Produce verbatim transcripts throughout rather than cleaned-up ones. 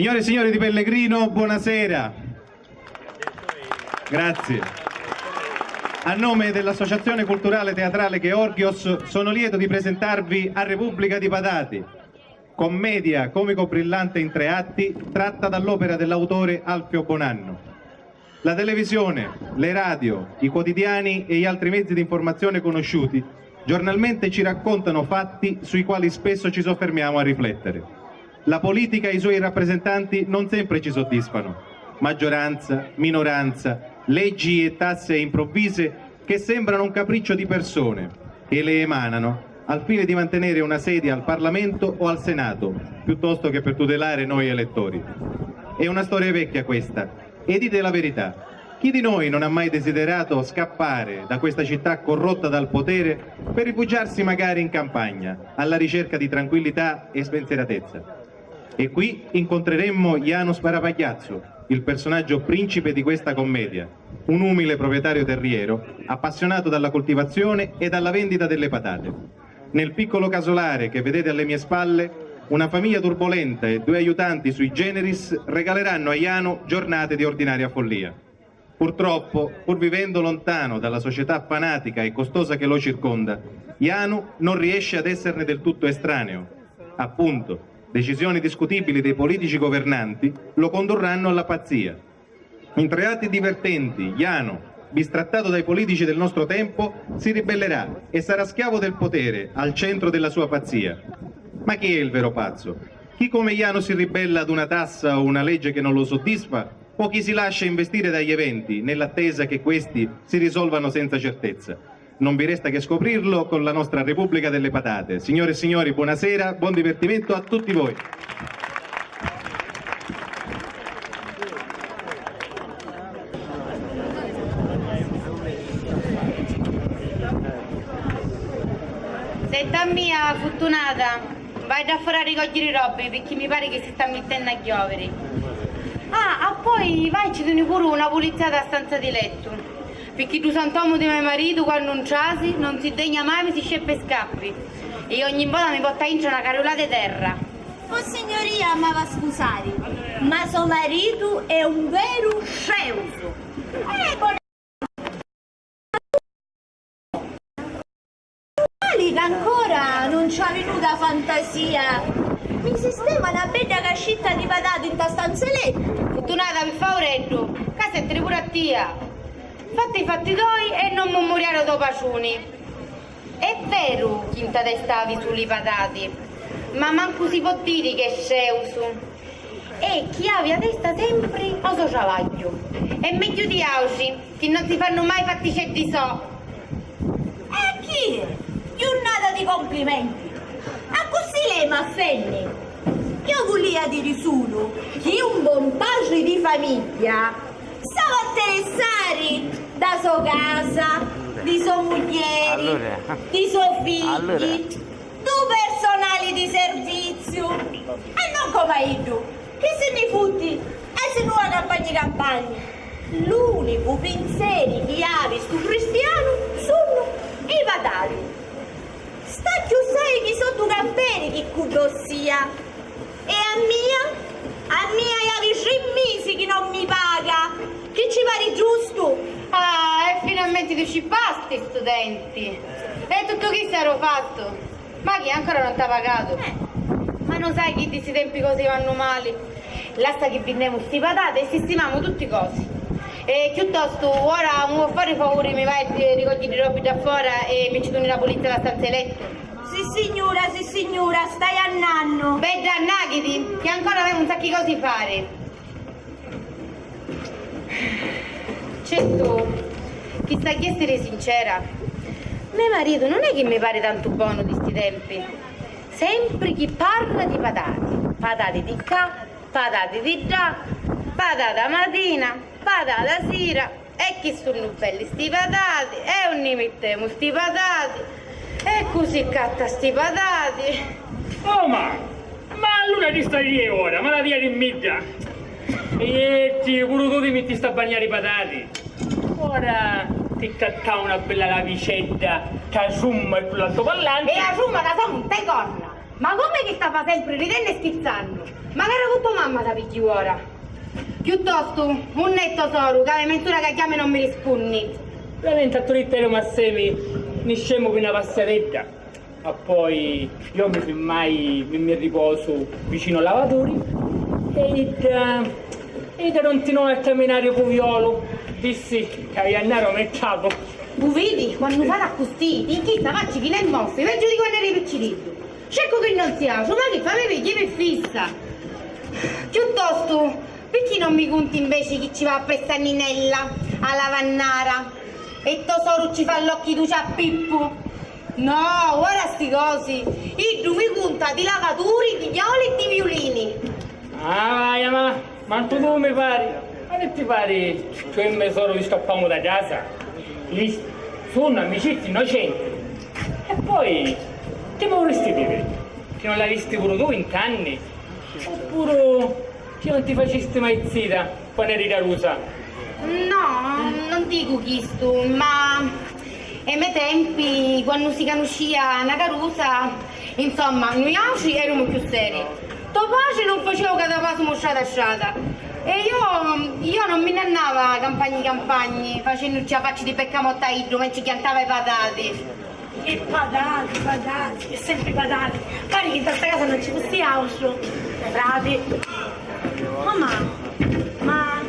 Signore e signori di Pellegrino, buonasera. Grazie. A nome dell'Associazione Culturale Teatrale Gheorghios sono lieto di presentarvi A Repubblica dî Patati, commedia comico-brillante in tre atti, tratta dall'opera dell'autore Alfio Bonanno. La televisione, le radio, i quotidiani e gli altri mezzi di informazione conosciuti giornalmente ci raccontano fatti sui quali spesso ci soffermiamo a riflettere. La politica e i suoi rappresentanti non sempre ci soddisfano. Maggioranza, minoranza, leggi e tasse improvvise che sembrano un capriccio di persone e le emanano al fine di mantenere una sedia al Parlamento o al Senato, piuttosto che per tutelare noi elettori. È una storia vecchia questa, e dite la verità, chi di noi non ha mai desiderato scappare da questa città corrotta dal potere per rifugiarsi magari in campagna, alla ricerca di tranquillità e spensieratezza? E qui incontreremmo Janu Sparapagliazzu, il personaggio principe di questa commedia, un umile proprietario terriero appassionato dalla coltivazione e dalla vendita delle patate. Nel piccolo casolare che vedete alle mie spalle, una famiglia turbolenta e due aiutanti sui generis regaleranno a Janu giornate di ordinaria follia. Purtroppo, pur vivendo lontano dalla società fanatica e costosa che lo circonda, Janu non riesce ad esserne del tutto estraneo. Appunto, decisioni discutibili dei politici governanti lo condurranno alla pazzia. In tre atti divertenti, Janu, bistrattato dai politici del nostro tempo, si ribellerà e sarà schiavo del potere al centro della sua pazzia. Ma chi è il vero pazzo? Chi come Janu si ribella ad una tassa o una legge che non lo soddisfa? O chi si lascia investire dagli eventi nell'attesa che questi si risolvano senza certezza? Non vi resta che scoprirlo con la nostra Repubblica delle Patate. Signore e signori, buonasera, buon divertimento a tutti voi. Senta a mia, Futtunata, vai da fora a ricoggiri robbi, picchì mi pari chi si sta mittennu a chioviri. Ah, appoi vai, ci duni puru una pulizziata a stanza di lettu, picchì ddu sant'omu di me maritu, quannu 'ntrasi, non si degna mai, mi si sceppa i scappi, e ogni vota mi porta intra una carriulata di terra. Vossignoria m'ava scusari, ma so maritu è un veru sceusu. Mali ca ancora non ci havi nuda fantasia. Mi sistema na bedda cascitta di patati nta stanza di lettu. Furtunata, pi faureddu, ccà sentiri puru a tia. Fatti i fatti toi e non mummuriari o to patruni. È veru chi nta testa havi sulu i patati, ma mancu si pò diri chi è sceusu. E chi havi a testa sempri o so travagghiu. È megghiu di autri chi non si fannu mai fatticeddi so. E chi è? Jurnata di complimenti. Accussì lei m'affenni. Io vulia diri sulu chi un bon patri di famigghia s'ava a interessari da so casa, di so mugghieri, di so figghi, du personali di serviziu e non comu a iddu chi si nni futti e si nni va campagni campagni. L'unicu pinseri chi havi stu cristianu sunnu i patati. Sta cchiù sai chi sottu camperi chi cu ddossia. E a mia? A mia havi tri misi chi non mi paga! Chi ci pari giustu? Ah, e finalmenti tu ci pasti stu denti! E tuttu chistu era u fattu? Ma chi, ancora non t'ha pagatu? Eh. Ma non sai chi di sti tempi cosi vannu mali? Lassa chi vinnemu sti patati e sistimamu tutti cosi. E chiuttostu, ora mu vo fari u favuri, mi vai a ricoggiri robbi da fora e mi ci duni na pulizza la stanza di lettu? Sissignura, sissignura, stai annannu. Bedda, annachiti, chi ancora avemu un sacchi cosi fari. Certu, chi s'agghiessiri sincera, me maritu non è chi mi pari tantu bonu di sti tempi. Sempri chi parra di patati, patati di ccà, patati di ddà, patata matina, patata sira. E chi sunnu belli sti patati, e unni mittemu sti patati, e cu si catta sti patati? Oh ma, ma allura ti sta ie ora, malatia di midda! Ietti, puru tu ti mittisti a bagnari patati? Ora ti cattau una bella lavicedda, ca summa e cu l'altoparlanti. E a summa ca somu nte corna! Ma comu chi sta fa sempri ridennu e schirzannu? Macari cu to mamma ta pigghi ora. Chiuttostu, unn'è to soru, ca havi mentura ca chiamu e non mi rispunni. Veramente a turitteru ma semi niscemu pi na passiatedda. Ma poi io mi firmai, mi, mi riposu vicino al lavaturi e idda, e idda continuò a camminare cu violu. Dissi che avia andare a metterlo. U vidi, quannu fari accussì, ti inchista facci china e moffi, peggio di quannu eri picciriddu. Sceccu chi non si auciu, ma chi fa, mi pigli pi fissa? Chiuttostu, picchì non mi cunti inveci chi ci va appressu a Ninella, a lavannara, e to soru ci fa l'occhi duci a Pippu? No, ora sti cosi, iddu mi cunta di lavaturi, di violi e di viulini. Ah, vaia, ma, ma antu tu mi pari, ma chi ti pari, cioè me soru li scappamu da casa? Li, sunnu amicizie innocenti. E poi, chi mi vuristi diri? Chi non l'avisti puru tu vint'anni? Oppuru chi non ti facisti mai zita quannu eri carusa? No, non dicu chistu, ma e me tempi, quannu si canuscia na carusa, insomma, nuiautri erumu chiù seri. To patri non facia u catapasumu strata strata. E io, io non mi n'annava campagni campagni, facennuci a facci di peccamotta a iddu, menci chiantava i patati. E patati, patati, e sempri patati. Pari chi nta sta casa non ci fussi autru. Frati. Mamma, ma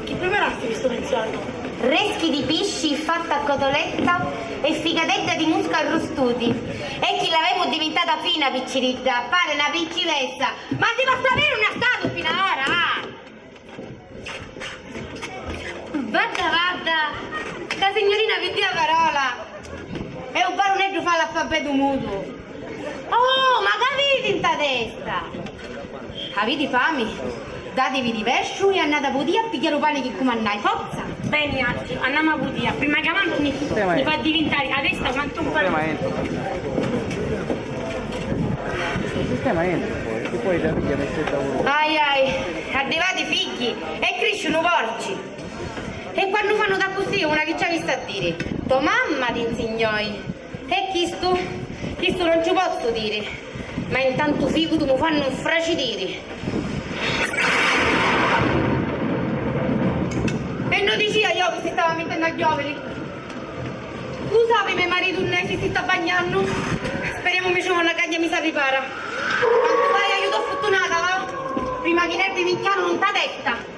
chi preparasti pi stu menziornu? Reschi di pisci fattu a cotoletta e figatedda di muscu arrustuti. E chi l'avemu divintata fina, picciridda, pari na principessa. Ma si posso avere una statua fino ad ora, ah? Vadda, vadda, sta signurina piddi a parola e u baruneddu fa l'alfabetu mutu. Oh, ma c'aviti nta testa? Aviti fami? Dativi di pesciu e annati a putia a pigghiari u pani chi cumannai, forza! Beni, Atti, annamu a putia, prima ca mancu mi, mi fa divintari a testa quantu un palazzu. Sistema entro poi, ti poi da via mette da uno. Ai ai, arrivati figghi e crisciunu porci. E quannu fannu d'accussì una chi ci avissi a diri? To mamma ti nsignoi. E chistu? Chistu non ci pozzu diri. Ma intantu ficutu mu fannu nfracidiri. E no dicia io chi si stava mittennu a chioviri. Lu sapi me maritu unn'è si si sta bagnannu? Speriemu mi trovu na cagna mi s'arripara. Quantu vai aiutu a futtunata, va? Prima chi nervi mi chianunu nta testa.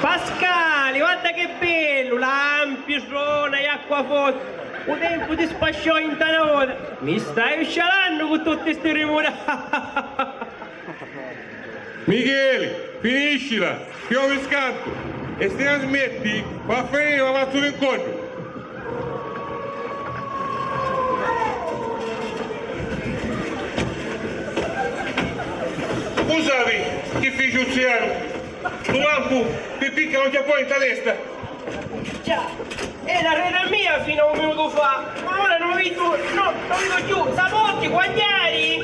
Pascali, guarda che bellu, lampi, sona e acqua forti. U tempu ti spasciò inta na vota. Mi stai scialannu cu tutti sti rimuri. Micheli, finiscila, piovi scattu, e si na smetti, va a finiri ma fazzu l'incoddu. U sapi chi fici u zianu? Lu lampu pi picca non c'è poi nta testa. Già, era rena mia fino a un minutu fa, ma ora non lo vedo, no, non lo vedo più. Sapotti, guagliari!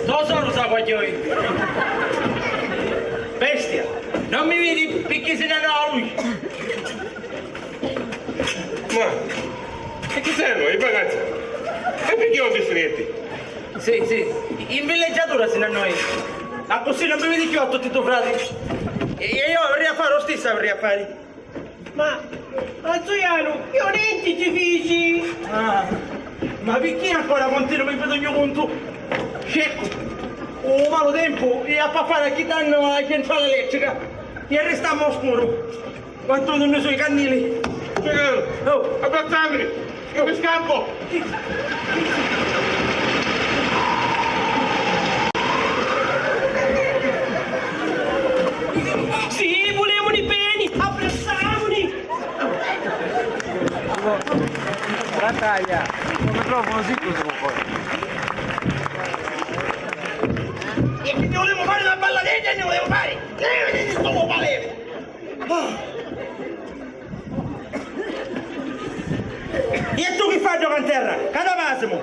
Lo so, lo so, guaglioi. Bestia, non mi vidi perché se ne andava lui. Ma e chi sei noi, ragazzi? E perché non ti stretti? Sì, sì, in villeggiatura si ne noi. Ma così non mi vedi più a tutti i tuoi frati. E io avrei a fare lo stesso, avrei a fare. Ma, ma Zuianu, io niente ci fici! Ah, ma perché ancora continui mi vedo ogni conto? Scecco, un malo tempo e a papà chi danno la centrale elettrica e arrestammo al scuro. Quanto non ne so i cannili! Zuianu, oh, abbracciami! Io mi scappo! Sì, vulemuni beni, abbracciamuni! Battaglia, come trovo così tu poi. E quindi volevamo fare una balladeggia e ne volevamo fare. Che ne vedete sto palese? E tu chi fai gioca in terra? Catapasimu!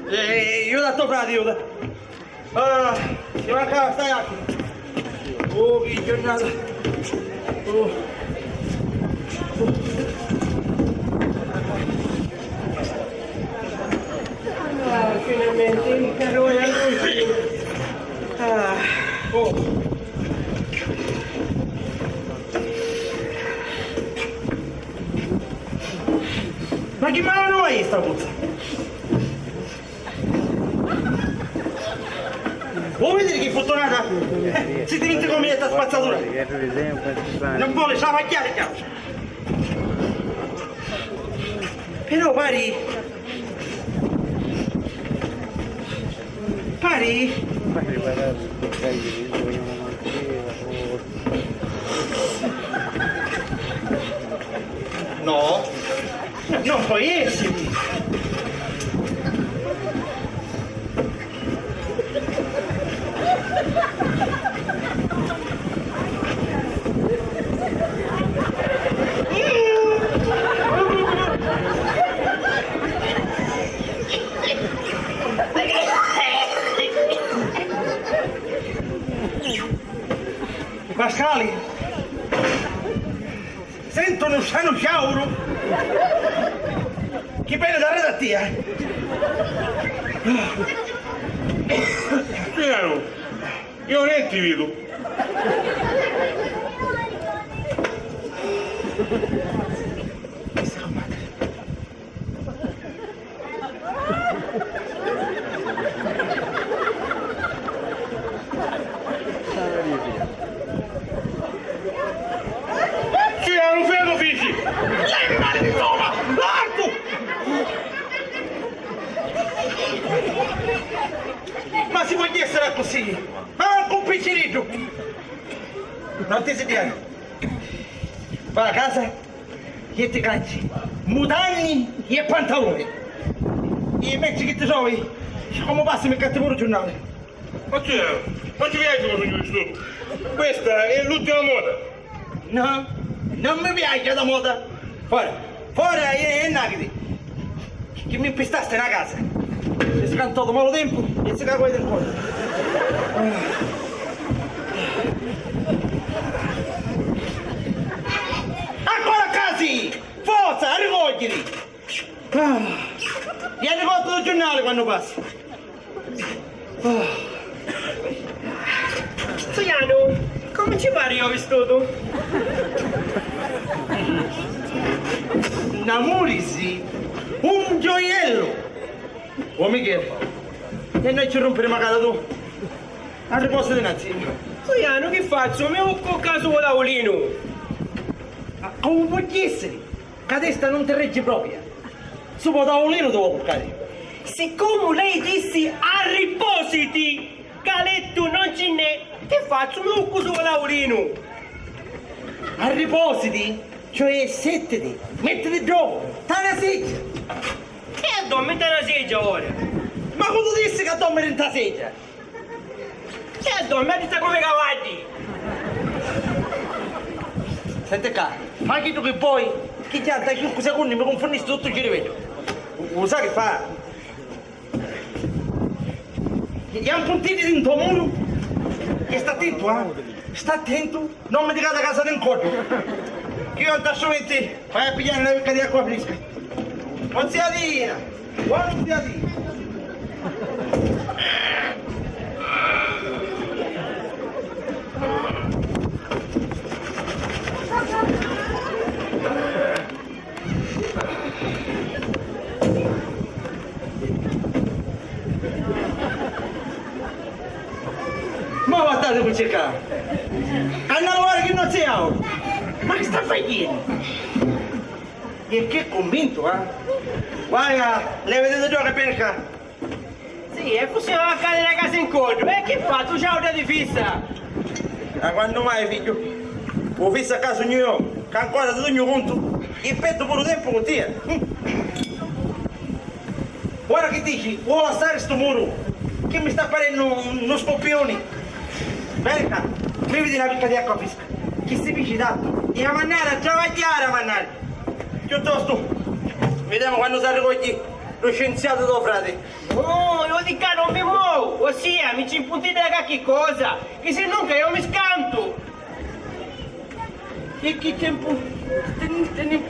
Eh, io da to frati, io da... Ah, ci mancava sta jacca. Oh, che giornata. Oh. Ah, finalmente, il calore. Ah, oh. Ma chi mala non è sta puzza? Vuoi vedere che fortunata? Eh, si dimentica come sta spazzatura. Non vuole travagliare, cazzo. Però pari, pari. No, non può essere. Pascali, sento un sanu sciauru. Chi bene da a tia. Piano, io non ti vedo. Sì, è un ferro, fici! Lei mi pare di Roma! L'arco! Ma si può essere così? Ma manco un picciriddu! Non ti si piace? Va a casa e ti cangi mutanni e pantaloni. E invece che ti trovi? Come passi mi cattivo giornale? Ma c'è? Ma ci piace come sugnu vistutu? Questa è l'ultima moda. No, non mi piace la moda. Fora, fora e, e nagati. Chi mi mpistasti na casa. Si scantò di malu tempu e si cagò di cuore. Ancora casi! Forza, a ricogliere! Ah, e a ricotta del giornale quando passa. Ah. Zuianu, come ci pari io vistutu? Namurisi, un gioiello! Oh Michele, e noi ci rompere magari tu? A riposo di nazi. Zuianu, chi fazzu? Mi vuccu casu cu taulinu. Ma come può essere? Ca testa non ti reggi propria. Su po taulinu ti vuoi cuccare. Siccome lei dissi arripositi, ca lettu non ci n'è, chi fazzu? Mi vuccu su po taulinu. Arripositi, cioè settiti, mettiti ddocu, ta na seggia. Chi addormi nta na seggia ora? Ma cu tu dissi ca dormi nta seggia? Chi addormi nta come cavaddi? Senti ccà, fa chiddu chi voi, chi già nta cincu secondi mi cunfunnisti tuttu u ciriveddu. U, u sai chi fa? Jampuntiti dinto muru e sta attentu, eh? Sta attentu, non mi tirati a casa di ncoddru. Chi io nta strumenti vai a pigliare na picca di acqua frisca. Nunziatina! Buon nunziatina! Ma guardate cu c'è ccà! Hanno guardare che non c'è auto! Ma che sta facendo? E che convinto, eh? Guarda, le vedete già che per ccà! Sì, e possiamo fare la casa in coggio, e che fa? Tu c'hai una di fissa! Ma quando mai, figlio? Ho fissa a casa mio, che ancora ti sogno conto, e perdo pure tempo con te. Ora che dici, vuoi lasciare sto muro? Che mi sta parendo un, uno scoppione? Venga, mi vedi una picca di acqua fresca. Chi si dice tanto? E a mannare, a travagliare a mannare. Piuttosto, vediamo quando si arrivogli. Lu scienziatu do frati. Oh, io di ccà non mi movu, ossia mi ci impuntiti da qualchi cosa, che se non che io mi scantu. E chi tempu teni?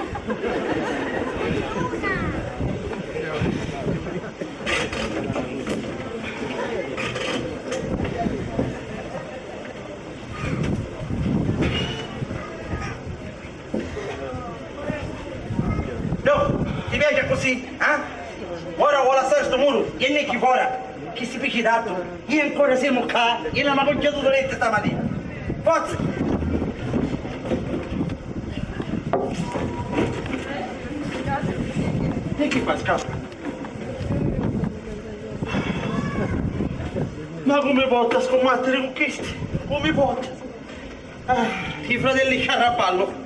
No, ti piaci accussì, eh? Ora vuoi lassare stu muru? Jenni chi fora, chi si pici tantu. Io ancora siamo ccà, io non mi cugghiatu di letto stamattina. Forza! E chi fa, scappa? Ma come potta scommattere con questi? Come potta? Ah, i fratelli Sciaraballo.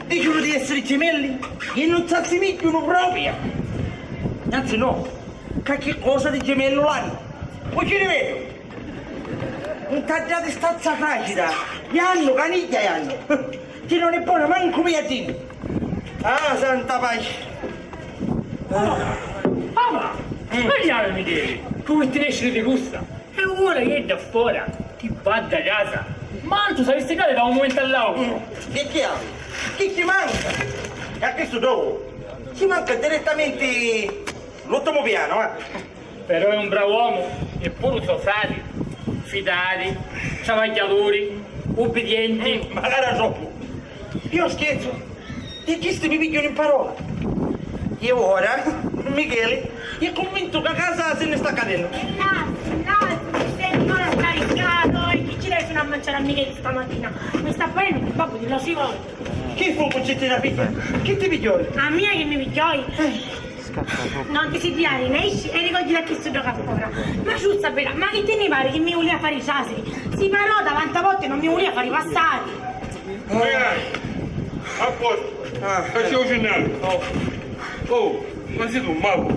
Dicunu di essere gemelli e non s'assimigliano proprio. Anzi no, qualche cosa di gemello l'hanno. Poi ci rivedo. Intaggati stazza fragida. Iannu, canigghia Iannu. Ti non è buono manco mia Tini. Ah, santa pace. Papà, sbagliavi Micheli, tu ti nesci di gusta. E ora iè da fora, ti va da casa. Ma tu sapissi cade da un momento all'altro. Che chi ha? Chi ci manca? E a questo dopo ci manca direttamente l'ultimo piano, eh. Però è un bravu omu, e puru so frati, fidali, travagghiaduri, ubbidienti. Mm, magari troppu. Io scherzo. E chisti mi pigghianu in parola. E ora Michele è convinto ca casa se ne sta cadenno. E l'altro, l'altro, mi senti ora sta riscalo e chi ci dai fino a mangiare a Michele stamattina? Mi sta parendo che il babbo di là si vuole. Chi fu, Cuncettina figlia? Chi ti pigghiò? A mia che mi pigghioi? Non ti si diari, ne esci e ricogli da chi stu gioca fora. Ma Ciuzza bella, ma chi ti ne pari chi mi vulia fari trasiri? Si parò davanti a volte non mi vulia fari passari. Ragazzi, a posto. Ah. Facciamo giornale. Oh. Oh, ma sei tu, mago?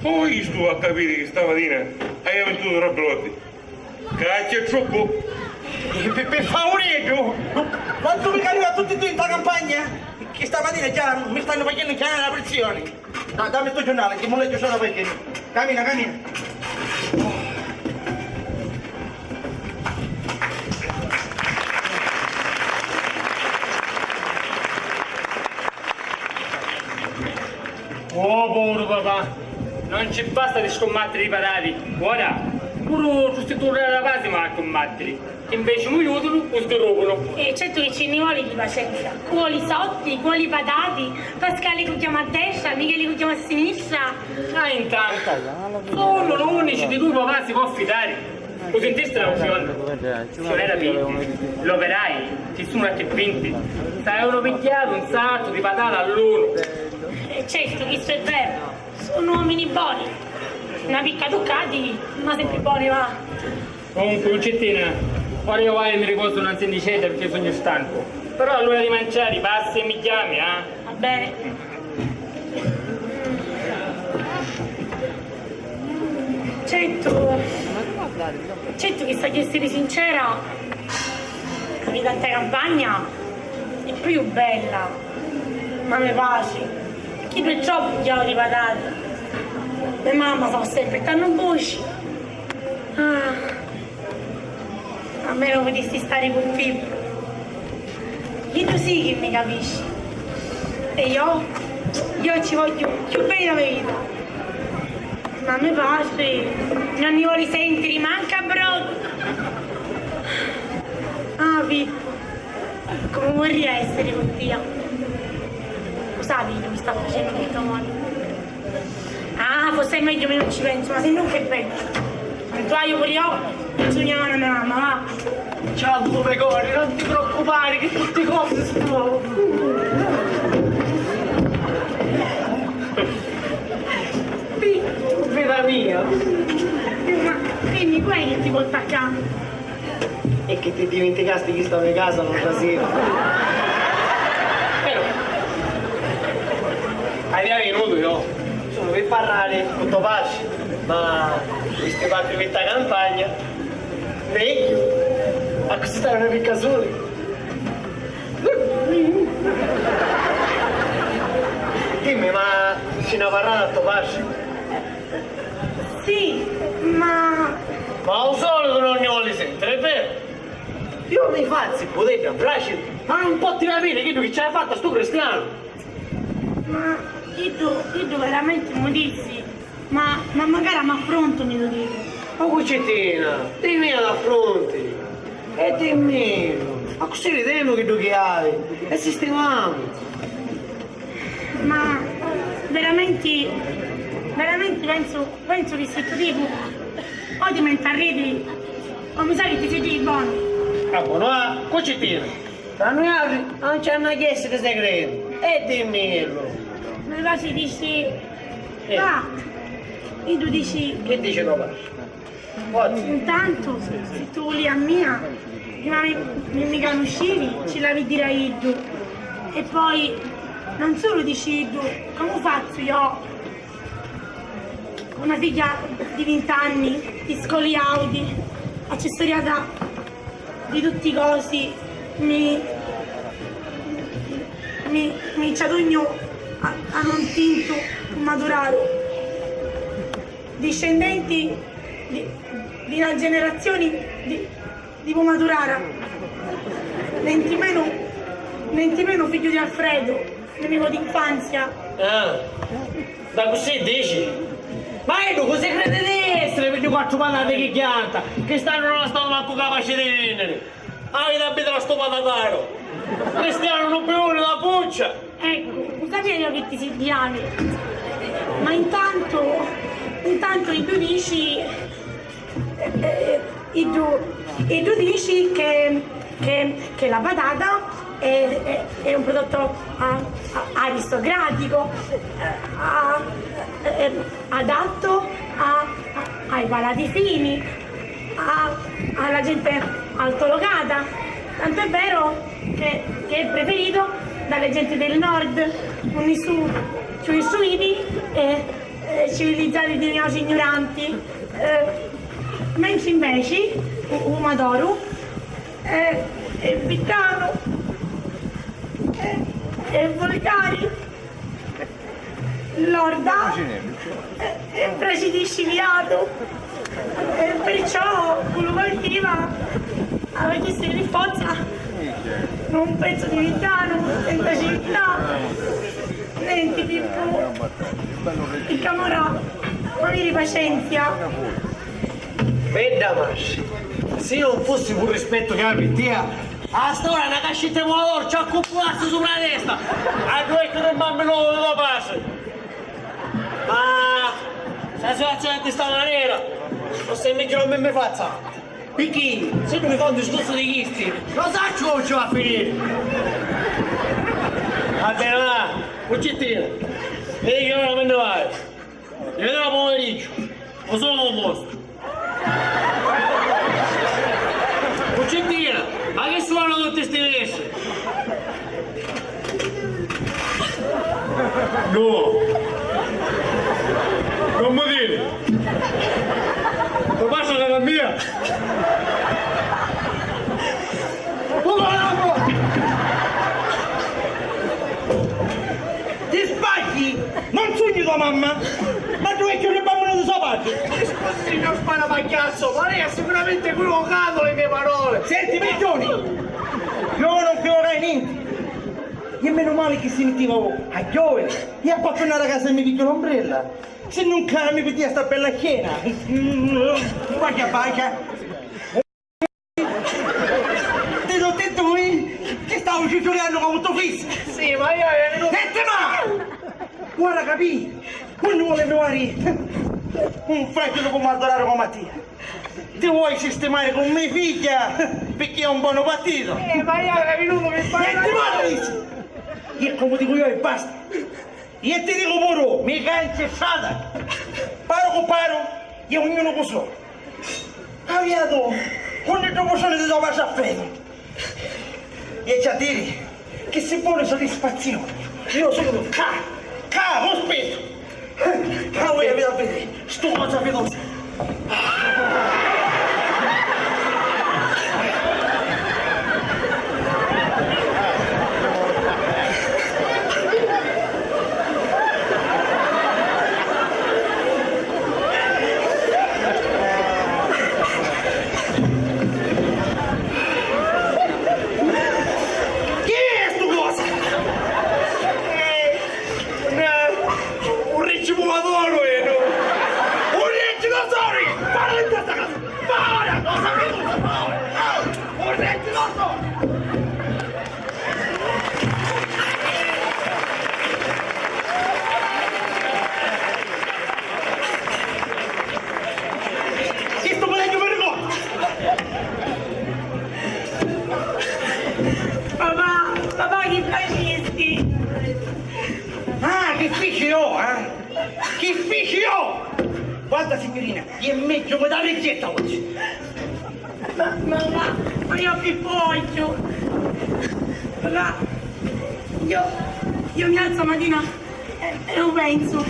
Come hai visto a capire che stamattina hai venduto robbe lotte? Caccia e trucco! E pi, pi faureddu! Quantu mi carica tutti e due in campagna? Che stamattina già mi stanno facendo chiamare la prigione. Da, dammi sto giornale, che mi leggo solo perché. Cammina, cammina. Oh, povero papà, non ci basta di scommattere i parati, ora puru tutti i turri alla base ma a commattere, invece mi aiutano, u sgropano. E certo che ci ne vuole di pazienza, cu voli sotti, cu voli patati, Pascale cu chiama a destra, Michele cu chiama a sinistra. Ah, intanto, sono l'unici di cui papà si può fidare. Lu sintiste la fusione? Signora Pinti, l'operai chi sono a chi pinti, s'avevano pigghiato un sacco di patate all'uno. E certo, chistu è vero, sono uomini buoni, una picca tuccati, ma sempre buoni, va. Comunque, Cuncettina, ora io vado e mi riposo una sindicetta perché sogno stanco. Però all'ora di mangiare passi e mi chiami, eh? Va bene. Certu, certu chi s'agghiu essiri sincera, a vita nta campagna è più bella, ma mi patri, chi pi troppu chiavu di patati, me mamma fa sempri tannu buci. Ah. A me mi putissi stari cu Pippu. Iddu sì chi mi capisci. E io? Io ci vogghiu cchiù beni dâ me vita. Ma me patri non ni voli sentiri mancu a brodu. Ah, Pippu, comu vurria essiri cu tia. Lu sapi chi mi sta facennu tuttu amori? Ah, forse è meglio che non ci penso, ma se no che penso? Tantu haiu puru io bisognu a manu a me mamma, va. Ciao, come corri, non ti preoccupare che tutte cose stanno. Vita mia. Ma dimmi, qual è che ti porta a casa? E che ti dimenticasti chi sta me casa non traseva. Però, hai venuto io. Sono per parlare con tuo padre, ma questi quattro vita campagna, meglio, a così stare una picca soli. Dimmi, ma Na parrata a to patri? Sì, ma... Ma u solitu non ni voli sentiri, è veru? Iu mi fazzu i budeddi a braci, ma non potti capiri chiddu chi ci hai fattu a stu cristianu. Ma iddu, iddu veramenti mu dissi, ma, ma macari a m'affruntu mi lu dicu. O Cucittina, dimmi ad affrunti e dimmi, accussì videmu chiddu chi hai e sistimamu. Ma veramenti, veramenti pensu, pensu chi si tu dicu, o ti menti a ridi, o mi sa chi ti si dì bonu. Ah, bonu, ah, Cucittina. Tra nuiatri non ci hannu a essiri secreti, e dimmillu. Me patri dici, eh, va, iddu dici. Chi dici to patri? Forza. Intantu, si tu vuli a mia, prima mi, mi, mi canuscivi, ci l'avi diri a iddu. E poi, non sulu dici iddu, comu fazzu io? Una figghia di vint'anni, di scoli auti, accessoriata di tutti i cosi, mi, mi, mi ci adugnu a, a un tintu pumaduraru, discendenti di, di una generazioni di, di pumadurara, nentimenu, nentimenu figghiu di Alfredu, nemicu d'infanzia. Ah, d'accussì dici? Ma iddu cu si cridi di essiri pi ddi quattru patati chi chianta, chi st'annu non stanu mancu capaci di vinniri? Aviti a vidiri a stu patataru! Cristianu, non bivuri la puccia! Eccu, u sapia io chi ti si diavi. Ma intantu, intantu iddu dici, eh, eh, iddu, iddu dici che, che, che la patata è, è, è un prodotto, ah, ah, aristocratico, eh, ah, eh, adatto a, a, ai palati fini, a, alla gente altolocata, tant'è vero che, che è preferito dalle genti del nord, unni su cchiù istruiti e, e civilizzati di noi ignoranti. Eh, mentri inveci u, u pumadoru è, è vittanu, è, è volgari. Lorda e, e precidisci viatu, e perciò cu lu coltiva aviti a essiri pi forza un pezzu di vittanu senza civiltà. Nenti, Pippu, picca amora, aviri pacienzia. Bedda matri, si non fussi pu rispettu chi havi pi tia, a st'ora na cascitta di pumadoru ci accuppulassi supra la testa, a ddu vecchiu di mammi novu di to patri. Ma sta situazioni è di sta manera, non si migghiu non mi, mi fazza. Picchì, si tu mi conti stu discursu di chisti, non sacciu comu ci va a finiri. Va beni, va, Cucittina, vidi chi ora mi nni vaiu. Iu dopu pomeriggio, u sulu u postu. Cucittina, ma chi sunnu tutti sti vestiti? No. Non mi diri. Ti passa la mia? Ti sbagli! Non sugnu tua mamma! Ma tu vecchiu di bambinu di so patri! Mi scusi, signor Sparapagghiazzo, ma lei ha sicuramente equivocato le mie parole! Senti, Piccioni! Io non equivocai nenti! E menu mali chi si mittiva a chioviri! E a poi tornari a casa e mi pigghiu l'ombrella! Si non cambi, mi pigghiu sta bella scena! Bacia, bacia! Ti l'ho detto io che stavo cicciuliannu comu tu fissi! Sì, ma io ero... Senti, ma! Ora capì! Quannu vuole trovare un freddo dopo Mardoraro come a te? Ti vuoi sistemare con mia figlia? Perché è un buono partito! Eh, ma io ero venuto per parlare... Senti, ma dici! Io come dico io e basta! Io ti dico pure, mica in strada! Paro cu paro, e ognuno cu so! Aviato, quannu ddu pusciuni di to patri a fede? E c'ha diri chi si voli soddisfazioni, io sono ca, ca, lo spettu! Ca voi avete a vedere, sto cosa veloce! Guarda, signurina, è megghiu mi dà riggetta oggi. Ma, ma, ma, ma io chi voglio? Ma io, io mi alzo mattina e, e lu pensu.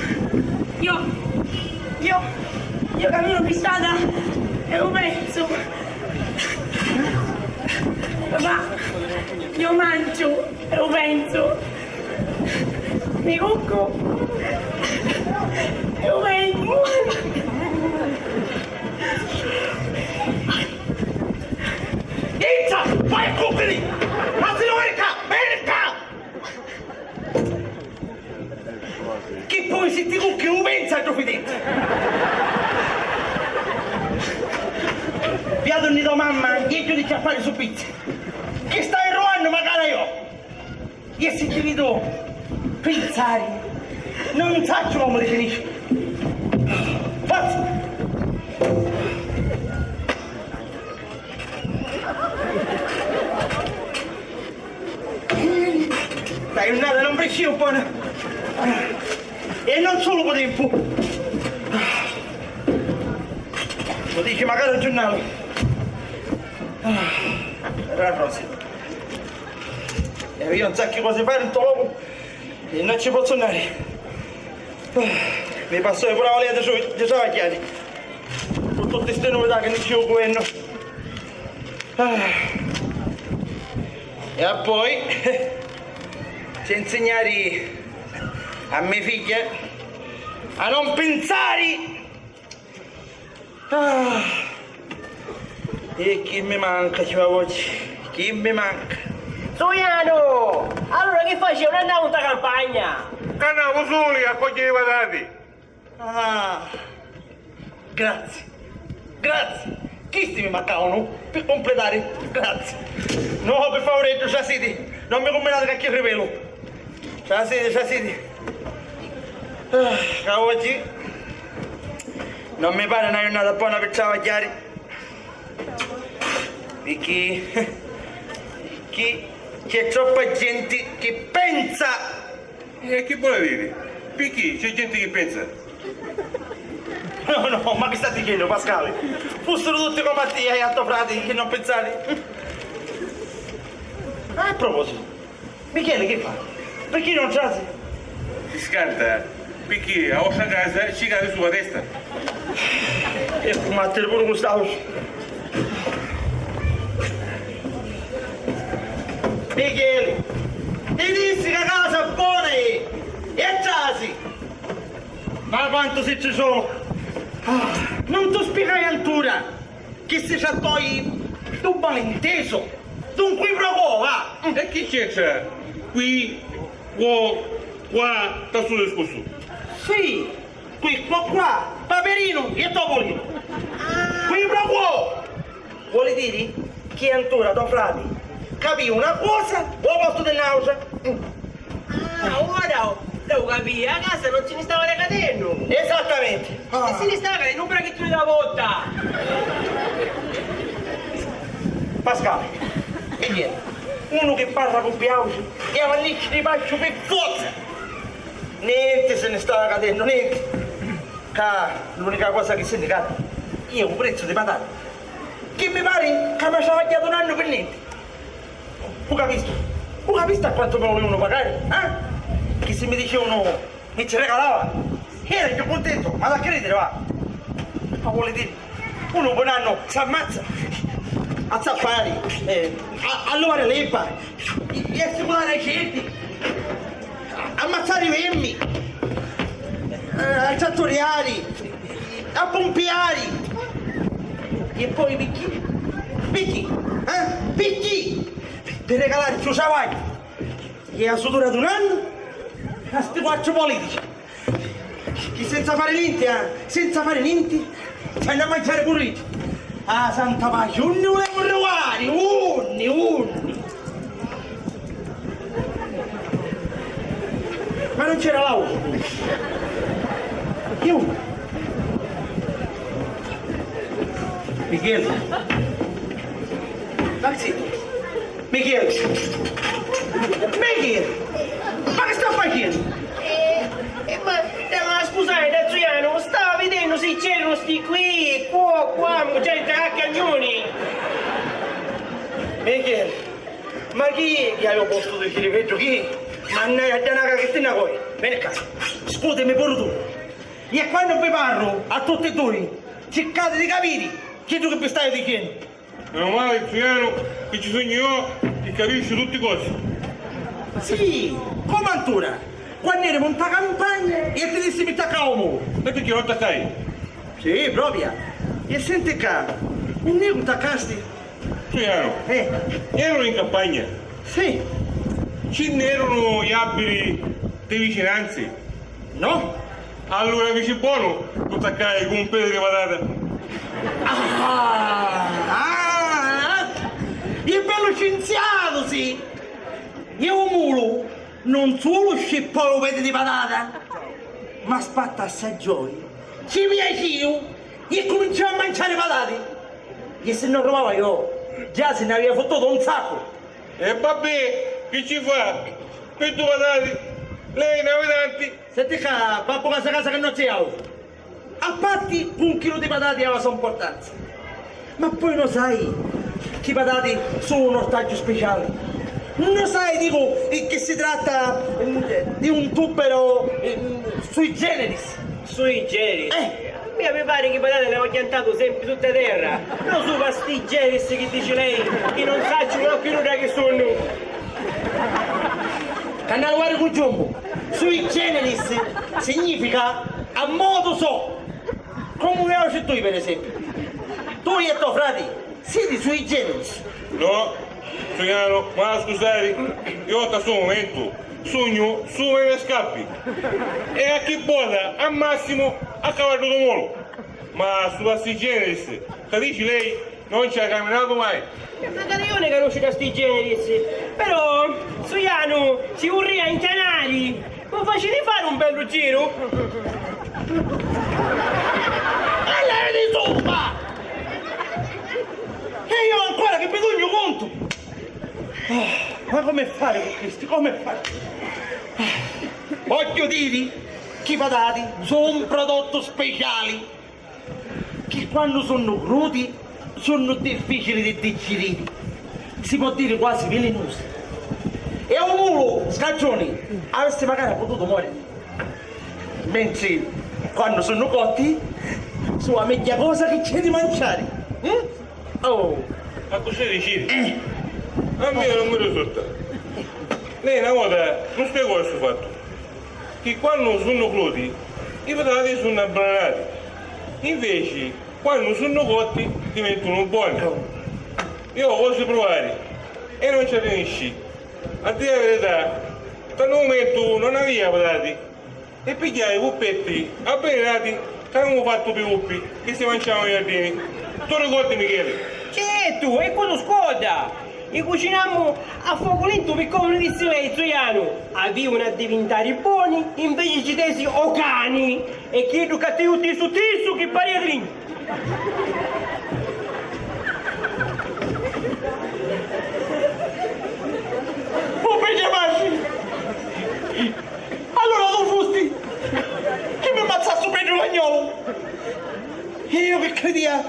Io, io, io cammino pi strada e lu pensu. Ma io mangio. Eu venzu. Mi cuccu. Eu venzu. Intra! Vai a cuccari! Ma si non è qua! Veni qua! Chi poi si ti cucchi un pensa a tuo fidente! Viato di tua mamma, io ti dico a fare subito! Chi stai ruando magari io? E si ti vedo pensare, non saccio come definisci. Forza! Dai, un altro, non pressione buono. E non solo per tempo. Lo dice magari il giornale. Era Rosi. E io non so che cosa fare in sto loco e non ci posso andare. Mi passò pure la voglia di tra-, di travagliare con tutte ste novità che non ci occupiamo. E poi ci insegnare a mia figlia a non pensare. Ah, e chi mi manca, ci va oggi? Chi mi manca? Zuianu! Allura chi facevi? Non andavi in campagna? Ca andavo suli a cogghiri patati. Ah, grazie, grazie. Chisti mi mancavano per completare. Grazie. No, per favore, trasiti. Non mi combinate qualche rivelo. Trasiti, trasiti. Ah, ca oggi non mi pare una giornata buona per travagliare, perché, perché c'è troppa gente che pensa. E chi vuole dire? Perché c'è gente che pensa? No, no, ma che stai dicendo, Pascale? Fossero tutti come a te e a tuo frate che non pensate. A proposito, Michele, che fa? Perché non trasi? Si scanta, perché a vostra casa ci cade sulla testa. E scumattere pure Gustavo. Michele, ti dissi che casa buona è, e trasi. Ma quanto si ci sono? Ah, non tu spiegai ancora. Chi si trattò di un malinteso, d'un qui pro quo, va! E chi c'entra qui, quo, qua, nta stu discursu? Sì, qui, quo, qua, Paperino e Topolino. Qui pro quo! Vuole dire che ancora tuo frate capì una cosa o posto di un'altra. Ah, ora ho capito, a casa non se ne stava decadennu. Esattamente. E se ne stava cadennu un brachettino da botta. Pascale, e chi è? Uno che parla con piauci e avannisci di pascio per forza. Niente se ne stava cadennu, niente. Ca l'unica cosa che se ne cade è un prezzo di patate. Che mi pare che mi travagliato un anno per niente. U capistu? U capistu a quantu mi volevano pagare? Eh? Che se mi dicevano mi ci regalava, era più contento, ma da credere va. Ma vuole dire, uno buon anno si ammazza a zappare, eh, a, a levare l'erba, e, e a stimolare i cervi, a, ammazzare i vermi, eh, a trattoriari, a pumpiari. E poi picchì? Picchì? Eh? Picchì? Di regalarci u travagghiu e a sudura d'un annu a sti quattru politici, chi senza fare nenti, eh? Senza fare nenti, ci hanno a mangiare pure iddi. Ah, santa pace, unni vulemu arrivare? Unni, unni? Ma non c'era l'auto. Io. Michele. Ma zitto. Michele. Michele. Ma che sta facendo? Eh, eh, ma, eh, ma scusate, da Giuliano, stava vedendo se c'era Di qui, qua, qua, mugghiari nta cagnuni! Michele, ma chi è chi havi u postu di Chiriveddu? Chi? Ma annai a dda naca chi ti nna coi? Veni ccà, scutimi puru tu. E quannu vi parru a tutti e dui, circati di capiri chiddu chi vi staiu dicennu. Menu mali, Zuianu, chi ci sugnu iò chi capisciu tutti cosi. Sì, comu antura, quannu erimu nta campagna e ti dissi mi taccai u mulu. E picchì non taccai? Sì, propria. E senti ccà, un nicu taccasti? Zuianu, eh, erunu in campagna? Sì. Ci nn'erunu jabbiri dî vicinanzi? No. Allura fici bonu cu taccai cu un pedi di patata. Ah, ah, ah. E bellu scinziatu si! E u mulu non sulu scippò lu pedi di patata, ma spatta a saggioi, ci piaciu e cuminciò a manciari patati. E si nno truvava iò, già si nn'avia futtutu un saccu. E babbè, chi ci fa? Pi du patati, lei n'havi tanti. Senti ccà, babbu casa casa chi no ci hau. A parti cu un chilu di patati ha la so importanza. Ma poi no sai chi patati su un ortagghiu speciali. No sai, dicu, eh, che si tratta, mm, di un tubero, mm, sui generis. Sui generis? Eh. A mia mi pari chi i patati l'havi chiantatu sempri sutta terra. No su pasti generis chi dici lei, chi non sacciu mancu nudda chi sunnu. Cannaluari cu giumbu, sui generis significa a modu so, comu mi auci tui per esempiu. Tui e to frati siti sui generis. No, Zuianu, m'ha scusari, iò nta stu mumentu sugnu su me me scarpi e a chi boda a massimu a cavaddu du mulu. Ma su pasti generis ca dici lei non ci ha caminatu mai. E macari iò ni canusciu da sti generis, però, Zuianu, ci vurria inchianari, mi faciti fari un bellu giru? E lei di zuppa! E iò ancora chi mi dugnu contu! Ah, ma comu fari cu chisti? Comu fari? Ah, vogghiu diri chi i patati su un prodottu speciali. Chi quannu sunnu crudi sunnu difficili di diggiriri, si pò diri quasi vilinusi. E u mulu scaggiuni avissi macari pututu moriri, mentri quannu sunnu cotti su a megghiu cosa chi c'è di manciari. Mm? Oh! Accussì diciri? Eh. A mia non mi risulta. Lei na vota mi spiegò stu fattu. Chi quannu sunnu crudi, i patati sunnu abbranati, inveci quannu sunnu cotti diventunu boni. Iò vosi pruvari e non ci arriniscì. A diri a virità, nta lu mumentu non avia patati e pigghiai puppetti avvelenati c'aviamu fattu pi puppi chi si manciavanu i jardini. Tu ricordi, Micheli? Certu, e cu lu scorda! I cucinammu a focu lentu pi comu ni dissi lei, Zuianu. Avìunu a divintari boni, inveci ci tesi o cani, e chiddu ca ti jutti su tisu chi paria di lignu. Puppi di matri! Allura tu fusti chi mi mazzasti u peddu cagnolu! E iu chi cridia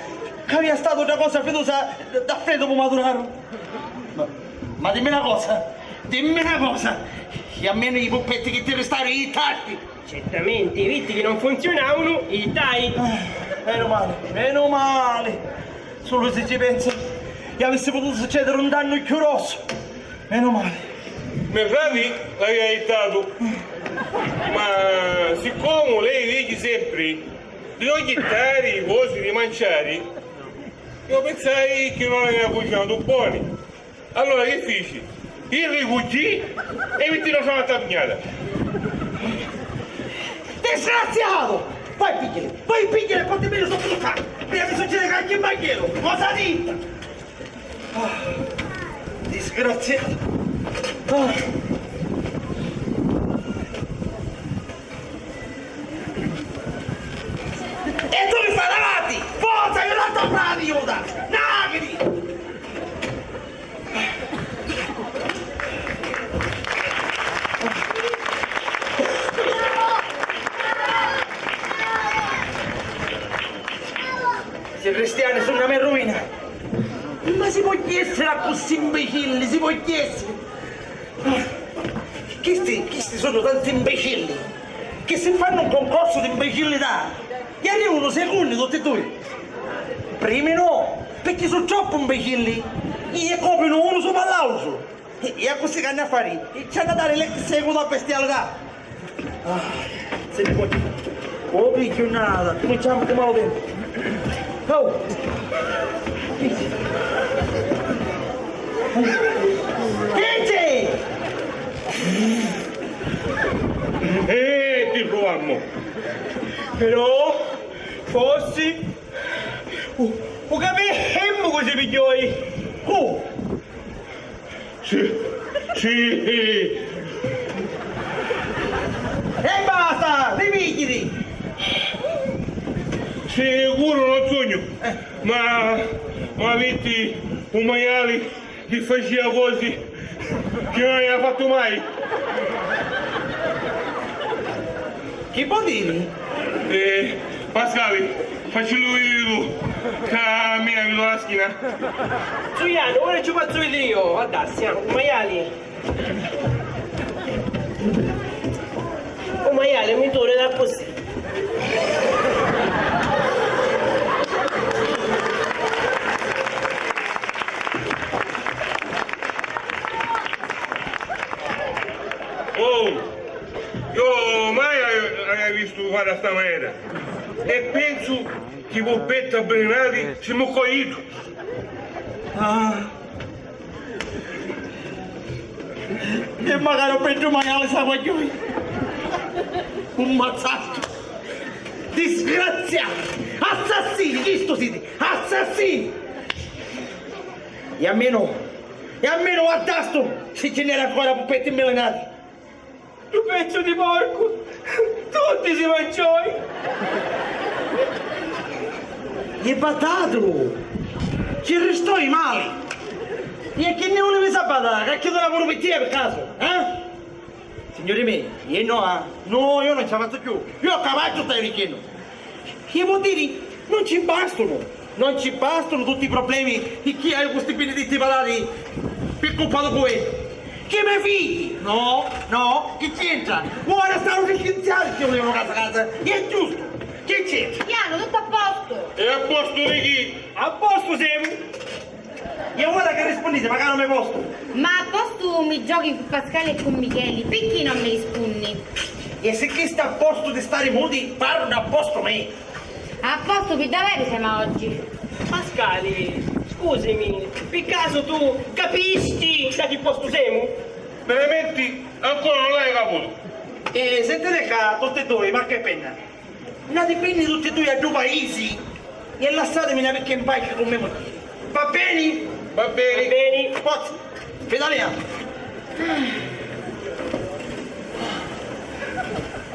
ca avia statu dda cosa fidusa dda freddu mi maduraru. Ma, ma dimmi na cosa, dimmi na cosa, e almenu i puppetti chi ti ristaru i jittarti? Certamente, vitti chi non funziunavanu, i jittai. Ah, menu mali, menu mali. Sulu si ci pensu, e avissi pututu succediri un dannu cchiù grossu. Menu mali. Me frati l'avia jittatu, ma siccomu lei dici sempri di non jittari i cosi di manciari, iu pinsai chi non avia cucinatu boni. Allura chi fici? I ricuggì e vitti na framma nta pignata. Disgraziatu! Vai pigghiali, vai pigghiali e portimilli sutta lu ca-, prima chi succedi ca chi manchelu, cosa ditta! Ah, disgraziatu! Ah. E tu mi fai davanti! Forza, io la tua frati, Iuda! Nagri! I cristiani sunnu a me ruina. Ma si pò essiri accussì imbecilli, si pò essiri? Chisti, chisti sunnu tanti imbecilli chi si fannu un concorsu di imbecillità e arrivunu secunni tutti e dui. Primi no, picchì su troppu imbecilli e copinu unu supra l'àutru. E accussì c'hannu a fari? Ci hannu a dari l'ex equo da bestialità. Ah, si ne pò. Oh, picchiu nada, cuminciamu cu malu tempu. Oh! Chi c'è? Eh, ti pruvammu. Però, forsi, u, u capimmu cu si pigghiò. Cu? Sì, sì. E basta, ripiggiti! Sicuru non sugnu, ma, ma vitti un maiali chi facia cosi chi non avia fattu mai. Chi pò diri? Eh, Pascali, facillu vidiri tu, ca a mia mi dò la schina. Zuianu, ora ci fazzu vidiri io, addassia, un maiali. Un maiali mi duri d'accussì. Oh! Io mai avia vistu fari a sta manera e pensu chi pu beddi avvilinati si mu coitu. Ah. E macari u beddu maiali sa guagghiui. Un mazzattu. Disgraziati! Assassini! Chistu siti! Assassini! E almenu, e almenu guardastu si ci n'era ancora puppetti inmilinati! Lu pezzu di porcu, tutti si mancioi! E batatulu! Ci ristoi mali! E chi nni vulivi sabata, ca chiudira puru pi tia pi casu, eh? Signuri mei, io no, ah, no, io non ci avanzu più, io a cavaggiu staiu dichennu! Chi vuol diri? Non ci bastunu! Non ci bastunu tutti i problemi chi haiu cu sti biniditti palati pi cuppa dû cuventu! Chi me figghi? No, no, chi c'entra? Ora stanu riscinziati chi vulivanu casa casa! È giustu! Chi c'entra? Piano, tutto a posto! E a postu di chi? A postu semu! E ora chi rispunniti? Macari non mi postu! Ma a postu mi giochi cu Pascali e cu Micheli, picchì non mi rispunni? E si chi sta a postu di stari muti, parru a postu me! A postu pi daveru semu oggi! Pascali, scusimi, pi casu tu capisti da chi postu semu? Veramenti ancora non l'haiu caputu! E sentiti ccà, tutti e dui, ma che penna! Andati beni tutti e dui a ddu paisi e lassatimi na picca in paci cu me mugghieri. Va beni? Va beni. Va beni. Forza, fidalea.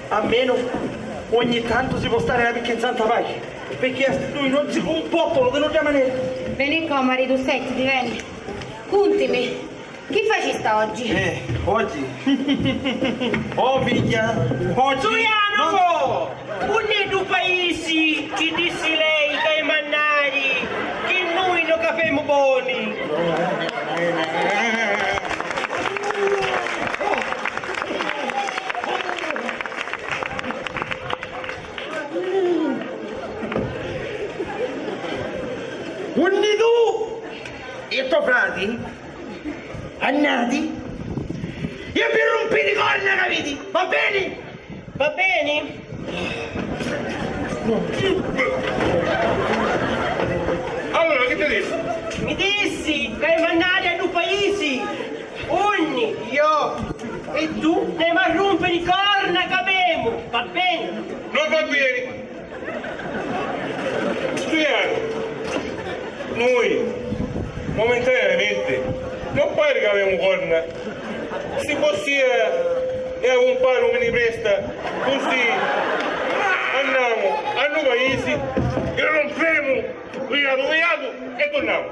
Almenu ogni tantu si pò stari na picca in santa paci, picchì a sti dui non si cumpottanu di nudda manera. Veni ccà, maritu, settiti, veni. Cuntimi. Chi facista oggi? Eh, oggi? Oh, figghia, oggi... Giuliano! Unni è ddu paisi chi dissi lei ca è mannari, chi nui no capemu boni? Unni tu e to frati annati e vi rumpiti i corna, capiti? Va beni? Va beni? Allora, chi ti dissi? Mi dissi ca è mannari a ddu paisi unni io e tu n'emu a rumpiri i corna ca avemu, va beni? Non va beni. Studiare. Nui, momentaneamenti, non pari ca avemu corna. Si possira e a cumpari un mini presta, cusì annamu a nu paisi e rompemu, viatu viatu, e turnamu.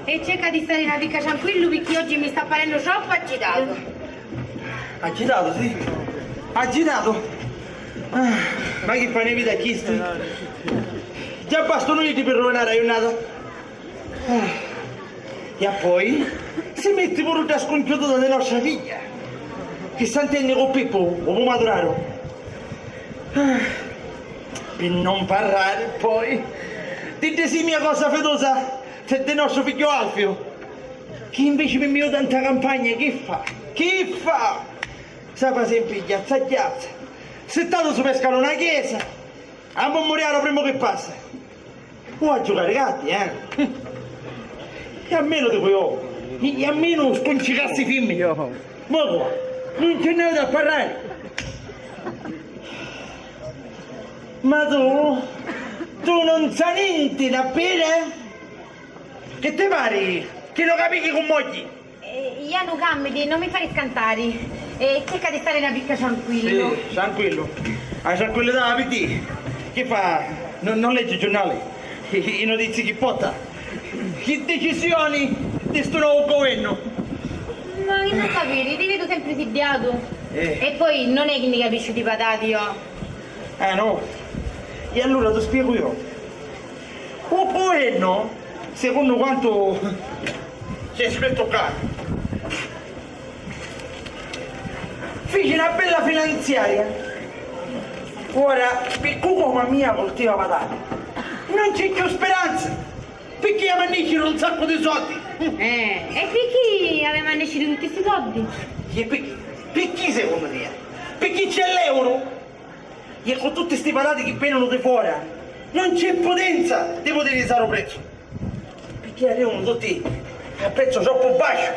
E cerca di stari na picca tranquillu, picchì oggi mi sta parennu troppu agitatu. Agitatu, sì? Agitatu? Ah, ma chi fa, ne vidi a chisti? Già bastunu iddi pi ruvinari a jurnata. Ah, e appoi si metti puru dda scunchiututa di nostra figghia, chi s'antenni cu Pippu, u pumaturaru. Ah, pi non parrari, poi, di dda simia cosa fidusa di, di nostru figghiu Alfiu, chi inveci mi miuta nta campagna, chi fa? Chi fa? Sapa sempri chiazza chiazza, sittatu supra e scaluna chiesa, a mummuriari u primu chi passa. U a giucari gaddi, eh? E a menu dicu iu, e a menu scuncicassi fimmini. Mocu, non ci n'haiu da parrari. Ma tu, tu non sa nenti, na pena? Chi ti pari? Chi no capichi cu mogghi? Eh, Ianu, cammiti, non mi fari scantari. E cerca di stari na picca tranquillu. Sì, tranquillu. A tranquillità, pi ti. Chi fa? No, non leggi i giurnali? I, i notizi chi porta? Chi decisioni di stu novu governu? Ma chi non sapiri, ti vedu sempri siddiatu. Eh. E poi non è chi ni capisciu di patati, io. Ah, no? E allura ti spiegu io. U governu, secunnu quantu c'è scrittu ccà, fici na bella finanziaria. Ora, pi cu comu a mia cultiva patati, non c'è cchiù speranza, picchì avemu a nesciri un saccu di soddi. Eh, e picchì avemu a nesciri tutti sti soddi? E picchì, picchì secunnu tia? Picchì c'è l'euru. E cu tutti sti patati chi venunu di fora, non c'è putenza di putiri isari u prezzu, picchì arrivunu tutti a prezzu troppu basciu.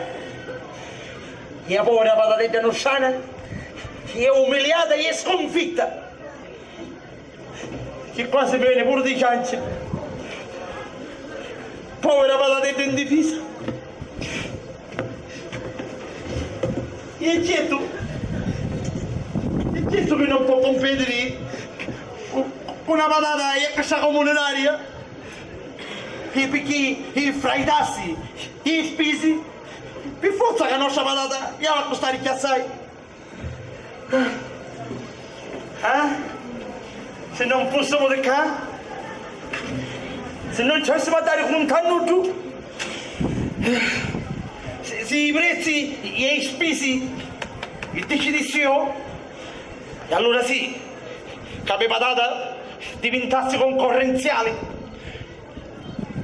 E a povera patatedda nustrana è umiliata e sconfitta, chi quasi mi veni puru di cianciri. Povera patatedda indifisa. E certu, e certu chi non pò cumpetiri cu, cu na patata e sta comunitaria, e picchì, e fra i tassi, e i spisi, pi forza ca a nostra patata havi a custari cchiù assai. Eh? Si non fussimu di ccà? Si non ci avissimu a dari cuntu a nuddu? Si, si i prezzi e i spisi i dicidissi iu, e allura sì, ca a me patata divintassi concurrenziali.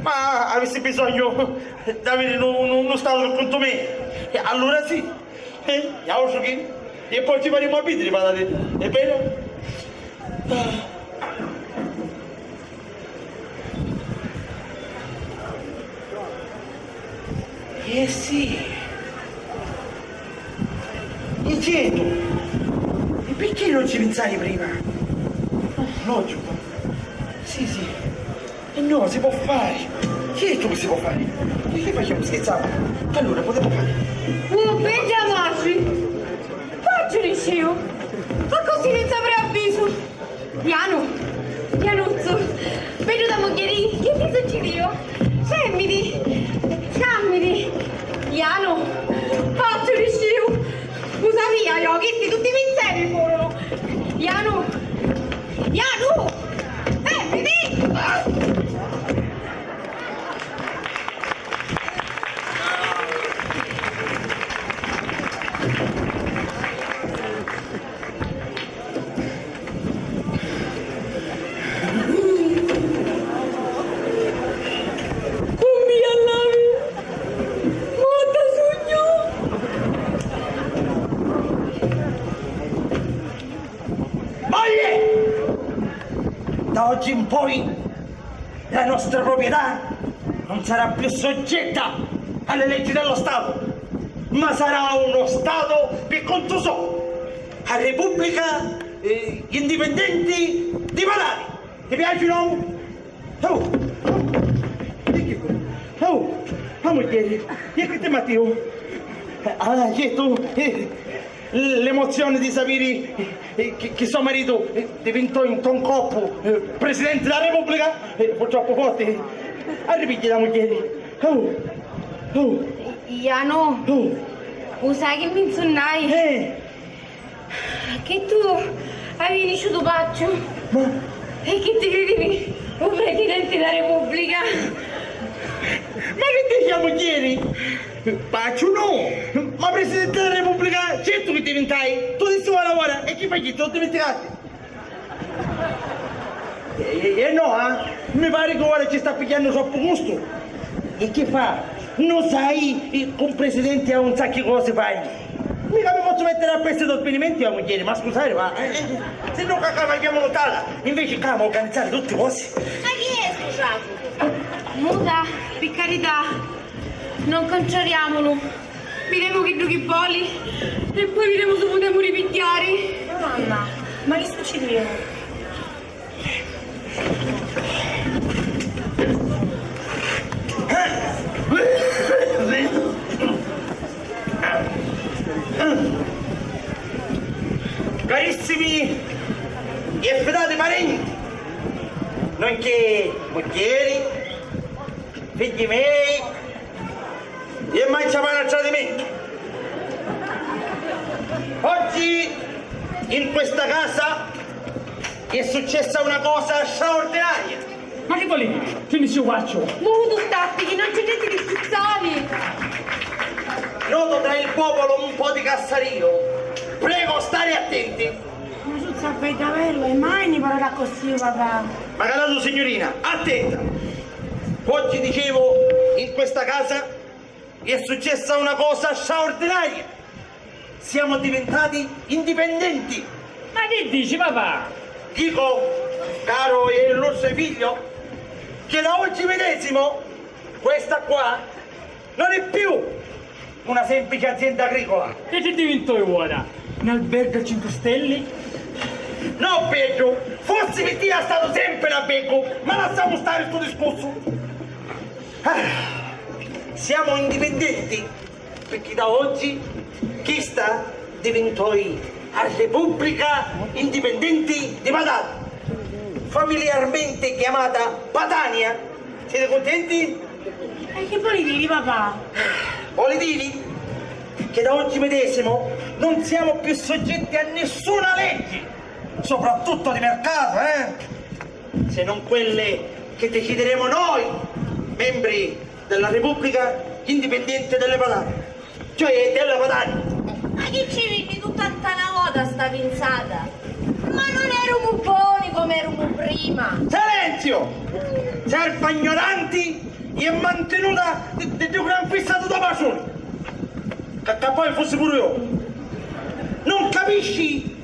Ma avissi bisognu d'aviri nu, nu, nu statu pi cuntu me, e allura sì, eh, e autru chi? E poi ci faremu a vidiri, patatedda, è vero? Eh sì. E certu! E picchì non ci pinsai prima? Logicu. Sì, sì. E no, si pò fari. Certu chi si pò fari. E chi facemu, scherzamu? Allura, putemu fari. Oh, bedda matri! Facciu nisciu! Accussì non s'apri avvisu! Ianu! Ianuzzu! Beddu da mugghieri, chi ti succidiu? Femmiti! Cammiti! Ianu! Facciu nisciu! U sapia io, chisti tutti misteri furunu! Ianu! Ianu! Femmiti! Cu mia allavi, morta sugnu. Moglie! Da oggi in poi la nostra proprietà non sarà più soggetta alle leggi dello Stato, ma sarà uno Stato pi contu so, a Repubblica, eh, indipendenti di Patati. Ti piaci u nomu? Oh, oh, e chi fu? Oh, a mugghieri, e chi ti mattiu? Ah, certu, eh, l'emozioni di sapiri, eh, chi, chi so maritu, eh, divintò in un coppu, eh, presidenti dâ Repubblica, eh, fu troppu forti. Arripigghia la mugghieri. Oh! Oh! Ianu, oh! U sai chi mi nsunnai? Eh! Chi tu avii nisciutu pacciu. Ma e chi ti cridivi u presidenti dâ Repubblica? Ma chi dici a mugghieri? Pacciu no! Ma presidenti dâ Repubblica certu chi divintai! Tu dissi ora ora e chi facisti? Lu diminticasti? E, e, e no, ah? Mi pari ca ora ci sta pigghiannu troppu gustu. E chi fa? No sai, eh, cu un presidenti ha un sacchi cosi fai. Mica mi pozzu mettiri a pesti dô svinimenti a mugghieri, ma scusari, ma, eh, eh, si no ca, ca faciamu nutata. Inveci ca amo organizzari tutti cosi. Ma chi è stu ciacu? Muta, pi carità, non contrariamulu. Videmu chiddu chi voli e poi videmu si putemu ripigghiari. Mamma, ma chi succidiu? Carissimi e fidati parenti, nonché mugghieri, figghi mei, e mai ciamari a tradimentu. Oggi in questa casa è successa una cosa straordinaria. Ma chi voli? Chi mi ci facciu? Mutu statti, chi non c'è niente di speciali. Noto tra il popolo un po' di cassario. Prego stare attenti. Ma tu sapete averlo e mai ne parla così, papà. Ma cara tu, signorina, attenta. Oggi dicevo, in questa casa è successa una cosa straordinaria. Siamo diventati indipendenti. Ma chi dici, papà? Dico, caro e illustre figlio, che da oggi medesimo questa qua non è più una semplice azienda agricola. E chi divintò ora? Un albergo a cinque stelle? No, Pedro, forsi pi tia è statu sempri un albergu, ma lassamu stari stu discursu. Ah, siamo indipendenti, picchì da oggi chista divintoi a Repubblica Indipendenti di Padania, familiarmente chiamata Padania. Siete contenti? E chi voli diri, papà? Voli diri che da oggi medesimo non siamo più soggetti a nessuna legge, soprattutto di mercato, eh? Se non quelle che decideremo noi, membri della Repubblica Indipendente delle Padane, cioè della Padania. Ma chi ci vinni tutta nta na vota sta pinsata? Ma non erumu boni come erumu prima! Silenzio! Serva ignoranti e mantenuta di, di, di gran fissatu da paciuni. Ca, ca poi fussi puru io. Non capisci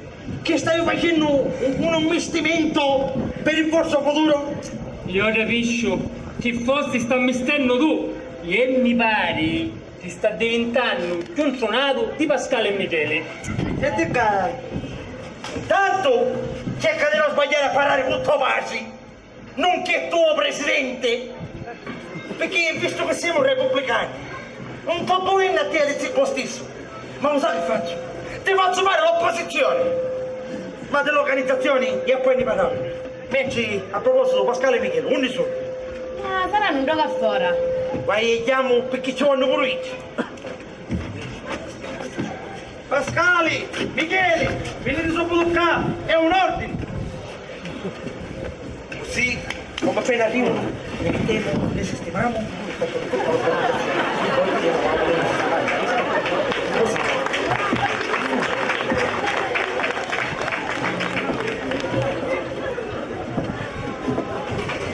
che stai facendo un, un investimento per il vostro futuro? Io capisciu chi forsi sta mistennu tu, e mi pari chi sta divintannu chiù ntrunatu di Pascali e Micheli. Senti ccà, intantu cerca di non sbagliare a parlare cu to patri, nonché tuo presidente, perché visto che siamo repubblicani, non sto duvendo a te di zitto stesso, ma lo sai che faccio? Ti faccio fare l'opposizione, ma dell'organizzazione e poi ne parliamo. Mentre, a proposito, Pascale e Michele, unni sono? Ah, saranno un gioco a fora. Vai e chiamo perché ci vanno pure io. Pascali, Micheli, venite subito qua, è un ordine. Così, come appena arrivano, li mettiamo, li sistemiamo.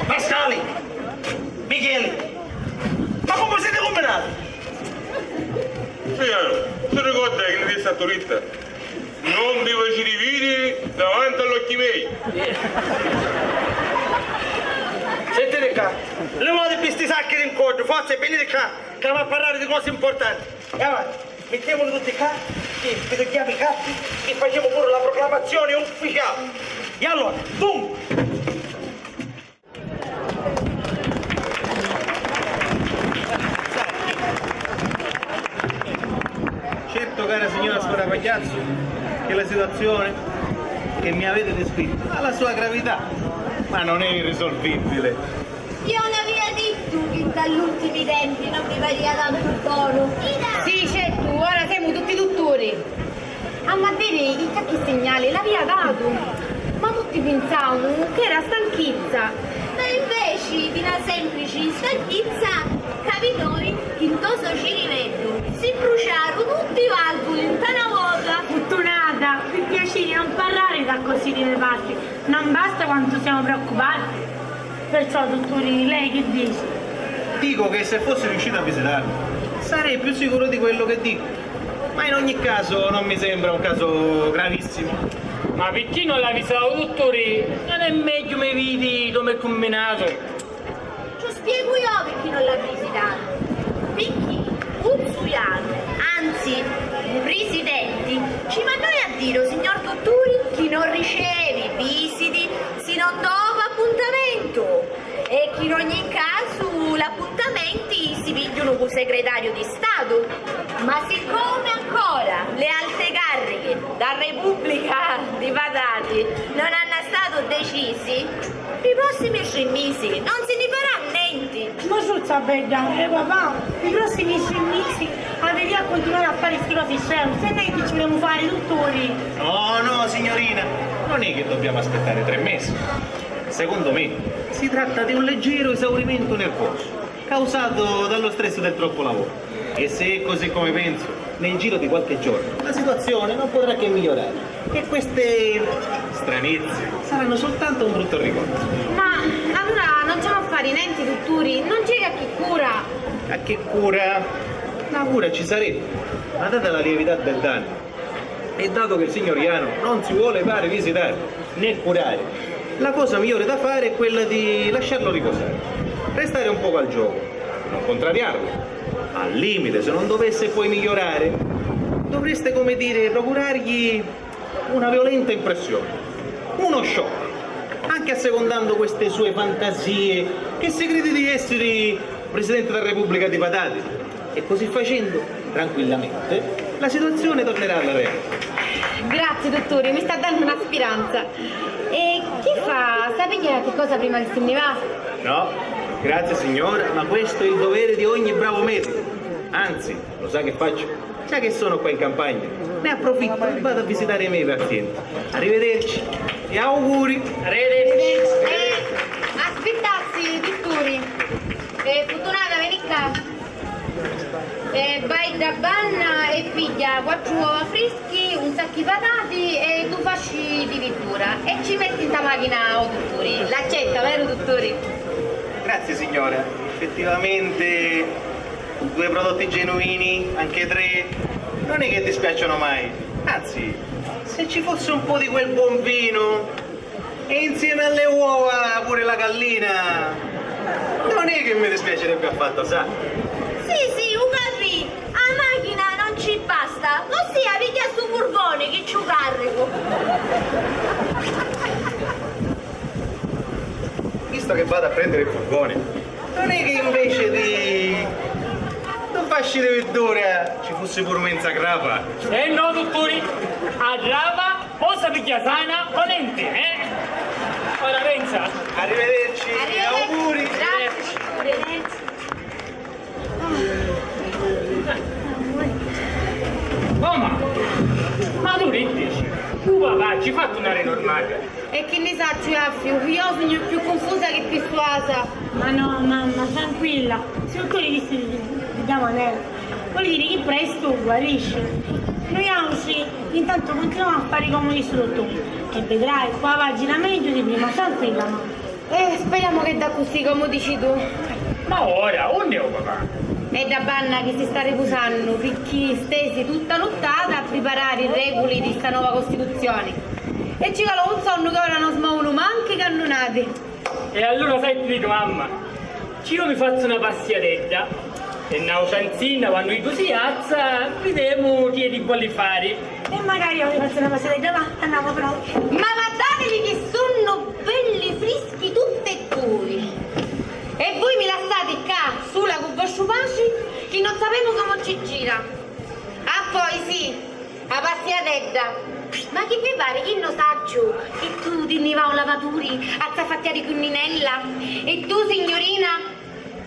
Pascali, Micheli, ma come siete combinati? Signore, ti ricordi che ne disse a Turista? Non vi facite vedere davanti all'occhi miei! Sentite qua, levate sti sacchi di incontro, forza, venite qua, che va a parlare di cose importanti. E avanti, mettiamoli tutti qua, che vi togliamo i cappi e facciamo pure la proclamazione ufficiale. E allora, dunque, Certo, cara signora Scorapagliazzo, che la situazione che mi avete descritto ha la sua gravità, ma non è irrisolvibile. Io non avia dittu chi All'ultimi tempi non mi parìa datu lu donu. Sì, certu, ora semu tutti dutturi. Amma diri chi cacchi signali l'avìa datu, ma tutti pinsamu ch'era stanchizza. Ma inveci di na semplici stanchizza, capitoi chi nto so ciriveddu si mbruciaru tutti i valvuli nta na vota. Furtunata, pi piaciri non parrari d'accossì di me patri, non basta quantu siamo preoccupati? Perciò, dutturi, lei chi dici? Dico che se fossi riuscito a visitarlo, sarei più sicuro di quello che dico. Ma in ogni caso non mi sembra un caso gravissimo. Ma picchì non l'avvisau, dutturi? Non è megghiu mi vidi come è cumminatu? Ci u spiegu io picchì non l'avvisitatu. Picchì u zu Janu, anzi, u prisidenti, ci mannoi a diri ô signor dutturi chi non ricevi visiti si non dopu appuntamentu. E chi in ogni casu l'appuntamenti si pigghiunu cu segretariu di Statu. Ma siccomi ancora le alte carriche da Repubblica di Patati non hanno stato decisi, i prossimi tre mesi non si ne farà nenti. Mosuzza bedda, e papà, i prossimi tre mesi aviti a continuare a fare sti cosi scemi, se nenti ci volemu fare, dutturi. No, no, signorina, non è che dobbiamo aspettare tre mesi. Secondo me si tratta di un leggero esaurimento nervoso causato dallo stress del troppo lavoro. E se è così come penso, nel giro di qualche giorno la situazione non potrà che migliorare. E queste stranezze saranno soltanto un brutto ricordo. Ma allura non ci hamu a fari nenti, dutturi? Non c'è chi cura? A che cura? La cura ci sarebbe, ma data la lievità del danno, e dato che il signor Iano non si vuole fare visitare né curare, la cosa migliore da fare è quella di lasciarlo riposare, restare un poco al gioco, non contrariarlo. Al limite, se non dovesse poi migliorare, dovreste, come dire, procurargli una violenta impressione, uno shock, anche assecondando queste sue fantasie che si crede di essere presidente della Repubblica di Patati. E così facendo, tranquillamente, la situazione tornerà alla realtà. Grazie, dutturi, mi sta dannu na spiranza. E chi fa? Sa pigghia qualcosa prima che si nni va? No, grazie signora, ma questo è il dovere di ogni bravo medico. Anzi, lo sa che faccio? Già che sono qua in campagna, ne approfitto e vado a visitare i miei pazienti. Arrivederci e auguri! Arrivederci! Eh, aspittassi, dutturi. Eh, Furtunata, veni ccà. Eh, vai dda banna e pigghia quattru uova frischi, un saccu di patati e du fasci di virdura e ci metti nta machina ô dutturi. L'accetta, veru dutturi? Grazie signora, effettivamente due prodotti genuini, anche tre, non è che dispiacciono mai. Anzi, se ci fosse un po' di quel buon vino e insieme alle uova pure la gallina, non è che mi dispiacerebbe affatto, sa? Sì, sì, u capì, a machina non ci basta, vossia pigghia stu furgoni chi ci u carricu. Visto che vado a prendere il furgone, non è che invece di ddu fasci di virdura ci fussi puru menza grapa? Eh no, dutturi, a grapa o sa pigghia sana o nenti, eh? Ora pensa. Arrivederci e auguri! Grazie, dutturi. Oh, ma, ma tu che dici? Tu papà ci fa tornare normale? E chi nni sacciu, Affiu, io sugnu cchiù cunfusa chi pirsuasa. Ma no, mamma, tranquilla, si u dutturi dissi di, di dda manera, voli diri chi prestu guarisci. Nuiautri intantu cuntinuamu a fari comu dissi u dutturi e vidrai, cu va gira megghiu di prima, tranquilla, mamma. Eh, speriamo che d'accussì, comu dici tu. Ma ora, unni è u papà? È dda banna chi si sta ripusannu, picchì stesi tutta nuttata a priparari i reguli di sta nova Costituzioni. E ci calò un sonnu ca ora non smovunu mancu i cannunati. E allura sai chi dicu, mamma? Ci io mi fazzu na passiatedda e n'autra nzinna, quannu iddu si jazza, videmu chi iddu voli fari. E magari io mi fazzu na passiatedda, va, andamu però. Ma vaddatili chi sunnu belli frischi tutti e dui. E vui mi lassati ccà sula cu vostru patri, chi non sapemu comu ci gira. Ah, poi sì, a passiatedda. Ma chi vi pari chi no sacciu chi tu ti nni va o lavaturi a zafattiari cu Ninella? E tu, signurina?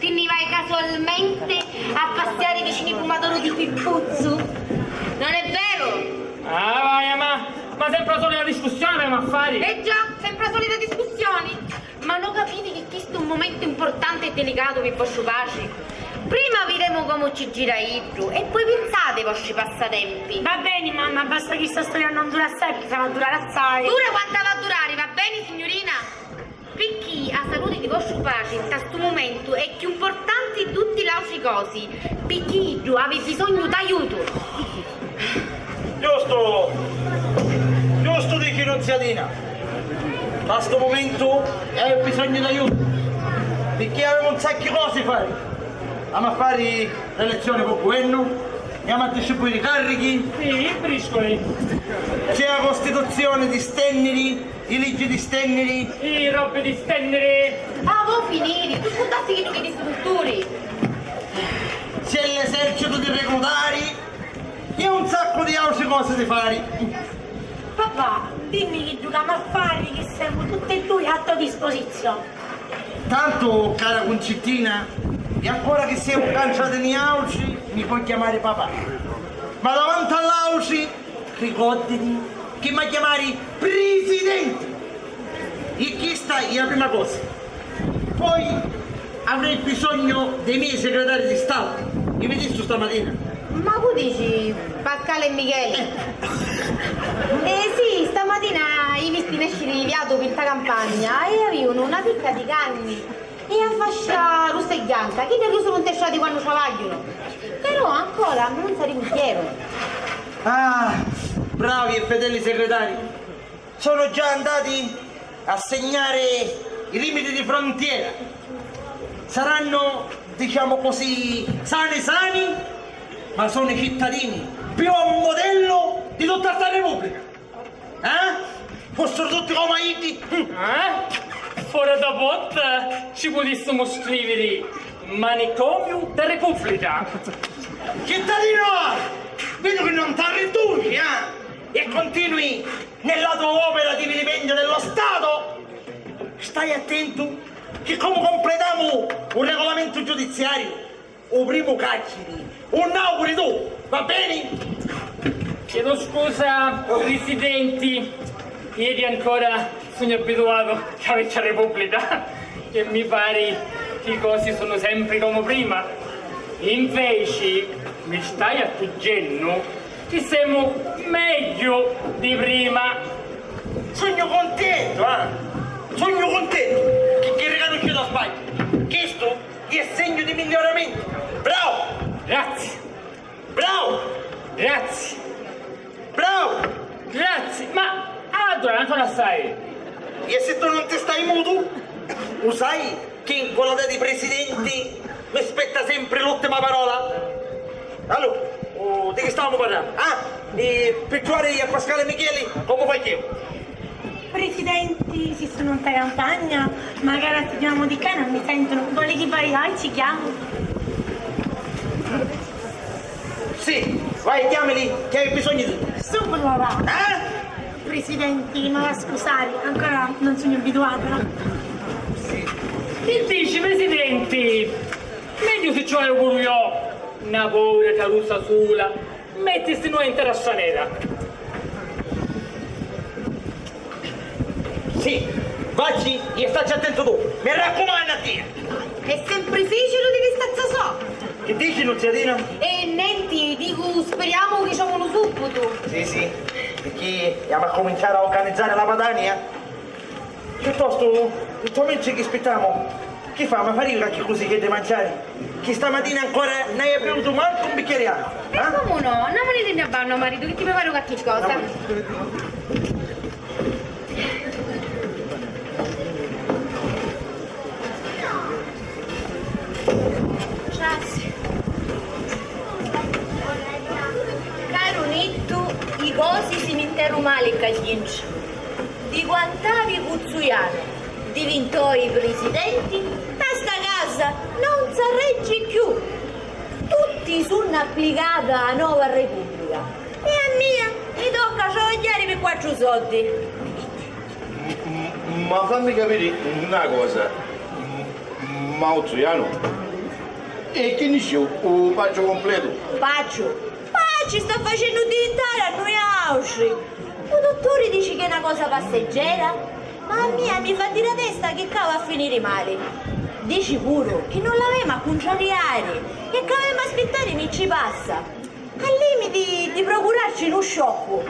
Ti nni vai casualmente a passiari vicinu i pumadoru di Pippuzzu? Non è vero? Ah, vai, ma, ma sempre la solita discussione avemu a fari. Eh già, sempre la solita discussioni. Ma non capiti che chistu è un momento importante e delicato pi vostru patri? Prima videmu comu ci gira iddu e poi pinsate ai vostri passatempi. Va beni, mamma, basta chi sta storia non dura assai, picchì s'ava a durari assai. Dura quantu va a durari, va beni, signurina? Picchì a saluti di vostru patri nta stu mumentu è cchiù importanti di tutti l'autri cosi, picchì iddu havi bisognu d'aiutu. Giustu, giustu dici Nunziatina. Nta stu mumentu havi bisognu d'aiutu, picchì avemu un sacchi cosi fari. Hamu a fari l'elezzioni pô guvennu, e hamu a distribuiri i carrichi. Sì, i briscoli. C'è a Costituzioni di stenniri, i liggi di stenniri. I robbi di stenniri. Ah, vo finiri? Tu scurdasti chiddu chi dissi u dutturi? C'è l'esercitu di reclutari e un saccu di autri cosi di fari. Papà, dimmi chiddu chi hamu a fari, chi semu tutti e dui a to disposizioni. Tantu, cara Cuncittina, e ancora chi semu ccà ntra di niautri, mi poi chiamari papà. Ma davanti a l'autri, ricorditi chi m'ha chiamari prisidenti! E chista è a prima cosa. Poi avrei bisognu dei miei segretari di Statu. Li vidistu stamatina? Ma cu dici, Pascale e Micheli? Eh. Eh sì, stamatina i visti nesciri di viatu pi nta campagna e avìunu na picca di canni e a fascia russa e ghianca, chidda chi usunu nte strati quannu travagghiunu. Però ancora non sa ricugghièrunu. Ah, bravi e fedeli segretari! Sono già andati a segnare i limiti di frontiera. Saranno, diciamo così, sani sani, ma sono i cittadini più a modello di tutta sta Repubblica. Eh? Fossero tutti come a iddi. Eh? Fora da botta ci putissimu scriviri manicomiu da Repubblica. Cittadino, vedo che non t'arriduci, eh? E continui nella tua opera di vilipendio dello Stato, stai attento che come completiamo un regolamento giudiziario, u primu cacciari u nauguri tu, va beni? Chiedo scusa, Presidenti, ieri ancora sugnu abituatu a la vecchia Repubblica e mi pari che i cosi sono sempre come prima. Inveci mi stai accurgennu chi semu megghiu di prima. Sugnu cuntentu, ah! Sugnu cuntentu chi, chi ricanusciu la sbaglia. Chistu è segnu di miglioramento. Bravo! Grazie! Bravo! Grazie! Bravo! Grazie! Ma allora ancora stai? E se tu non ti stai mutu, u sai che in qualità di presidenti mi spetta sempre l'ultima parola? Allora, oh, di chi stavamo parlando? Ah, e per trovare a Pascale Micheli, come facciamo? Presidenti, si sono in campagna, magari a sti due di ccà non mi sentono. Vuole che vaya, ci chiamo? Sì, vai, chiamili, che hai bisogno di... Subito, papà. Eh? Presidenti, mi va a scusare, ancora non sono abituata. Sì. Chi dici, Presidenti? Megghiu si ci vaiu puru iò, na povera carusa sula, mettisi nua in terra stranera. Sì, vacci e stacci attentu tu, mi raccumannu a tia! È sempre difficile di stazza so! Chi dici, Nunziatina? E nenti, dicu, speriamo che ci vuole subito. Sì, sì, perché abbiamo a cominciare a organizzare la Padania. Piuttostu, nto mentri chi spittamu, chi famu? Fari qualchi cusicedda di manciari? Chi stamatina ancora non hai bevuto manco un bicchiere d'acqua, eh? E comu no? Andamuniti nta bagnu, maritu, chi ti preparu qualchi cosa. Grazie. Caru Nittu, i cosi si mitteru mali ccà dintra. Di quant'havi cu Zuianu divintò i prisidenti, nta sta casa non s'arreggi cchiù. Tutti sunnu applicati â nova repubblica e a mia mi tocca travagghiari pi quattru soddi. M-, m-, ma fammi capiri na cosa, m-, ma u Zuianu? E chi nisciu u pacciu completu? Pacciu? Pacci sta facennu divintari a nuiautri! U dutturi dici chi è na cosa passeggera, ma a mia mi fa diri a testa chi ccà va a finiri mali. Dici puru chi nun l'avemu a cuntrariari e ca avemu a spittari mi ci passa. Al limiti di procurarci nu scioccu.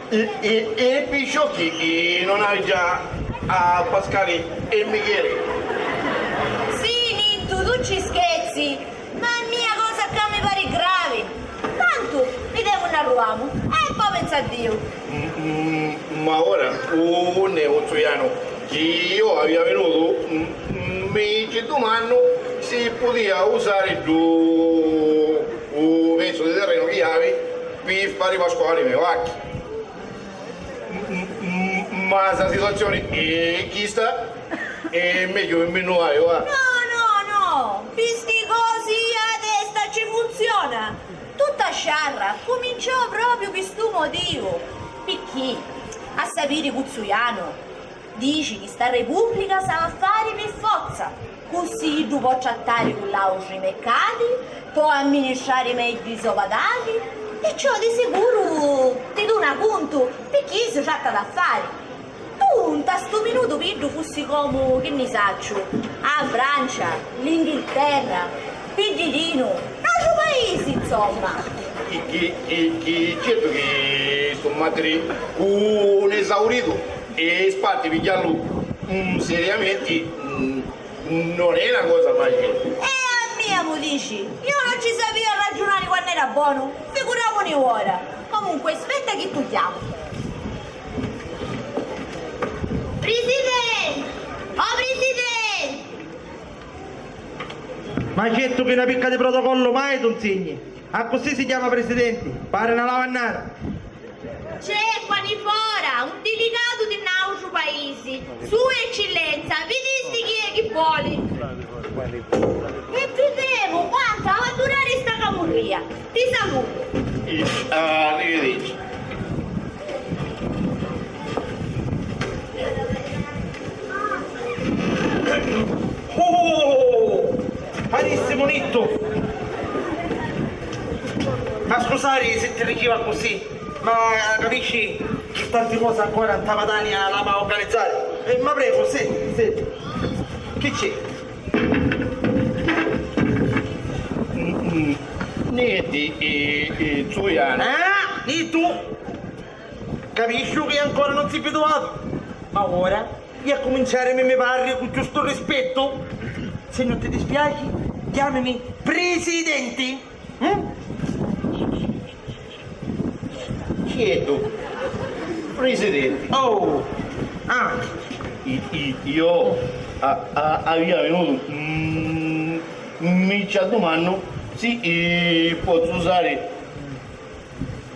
E, e, e pi sciocchi, e non hai già a Pascali e Michele? Sì, Nittu, tu ci scherzi, ma è mia cosa ca mi pari gravi. Tantu, videmu unni arrivamu, e poi pensa a Diu. Mm, mm, ma ora, unni, Zuianu, chi io avia venutu, mm, mm, mi ci dumannu si pudia usari ddu u pezzu di terrenu chi havi pi fari pasquari me vacchi. M-, m-, ma sa situazioni è chista, è megghiu mi nnu vaiu, va. No, no, no, pi sti cosi a testa ci funziona. Tutta sciarra cuminciò propriu pi stu motivu, picchì, a sapiri cu Zuianu, dici chi sta repubblica s'ha a fari pi fozza, cussi iddu pò trattari cu l'autri mercati, pò amministrari megghiu i so patati, e ciò di sicuru ti duna cuntu, picchì si tratta d'affari. Tu nta stu minutu pi iddu fussi comu, chi nni sacciu, a Francia, l'Inghilterra, pi didinu, n'autru paisi, insomma. Chi, chi, chi, chi, certu chi stu matri cu un esauritu e sparti pigghiallu, mm, seriamenti, mm, non è na cosa facili. E a mia mu dici, io non ci sapia arraggiunari quann'era bonu, figuramuni ora. Comunque, spetta chi tu chiamu. Presidenti! Oh, Presidenti! Ma certu chi na picca di protocollu mai tu nsigni. Accussì si chiama presidenti, pari na lavannara. C'è qua di fora un delegato di un altro paese. Sua Eccellenza, vidisti chi è chi voli? E videmu quantu havi a durari sta camurria. Ti salutu. Arrivederci. Oh! Carissimu Nittu! Ma scusari si ti richiva accussì, ma capisci chi tanti cosi ancora nta Padania l'hamu a organizzari. Eh, ma prego, sì, sì. Chi c'è? Mm, mm. Nenti, eh, eh, Zuianu. Ah, Nittu! Capisciu chi ancora non si abituatu, ma ora ia cuminciari mi, mi parri cu giustu rispettu. Se non ti dispiaci, chiamimi presidenti. Mm? Certu, presidenti. Oh, ah. I, i, io a, a, avia venutu, mm, mi ci addumannu si, eh, pozzu usari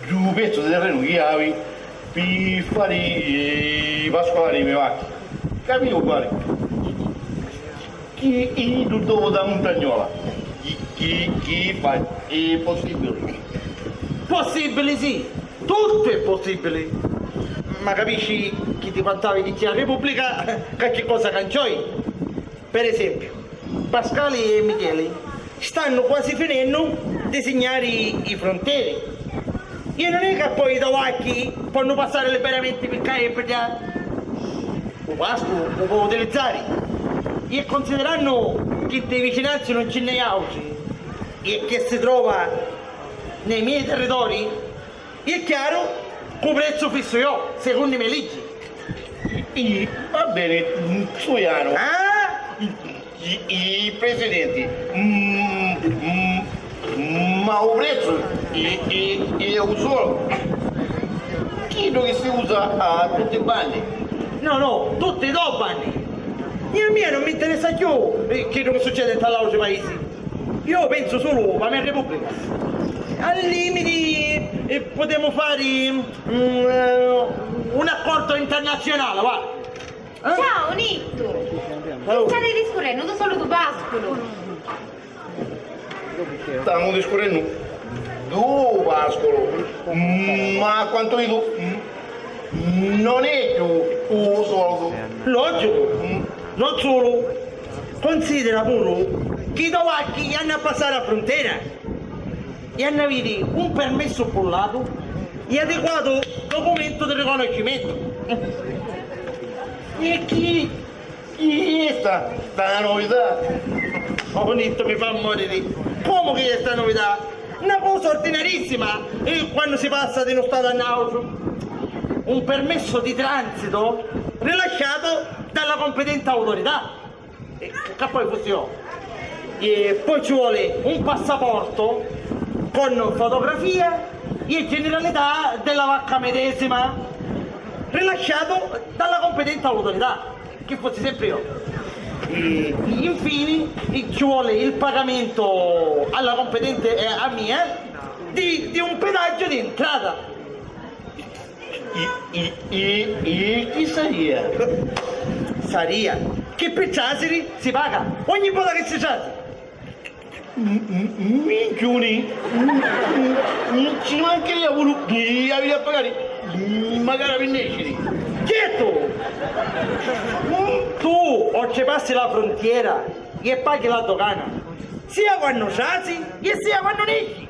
ddu pezzu di terrenu chi havi pi fari, eh, pasquari me vacchi. Capì, cumpari? Chi iddu dopu da muntagnola. Chi, chi, chi fa? È possibili? Possibili, sì! Tuttu è possibili! Ma capisci chi ti quantavi di chi a Repubblica qualchi cosa cancioi? Per esempiu, Pascali e Micheli stannu quasi finennu di signari i fronteri. E non è ca poi i tovacchi ponnu passari liberamenti pi ccà e pi ddà. U pascu u pò utilizzari. E considerannu chi ddi vicinanzi non ci nn'è autri e che si trova nei miei territori, è chiaru cu prezzu fissu io, secunnu i me liggi. I, va beni, Zuianu. Ah? I, i, i presidenti, mm, mm, ma u prezzu i, i, i è u solu. Chiddu chi si usa a tutti i banni. No, no, tutti i do banni. E a mia non mi interessa chiù, eh, chiddu chi succedi nta l'autri paisi. Io pensu sulu pa me Repubblica. Al limiti, eh, putemu fari, mm, eh, un accordo internazionale, va. Eh? Ciao, Nittu! Chi stai discurrennu? Tu sulu tu pasculu? Stamu discurrennu du pasculu, ma quantu vidu, mm, non è chiù u soldu. Logicu, mm, non sulu. Considera puru Chi dui vacchi hannu a passari a frontiera e hannu aviri un permessu pullatu e adeguatu documento di riconoscimento. E chi, chi è sta, sta novità? Oh, Nitto, mi fa moriri. Comu chi è sta novità? Na cosa ordinarissima, eh, quannu si passa di nu statu a n'autru. Un permesso di transito rilasciato dalla competente autorità. E ca poi fussi io. E poi ci vuole un passaporto con fotografia e generalità della vacca medesima, rilasciato dalla competente autorità, che fossi sempre io. E infine ci vuole il pagamento alla competente, eh, a mia, di, di un pedaggio di entrata. I, i, i, i, chi saria? Saria che pi trasiri si paga ogni vota che si trasi. M-, m-, minchiuni! M-, m-, ci mancaria puru di aviri a pagari, m-, magari pi nesciri. Certu! Mm, tu oltrepassi la frontiera e paghi la dogana, sia quannu trasi e sia quannu nesci.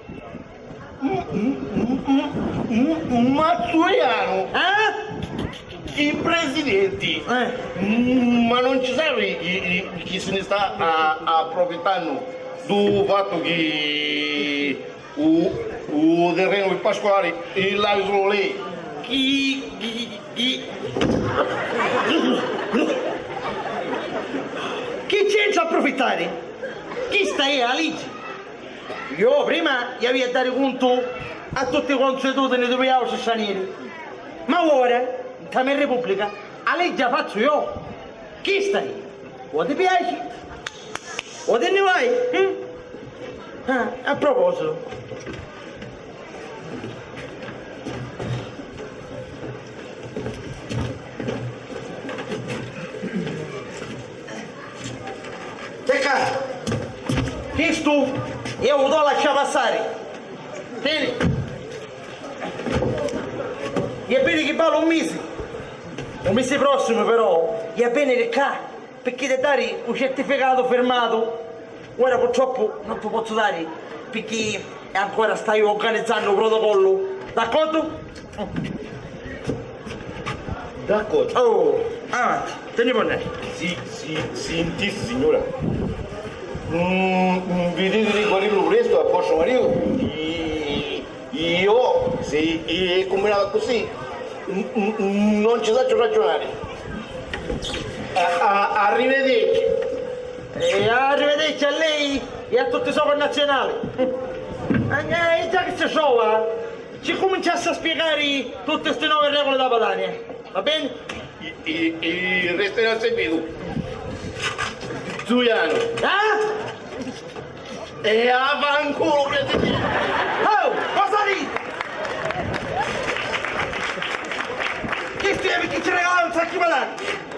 M-, m-, m-, m-, m-, Mazzulianu! Eh? Chi presidenti! Eh. M-, ma non ci sapi chi, chi, chi si ne sta a, approfittannu du fattu chi u, u terrenu pi Pasquali l'havi sulu lei? Chi, chi, chi, chi c'entra approfittari? Chista è a liggi. Iò prima iavìa a dari cuntu a tutti i consuetudini di viautri straneri, ma ora, nta me repubblica, a leggi a fazzu iò. Chista è. O ti piaci o ti nni vai. Mm? Ah, a propositu. Checca! Chistu iu u do lascia passari. Teni! Ia veni chi vali un misi. U misi prossimu, però, ia veniri ccà picchì ti dari u certificatu firmatu. Ora purtroppu non ti pozzu dari picchì ancora staiu organizzannu u protocollu. D'accordu? D'accordu. Oh, avanti, ti nni pò andari. Si, si, sinti, signura. Mm, viditi di guarirlu prestu a vostru maritu? I, io, si è cumbinatu accussì, n-, n-, non ci sacciu raggiunari. A, a, arrivederci. E arrivederci a lei e a tutti i so connazionali. Eh, eh, già che si trova, ci cuminciassi a spiegari tutti sti novi reguli da Padania, va bene? I, i, i resterà servitu. Zuiano. Eh? E a fanculo, presidente! Oh, cosa dite? Chi scrive chi ci regala un sacco di banane?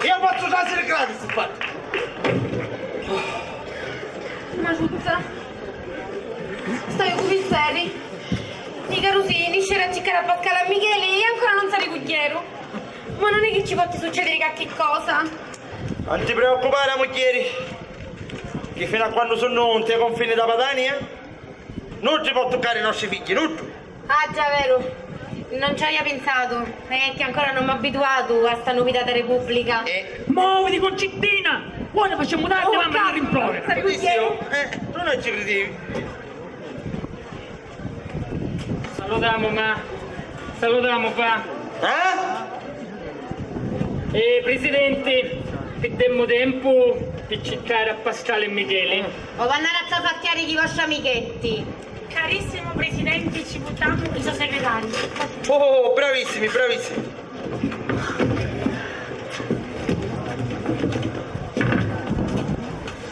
Io faccio già essere gratis, infatti. Maruzza, staiu cu misteri. I carusini nisciri a circari a Pascale e a Micheli e ancora non si ricugghieri. Ma non è che ci potti succedere qualche cosa? Non ti preoccupare, mugghieri, che fino a quando sunnu nti i confini da Padania, nuddu pò tuccari i nostri figghi, nuddu. Ah, già, veru. Non ci avia pinsatu, ma è che ancora non m'abituatu a sta nuvitata repubblica. Eh. Moviti, Concittina! Ora facemu tardi, oh, mamma, mi rimprora. Benissimo, eh, non ci credivi. Salutamu, ma. Salutamu, pa. Eh? Eh, Presidenti, piddemmu tempu pi circari a Pascale e Micheli. O v'annari a zafattiari chi vostri amichetti. Carissimo Presidente, ci vutamu i so segretari. Oh, bravissimi, bravissimi.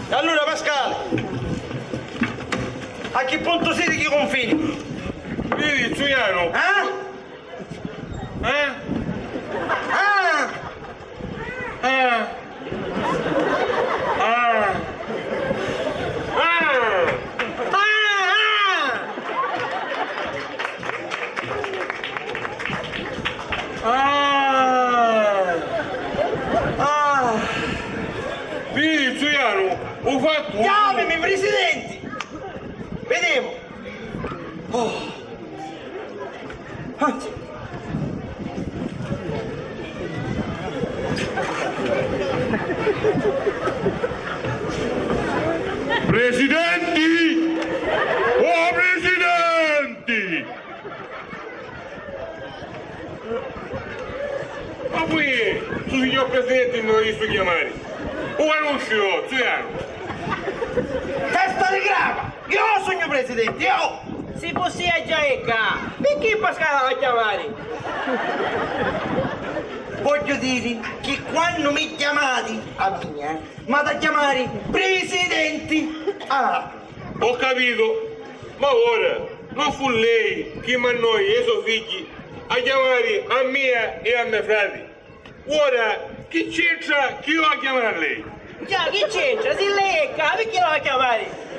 E allura, Pascale, a chi puntu siti chi cunfini? Vidi, Zuianu? Eh? Eh? Ah! Ah! Ah! Ah! Ah! Ah! Ah! Vidi, Zuianu, u fattu. Chiamimi, Presidente! Signor Presidente, mi voglio chiamare. U canusci io, Zuiano. Testa di grava! Io sogno presidente, io! Si può sia già ecca, perché Pascale la chiamare? Voglio dire che quando mi chiamate a mia, m'ha da chiamare presidente. Ah. Ho capito, ma ora non fu lei che mandò i suoi figli a chiamare a mia e a mio frate? Ora chi c'entra chi io a chiamare a lei? Già, chi c'entra? Si lei è qua, perché la va a chiamare?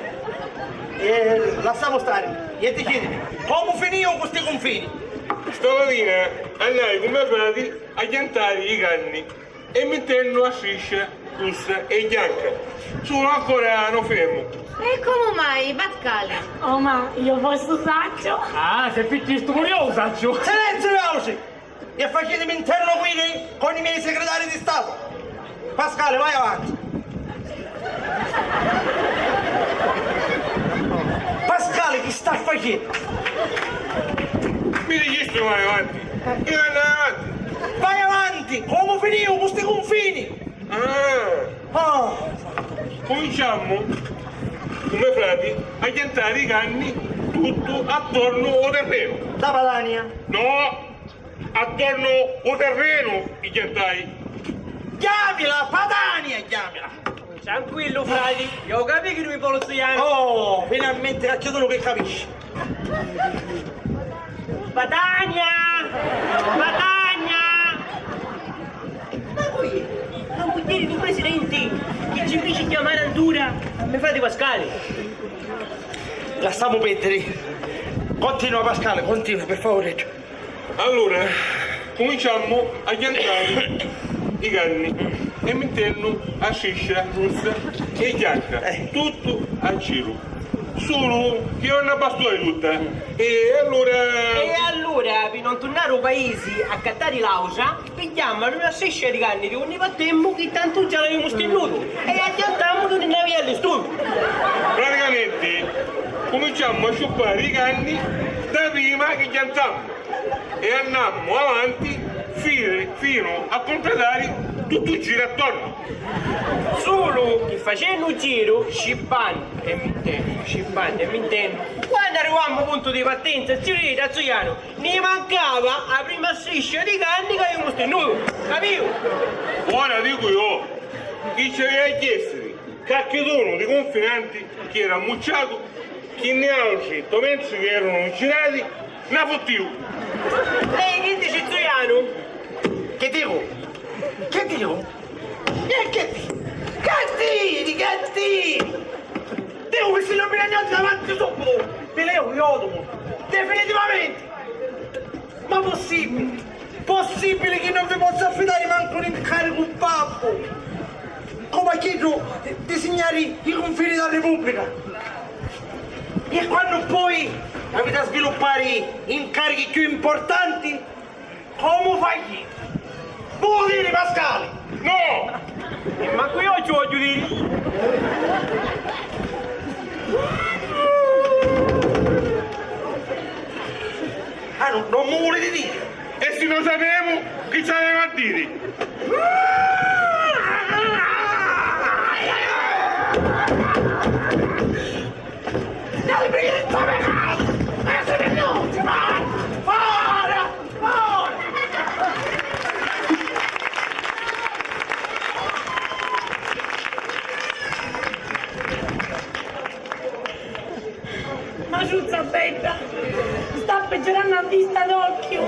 Eh, lasciamo stare, e decidimi, come finio con sti confini? Stamattina andai con mio frate a chiantare i canni e mi tenno a striscia rossa e bianca. Solo ancora non fermo. E come mai, Pascale? Oh, ma io forse saccio. Ah, se fittistu pure io saccio. Silenzio, Rausi! E facitemi interloquire con i miei segretari di Stato. Pascale, vai avanti. Pascale, chi sta facendo? Mi dicisti vai avanti? Io vado avanti. Vai avanti, come finio con sti confini? Ah. Ah. Cominciamo come frati a chiantare i canni tutto attorno al terreno. Da Padania? No, attorno al terreno i chiantai. Chiamila, Padania, chiamila. Tranquillo, frati, io capisco che lui vuole studiare. Oh, finalmente c'è uno che capisce. Padania! Padania! Ma voi, non vuol dire tu, presidente, che ci fece chiamare ancora a me frate Pascale? Lasciamo perdere. Continua, Pascale, continua, per favore. Allora, cominciamo a chiantare i canni e mettennu a striscia rossa e bianca, tuttu a giru. Sulu chi non a bastò tutta. E allura... E allura, pi non turnari ô paisi a accattari l'autra, pigghiammu una striscia di canni di unni battemmu chi tantu già l'avemu stinnutu e a chiantammu d'unni n'avia allistutu. Praticamenti, cuminciammu a sciuppari i canni da prima chi chiantammu e annammu avanti finu, finu a cumpletari tuttu u giru attornu. Sulu chi facennu u giru, scippannu e mittennu, scippannu e mittennu, quannu arrivammu ô puntu di partenza, ci vidi, Zuianu, ni mancava a prima striscia di canni chi avemu stinnutu, capiu? Ora dicu iu, chi ci avia a essiri cacchidunu di cunfinanti chi era ammucciatu, chi niautri, to mentri chi eranu girati, na futtiu. Lei chi dici, Zuianu? Chi dicu? Chi dicu? E chi dici? Chi dici? Chi dici? Dicu chi si non mi ne andate avanti subito, mi levu, io dopo. Definitivamente. Ma possibili? Possibili chi non vi pozzu affidari mancu un incaricu babbu? Comu a chiddu di signari i cunfini dâ Repubblica? E quannu poi aviti a sviluppari incarichi chiù importanti, comu fai? Vuo diri, Pascali? No! E mancu io ci vogghiu diri. Ah, no, non mi vuliti diri? E si no sapemu, chi ci avemu a diri? Maciuzza bedda, sta peggiurannu a vista d'occhiu.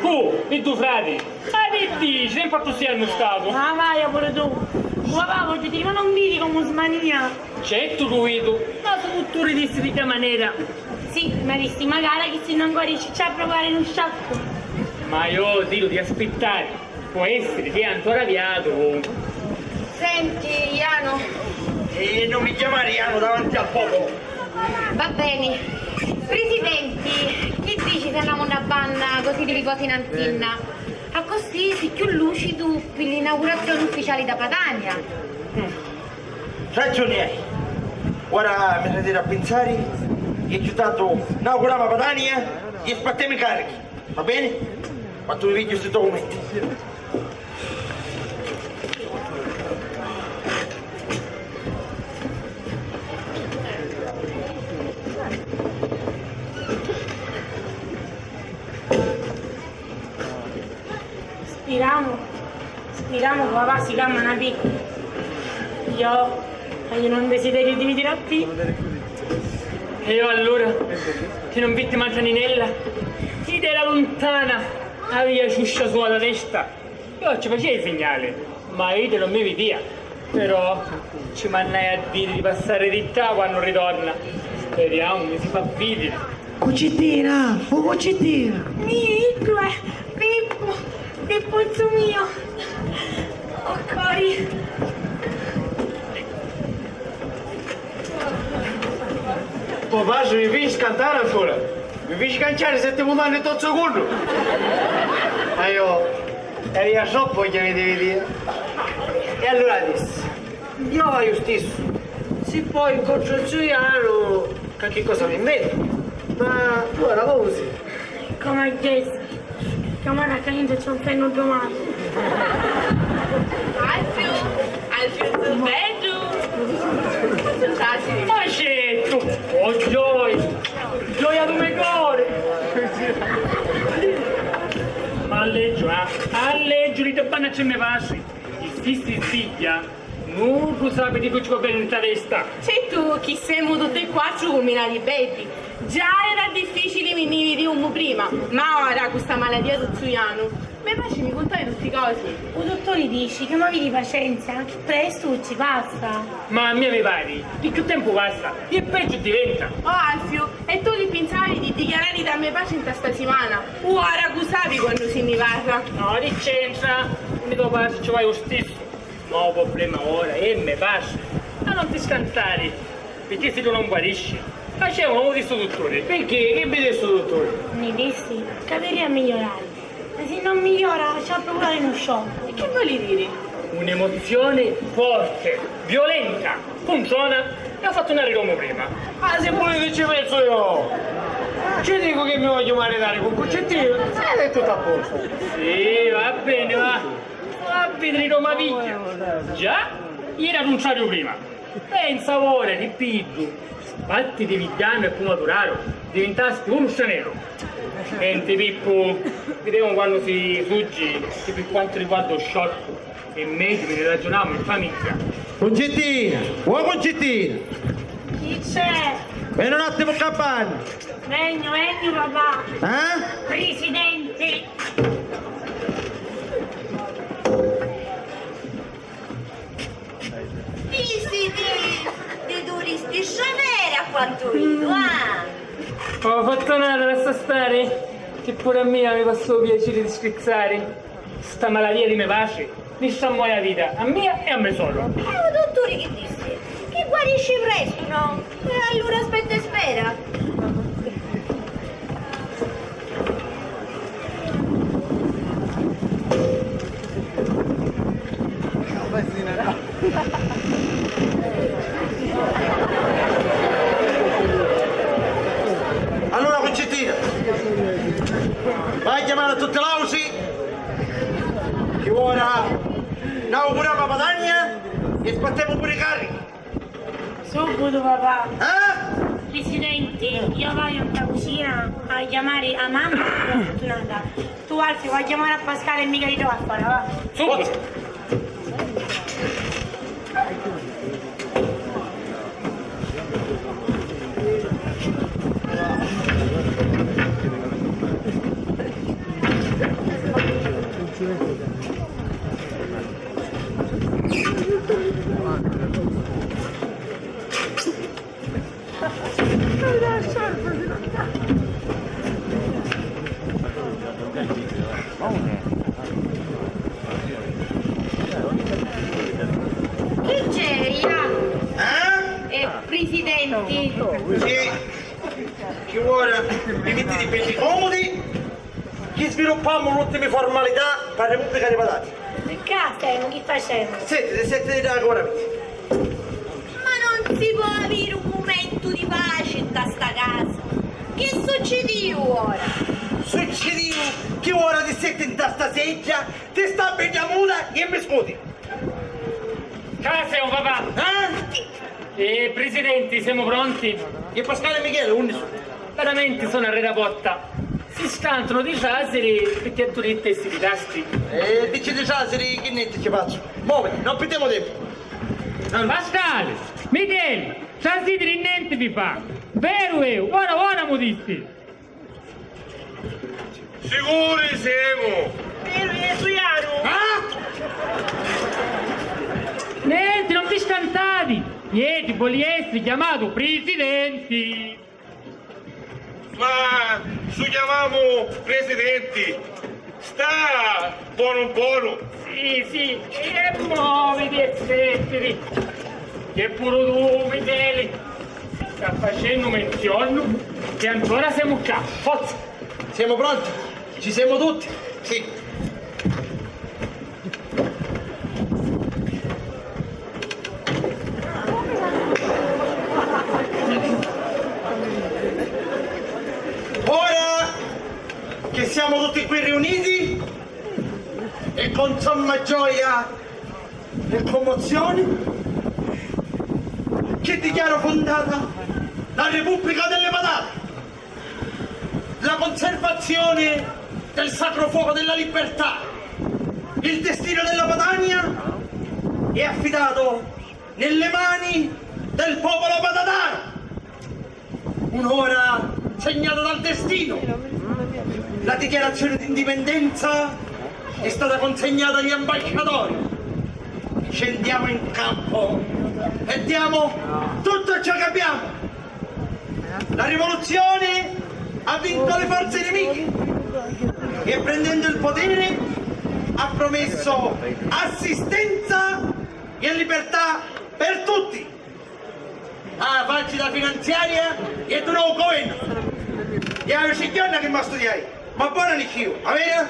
Cu? Pi du frati? Ma chi dici? Tempu a tu si annustatu. Ah, vai, pure tu. U papà, vogghiu diri, ma non vidi comu smania? Certu cu vidu. Ma tu dutturi dissi di dda manera. Sì, ma dissi, magari chi si non guarisci ci ha pruvari un sciaccu. Ma io dicu di aspittari. Può essiri chi è ancora aviatu. Senti, Janu. E non mi chiamare Janu davanti al popolo. Va beni. Presidenti, chi dici se andamu nna banna così ti li posi nanzinna? Accossì si chiù lucidu pi l'inaugurazioni ufficiali da Padania. Ragiuni hai. Ora mi ridi a pinsari e ciutatu inauguramu a Padania e spartemu i carichi. Va beni? Quantu vi pigghiu sti documenti? Spiramu, spiramu ca va si calma na picca. Io haiu un desideriu di vidiri a Pippu. E io allura, chi non vitti mancu a Ninella, idda era luntana, avia ciuscia sua da testa. Io ci facia i signali, ma idda non mi vidia. Però ci mannai a diri di passari di ddà quannu ritorna. Speriamu mi si fa vidiri. Cuccittina! Oh, Cuccittina! Nicu, eh, Pippu, Pippuzzu miu, o cori. To patri mi fici scantari ancora, mi fici canciari setti mutanni nto secunnu. Ma io, io troppu vogghiu di vidiri. E allura dissi, io vaiu stissu, si poi incontru zù Janu, qualchi cosa mi inventu. Ma tu ora comu si? Comu a Gessi. Camara, ca intra c'è un fennu domani. Alfiu, Alfiu, tu beddu! Ma certu, oh gioia, gioia di me cori! Alleggiu, eh? Alleggiu, li te banna c'è me patri, i stissi sbigghia. Nuddu sapi di cu ci va beni nta testa. Certu chi semu tutti e quattru culminati beddi. Già era difficili vinniri di umu prima, ma ora cu sta malatia di zù Janu. Me patri mi cuntau tutti cosi. U dutturi dici chi m'aviri pacienza, chi prestu ci passa. Ma a mia mi pari chi cchiù tempu passa, chi peggiu diventa. Oh Alfiu, e tu chi pinsavi di dichiarari da me patri nta sta simana? U ora cu sapi quannu si nni parra? No, chi c'entra? Unni to patri ci vai u stissu. Ma u problema ora è me patri. Ma non ti scantari, picchì si tu non guarisci, facemu comu dissi u dutturi. Picchì? Chi mi dissi u dutturi? Mi dissi ca viria a migliorari, ma si non migliora, ci ha provare uno shock. E chi voli diri? Un'emozione forte, violenta, funziona e ho fatto andare l'uomo prima. Ah, se puliti ci pensu io! Ci dicu chi mi vogghiu maritari cu Cuccittina e è tutto a posto. Sì, va bene, va. Va a vidiri doma pigghia. Già, ieri era cuntrariu prima. Pensa ora, di piddu, sbatti di vigghianu e pumaturaru, divintasti unu straneru. Senti, Pippu, videmu quannu si suggi chi pi quantu riguarda u sciortu è megghiu chi ni ragiunamu in famigghia. Cuncittina, oh Cuncittina! Chi c'è? Veni un attimu ccà banni. Vegnu, vegnu, papà. Eh? Prisidenti. Ti siti di turisti sciaveri a quantu vidu, ah! Oh, fattunata, lassa stari, chi puru a mia mi passò u piaciri di schizzari. Sta malatia di me patri mi strammoi a vita a mia e a me soru. E u dutturi chi dissi? Chi guarisci prestu, no? E allura aspetta e spera. Allura, Cuncittina, vai a chiamari a tutti l'autri chi ora n'auguremu a Padania e sbattemu puru i carri. Subitu, papà. Eh? Prisidenti, io vaiu nta cucina a chiamari a mamma e a Fattunata. Tu, Alfi, vai a chiamari a Pascale e Micheli dda va fora, va. Subitu. Chi c'è, Ianu? Eh? E prisidenti? Sì. Chi ora vi mittiti belli comodi, chi sviluppamu l'ultimi formalità per Repubblica di Patati. E ccà stemu, chi facemu? Sentiti, sentiti ancora. Ma non si può avere un momento di pace in sta casa? Che succediu ora? Succediu chi ora ti setti nta sta seggia, ti sta bedda muta e mi scuti. Casa è un papà! Eh? E presidenti, siamo pronti? E Pascale e Michele, unni su? Veramente sono arreda potta. Si scantanu di trasiri picchì tu li testi li tasti. E dici di trasiri chi nenti ci fazzu? Movi, non piddemu tempu. Pascali, Micheli, trasiti di nenti vi fa. Veru eu, ora ora mu disti. Sicuri semu. Veru eu, Suianu. Ah? Nenti, non vi scantati. Ieri voli essiri chiamatu prisidenti. Ma su chiamamu presidenti, sta bonu bonu. Sì, sì, e moviti e settiti, che puru tu, Micheli, sta facennu menzionu che ancora semu ccà. Forza! Semu pronti? Ci semu tutti? Sì. Ora che siamo tutti qui riuniti e con somma gioia e commozione, che dichiaro fondata la Repubblica delle Patate. La conservazione del sacro fuoco della libertà, il destino della Padania è affidato nelle mani del popolo patataro. Un'ora segnata dal destino. La dichiarazione di indipendenza è stata consegnata agli ambasciatori. Scendiamo in campo e diamo tutto ciò che abbiamo. La rivoluzione ha vinto le forze nemiche e prendendo il potere ha promesso assistenza e libertà per tutti. Ah, facci la finanziaria e tu non coen. E avevi giorni che mi studiai, ma buona licchiu, aveva?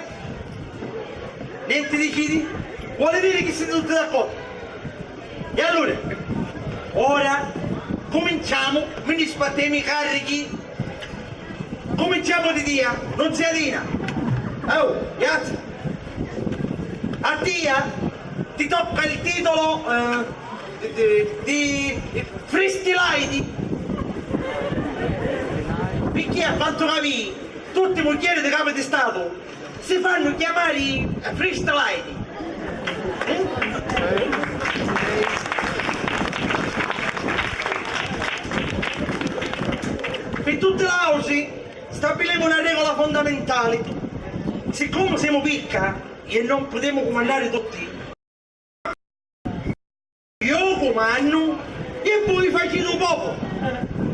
Nenti diciti? Vuole dire che siete tutti d'accordo? E allora, ora cuminciamo, quindi spartemu i carichi. Cuminciamo di tia, non zia Dina. Oh, grazie. A tia ti tocca il titolo eh, di, di, di freestyle. Perché a quanto capì, tutti i mugghieri di capi di Stato si fannu chiamari freestyle. Eh? Pi tutti l'ausi stabilemu na regola fondamentali. Siccomu semu picca e non putemu cumannari tutti, Iu cumannu e vui faciti u popu.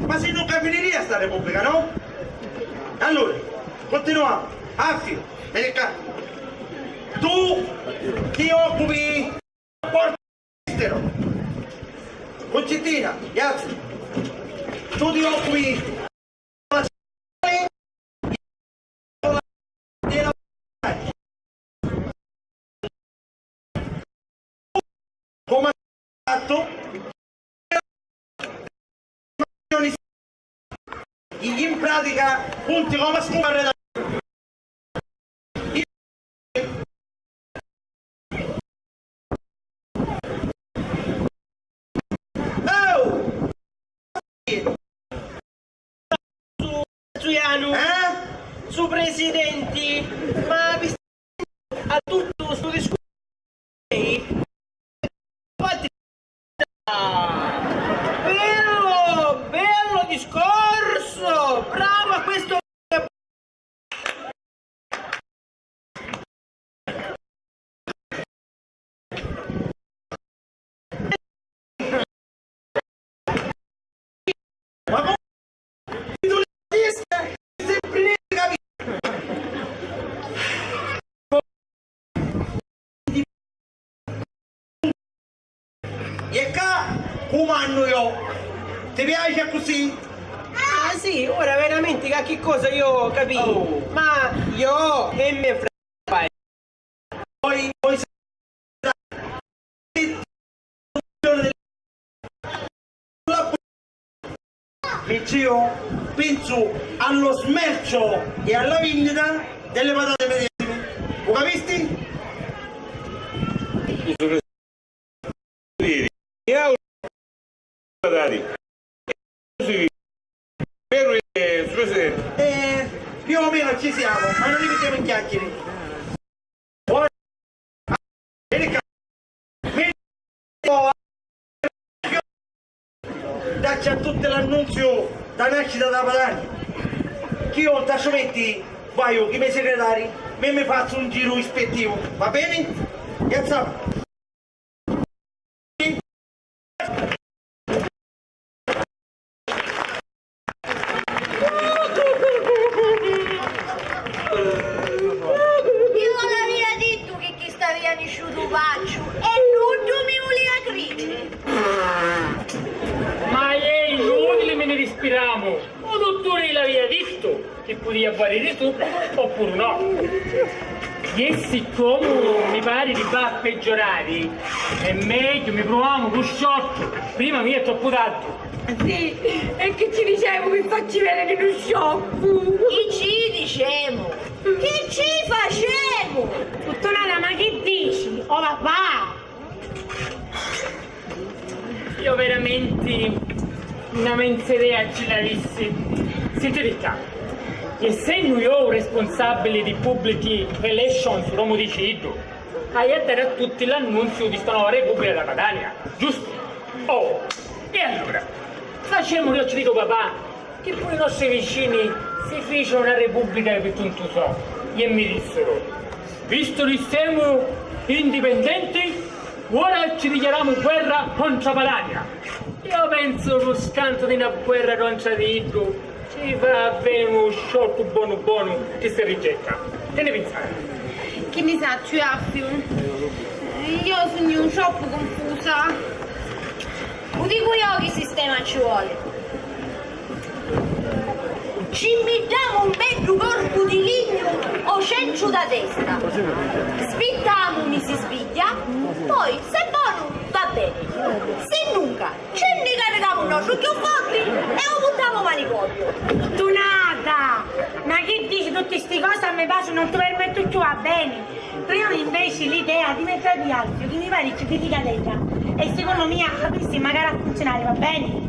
Ma si no ca finiria sta repubblica, no? Allura, cuntinuamu. Affiu, veni ccà. Tu ti occupi di rapporti estero. Cuncittina, Iazzu, tu ti occupi Comu fattu? In pratica, punti comu a scuparre da. Oh! Su, Giulianu, eh? Su presidenti, ma vi a tuttu stu discursu. Bello, bello discorso, bravo a questo. Ma comu, sempri nenti capì. E ccà cumannu iò. Ti piaci accussì? Ah sì, ora veramenti qualchi cosa iò capì. Oh. Ma iò e me fratelli. Poi, poi Picciu, pensu allo smercio e alla vendita delle patate medesime. U capisti? Veru, eh, signor Presidente. Eh, Più o meno ci siamo, ma non li mettiamo in chiacchiere. Ora, vedi qua. Dacci a tutti l'annunziu dâ nascita dâ Padania. Chi io nta sciumetti vaiu chi me secretari, mi, mi fazzu un giru ispettivu, va beni? Piazza. Io l'avia dittu chi chi stavia nisciutu pacciu e nuddu mi vulia cridiri. Ma è inutili, mi ni dispiramu. U dutturi l'avia dittu chi pudia guariri supra oppuru no. E siccomu mi pari chi va a peggiorari, è megghiu mi pruvamu cu scioccu, prima mia è troppu tardi. Sì, e chi ci dicemu chi facci veniri lu scioccu? Chi ci dicemu? Chi ci facemu? Puttunata, ma chi dici? O papà! Io veramenti na menza idea ci l'avissi. Sintiti ccà, essennu io u responsabili di public relations, comu dici iddu, haiu a dari a tutti l'annunziu di sta nova Repubblica da Padania, giustu? Oh, e allura, facemu, io ci dicu papà, chi puru i nostri vicini si ficiru na repubblica pi cuntu so, e mi dissuru: vistu chi semu indipendenti, ora ci dichiaramu guerra contra Padania. Io pensu, ru scantu di na guerra contra di iddu, ci fa avè nu scioccu bonu bonu chi si rigetta. Chi ni pinsati? Chi ni sacciu, Affiu. Io sugnu troppu cunfusa. U dicu io chi sistema ci voli. Ci mmiddamu un beddu corpu di lignu o centru da testa. Spittamu mi si sbigghia, poi, se è bonu, va beni. Sinnunca, ci nni carricamu nostru chiù forti e u buttamu u manicomio. Tunata! Ma chi dici tutti sti cosi a me patri non ti permettu chiù, va beni? Prima inveci l'idea di me frati Alfio, chi mi pari chiù delicatedda, e secondo mia avissi magari a funzionari, va beni?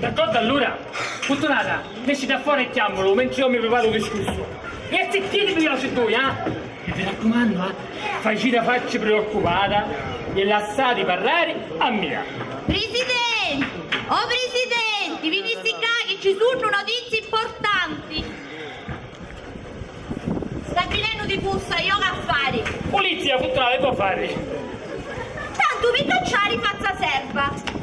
D'accordu allura, Furtunata, nesci da fora e chiamulu, mentri io mi preparu u discursu. E zittitivi io ci dui, ah! E vi raccumannu, ah, faciti a facci preoccupata e lassati parrari a mia. Prisidenti! O prisidenti, vinissi ccà chi ci sunnu notizii importanti! Sta vinennu di cursa, io c'affari! Pulizia, Furtunata, e tu affari! Tantu pi cacciari fazza serva!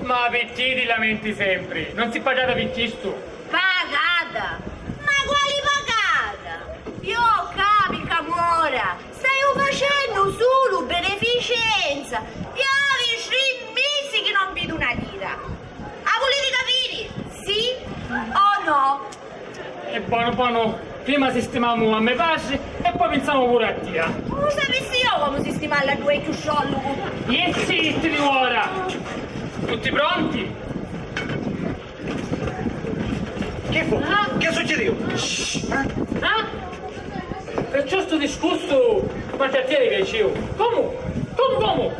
Ma pirchì ti lamenti sempri? Non si pagata pi chistu? Pagata? Ma quali pagata? Io ccà pi camora staiu facennu sulu beneficenza! Io havi tri misi chi non vidu na lira! A vuliti capiri? Sì o no? E bonu, bonu, prima sistimamu a me patri e poi pinsamu puru a tia. U sapissi io comu sistimalli a dui è chiù sciollucu. E zittiti ora! Tutti pronti? Chi fu? Ah? Chi succidiu? Shh! Ah? Perciò stu discursu quantu a tia ti piaciu? Comu? Comu, comu?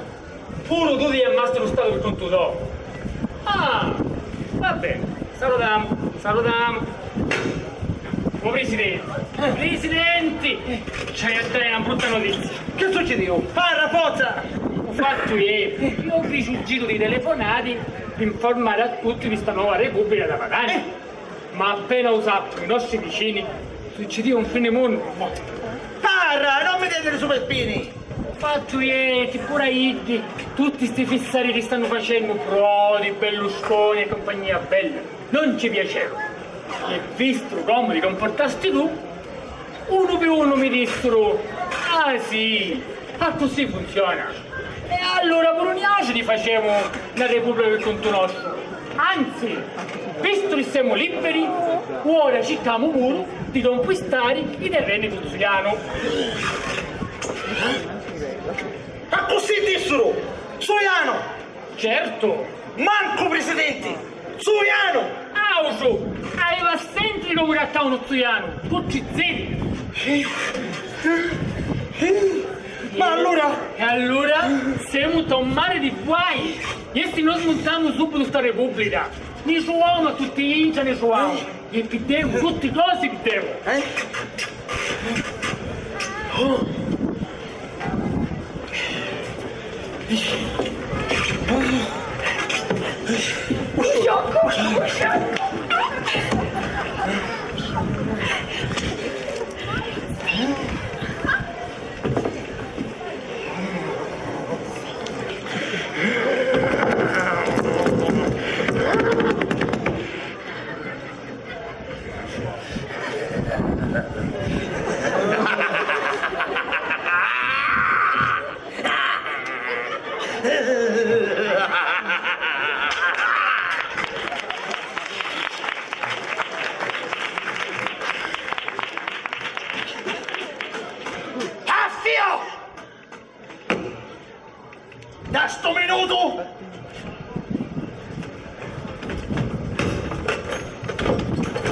Puru tu ti chiamasti lu Statu pi cuntu to. Ah, va beni, salutamu, salutamu. O Prisidenti, Prisidenti, ci haiu a dari na brutta notizia. Chi succidiu? Parra, forza! U fattu è, io fici un giru di telefonati pi nfurmari a tutti di sta nova Repubblica da Padania. Eh. Ma appena u sappiu i nostri vicini, succidiu un finimunnu. Parra, non mi tèniri supra i spini! Fattu ieri, puru a iddi, tutti sti fissari chi stannu facennu Prodi, Berlusconi e compagnia bella, non ci piaceru. E vistu comu ti comportasti tu, unu pi unu mi dissuru: ah sì, accussì funziona. E allura puru niatri facemu na repubblica pi cuntu nostru. Anzi, vistu chi semu liberi, ora circamu puru di conquistari i terreni di Zulianu. Accussì dissuru! Zulianu! Certu! Mancu prisidenti! Zulianu! Autru! Haiu a sentiri comu cattau nu zulianu! Tutti ziti! Ma allura? E allura semu nta un mari di guai! E si no smuntamu subitu sta repubblica, ni truvamu a tutti intra, ni truvamu! E pi Deu, tutti cosi pi Deu! Eh? Oh. Affio! Da stu minutu!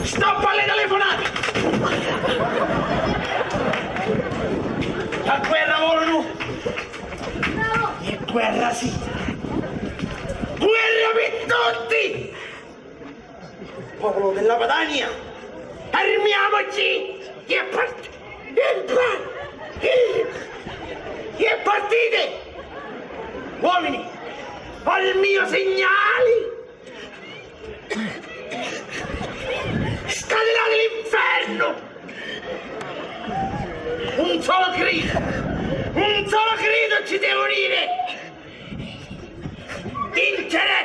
Stoppa li telefonati! La guerra volunu! E guerra sì! Guerra pi tutti! Popolo della Padania, fermiamoci! E part-, e par-, e partite! Uomini, al mio segnale! Scatenate l'inferno! Un solo grido, un solo grido ci devo dire! Vincere!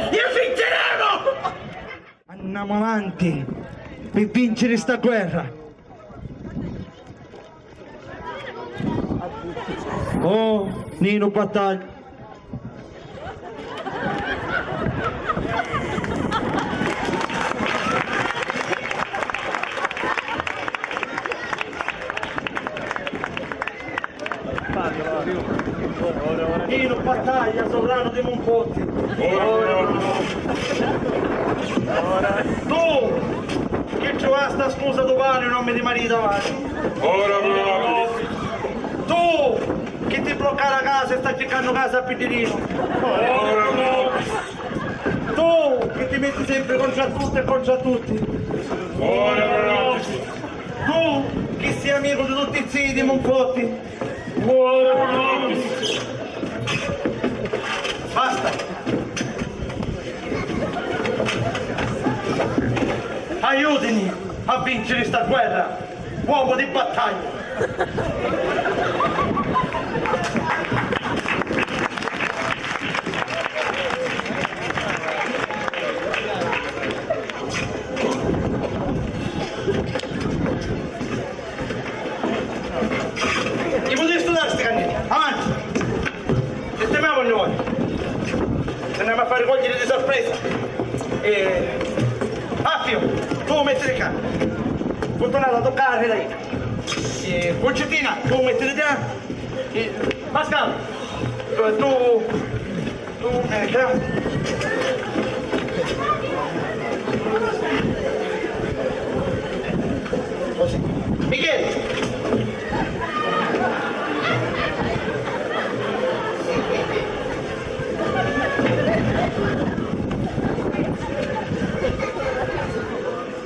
E vinceremo! Annamu avanti pi vinciri sta guerra! Oh, Ninu Battaglia! Ninu Battaglia, sovranu di Munfotti. Ora, ora, ora. Tu, chi truvasti a spusa tu pari, un omi di marita vari. Ora, ora. Tu, chi ti blocca la casa e sta circannu casa a Piddirinu. Ora, ora. Tu, chi ti metti sempri contra a tutti e contra a tutti. Ora, ora. Tu, chi si amicu di tutti i zii di Munfotti. Ora, ora. Basta! Aiutini a vinciri sta guerra, uomo di battaglia! I putìu studari sti cannili. Avanti! Sistemiamuni ora. Ci nn'avemu a fari cògghiri di sorpresa. E... Affiu, tu mettiti ccà. Furtunata, tu ccà arreri a idda. E... Cuncittina, tu mettiti ccà. E... Pascal, tu, tu, tu, eh, ccà. Così. Michele!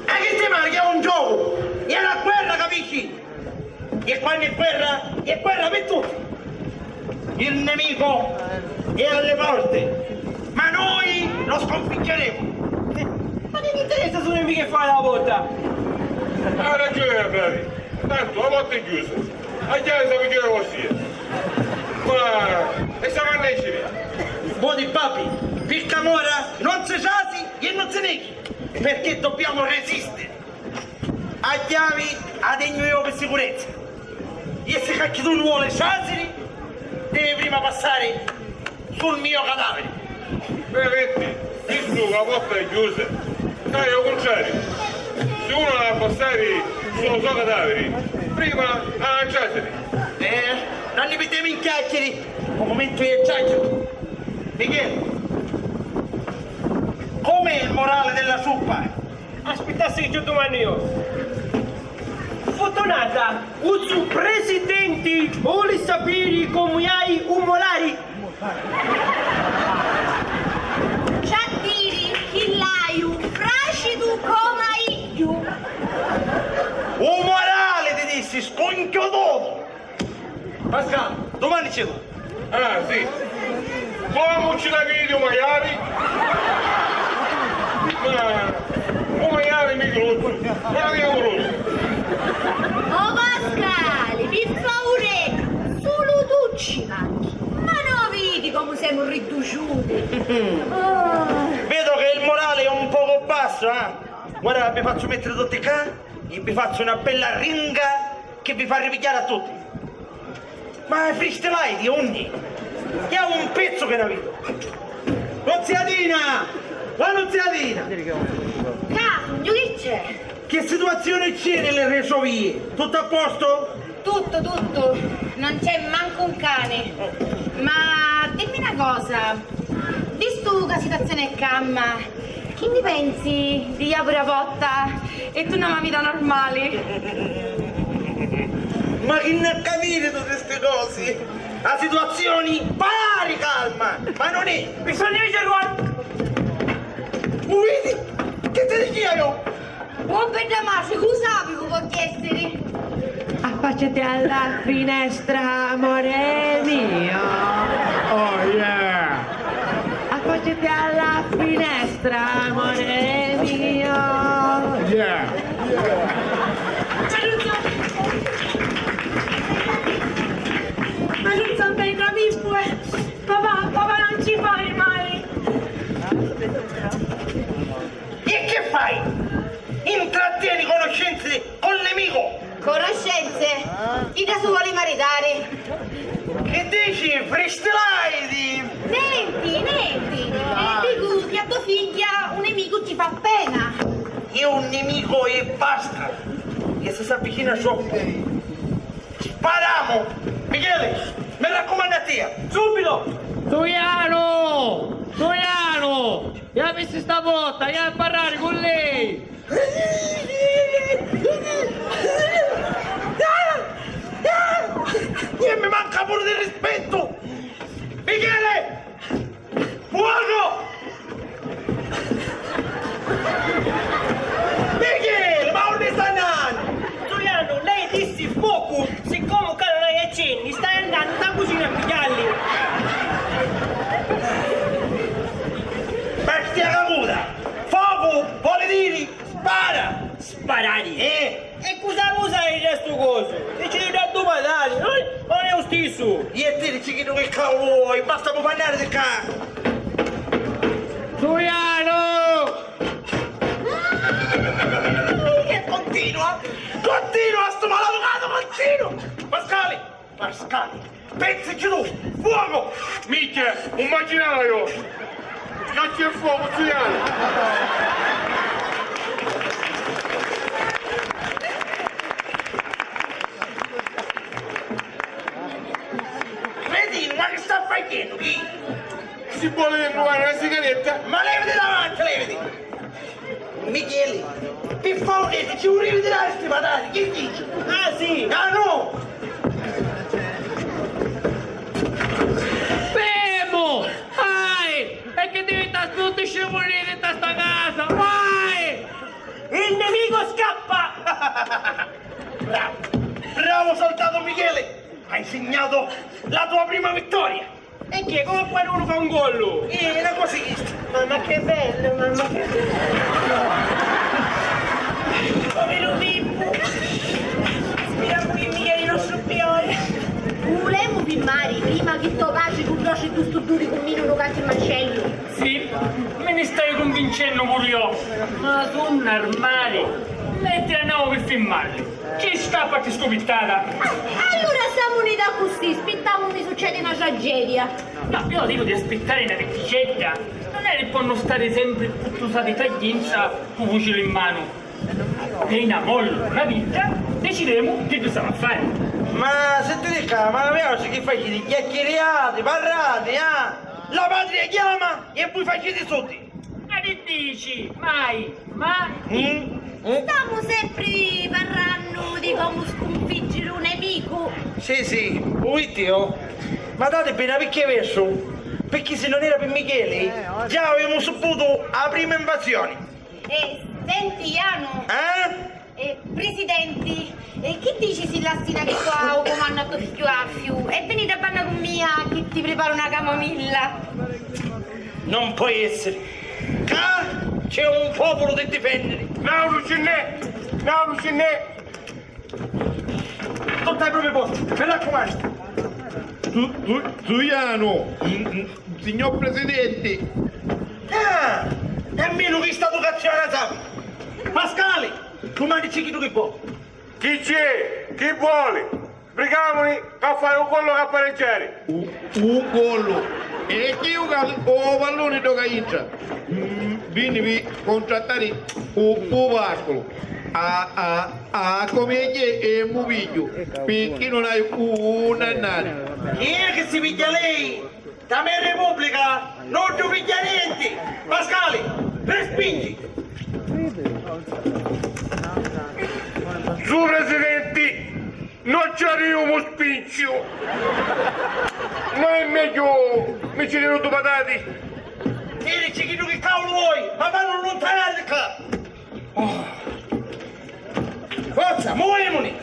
Ma chi ti pari, che è un gioco? È la guerra, capisci? E quannu è guerra, è guerra pi tutti. Il nemico è alle porte, ma noi lo sconfiggeremo. Eh, ma chi mi interessa su nemico e fora la porta? Ha ragione, bravi. Tanto la porta è chiusa. A chiave sapi chiudere vossia. Ma e sa manna esciri? Voti, papi, picca mora non si trasi e non si neghi, perché dobbiamo resistere. A chiavi a tegnu iu pi sicurezza. E si cacchidunu voli trasiri, devi prima passari sul mio cadavere. Veramente, vistu ca la porta è chiusa, stai au cuntrariu. Si unu havi a passari su lu so cadaviri, prima havi a trasiri. Eh, non ne mettiamo in chiacchiere, un momento io chiacchiero. Michele, com'è il morale della truppa? Aspittassi chi ci dumannu iu. Furtunata, u zu presidenti voli sapiri comu hai u molari. C'ha diri chi l'haiu Nascitu comu a iddu. U morali ti dissi, sconchiototu! Pascal, dumani ci tu. Ah, sì. Comu ci la vidi u maiali? Ma u maiali mi grutu, ma mi grutu. O Pascali, pi favuri, sulu tu ci manchi. Ma no vidi comu semu ridduciuti? Ah. Vedo che il morale è un poco basso, eh? Guarda, vi faccio mettere tutti qua e vi faccio una bella ringa che vi fa ripigliare a tutti. Ma i freestyle di unni? Chi ha un pezzo che ne vedo? Nunziatina! La Nunziatina! Ca, sugnu, chi c'è? Che situazione c'è nelle retrovie? Tutto a posto? Tuttu, tuttu, non c'è mancu un cani. Ma dimmi una cosa, vistu ca situazione è camma, chi ni pensi di apri a porta e tu una mamita normali? Ma chi n'ha capiri tutti sti cosi? La situazioni pari calma, ma non è. Bisogna di cercare. U vidi? Che ti dici io? Oh, bedda matri, cu sapi cu po' essiri? Affacciati alla finestra, amore mio. Oh yeah! Affacciati alla finestra, amore mio. Yeah! Ma non so, ma non so bene, mi pure. Papà, papà, non ci fai male. E che fai? Intrattieni conoscenze col nemico! Conoscenze? Idda si voli maritari. Che dici, freestyle? Nenti, nenti. E dicu che a to figghia un nemico ci fa pena. È un nemico e basta. E se s'avvicina troppo. Sparamu! Michele, mi raccumannu a tia! Subito! Tuianu! Tuianu! Ia visti sta botta, ia a parrari cu lei! E mi manca puru di rispettu! Michele! Fuoco! Michele, ma unni sta andannu? Giuliano, lei dissi fuocu, siccomu ca non hai accenni, stai andando nta cucina a pigghialli. Bestia caputa! Fuocu voli diri spara! Sparari? Eh! E cosa vuoi usare il resto coso? Decidi da due padani, non è, non è lo stesso. Iè, ti dici chi non è cavolo, basta parlare di qua. Giuliano! Che continua, continua sto malavocato, continua. Pascale, Pascale, pensaci tu! Fuoco! Minchia, un macinaiu! Caccia e fuoco, Giuliano! Cretino, ma che sta facendo? Chi? Si vuole rinnovare la sigaretta? Ma levati davanti, levati! Michele, pi favuri, ci vulivi tirari sti patati, chi dici? Ah, sì! Ah, no! Fermo! Vai! E che diventa tutti scivolini in sta casa! Vai! Il nemico scappa! Bravo! Bravo, soldato Michele! Hai segnato la tua prima vittoria! E chi è? Come a qualcuno fa un gol? Eh, era così. Mamma che bello, mamma che bello. Povero Pippo. Speriamo che mica il nostro piove. Vulemu firmari prima chi to patri cuddosci tu stu duri cumminu nu cacchi macellu. Sì, mi ni staiu cunvincennu puru io. Ma sunnu armali. Metti a novu pi firmarli. Chi sta a fatti stu pittata? Allura stamu uniti accussì, spittamu mi succedi na tragedia. No, io dico di aspettare una vecchietta. Non è che ponnu stare sempre tuttusati tra gintra cu fucili in manu. Appena mollu una vita, decidemu chi s'ha a fare. Ma sentiti ccà, ma viaci chi faciti? Chiacchiriati, parrati, ah? La patria chiama e vui faciti suddi. Ma chi dici? Mai, mai. Mm? Mm? Stamu sempri parrannu di comu scunfiggiri un nemicu. Sì, sì, u vitti, oh. Ma dati pi na picchia versu, picchì si non era pi Micheli, già avemu subutu a prima invasioni. Eh, senti, Janu. Eh? Eh, Presidenti, eh, chi dici si lassina di qua u comannu a to figghiu Alfiu e veni da banna cu mia chi ti preparu na camomilla? Non può essere. Ca c'è un popolo di difendere. Nauru ci n'è! Nauru ci n'è! Tutti ai propri posti, mi raccumannu. Tu, tu, Zuiano, mm, mm, signor Presidente. Ah, e menu chi sta educazione la sapi. Pascali, tu mandici chi tu chi vuoi. Chi c'è? Chi vuole? Sbrigàmuni ca fai un gollu ca pareggiari. U, un gollu. E chi u cal-, o palluni ddoca intra. Mm, vini vi contrattari u, u pasculu. A, a, a, come è, e mu pigghiu, picchì non hai un annari. Chi è che si pigghia lei? Da me Repubblica non ti pigghia niente! Pascali, respingi! Su Presidenti, non ci arriviamo spincio! Non è meglio mi ci dico due patate? Dirici chi tu chi cavolo vuoi, ma fanno allontanare di qua! Oh. Forza, muovimuni!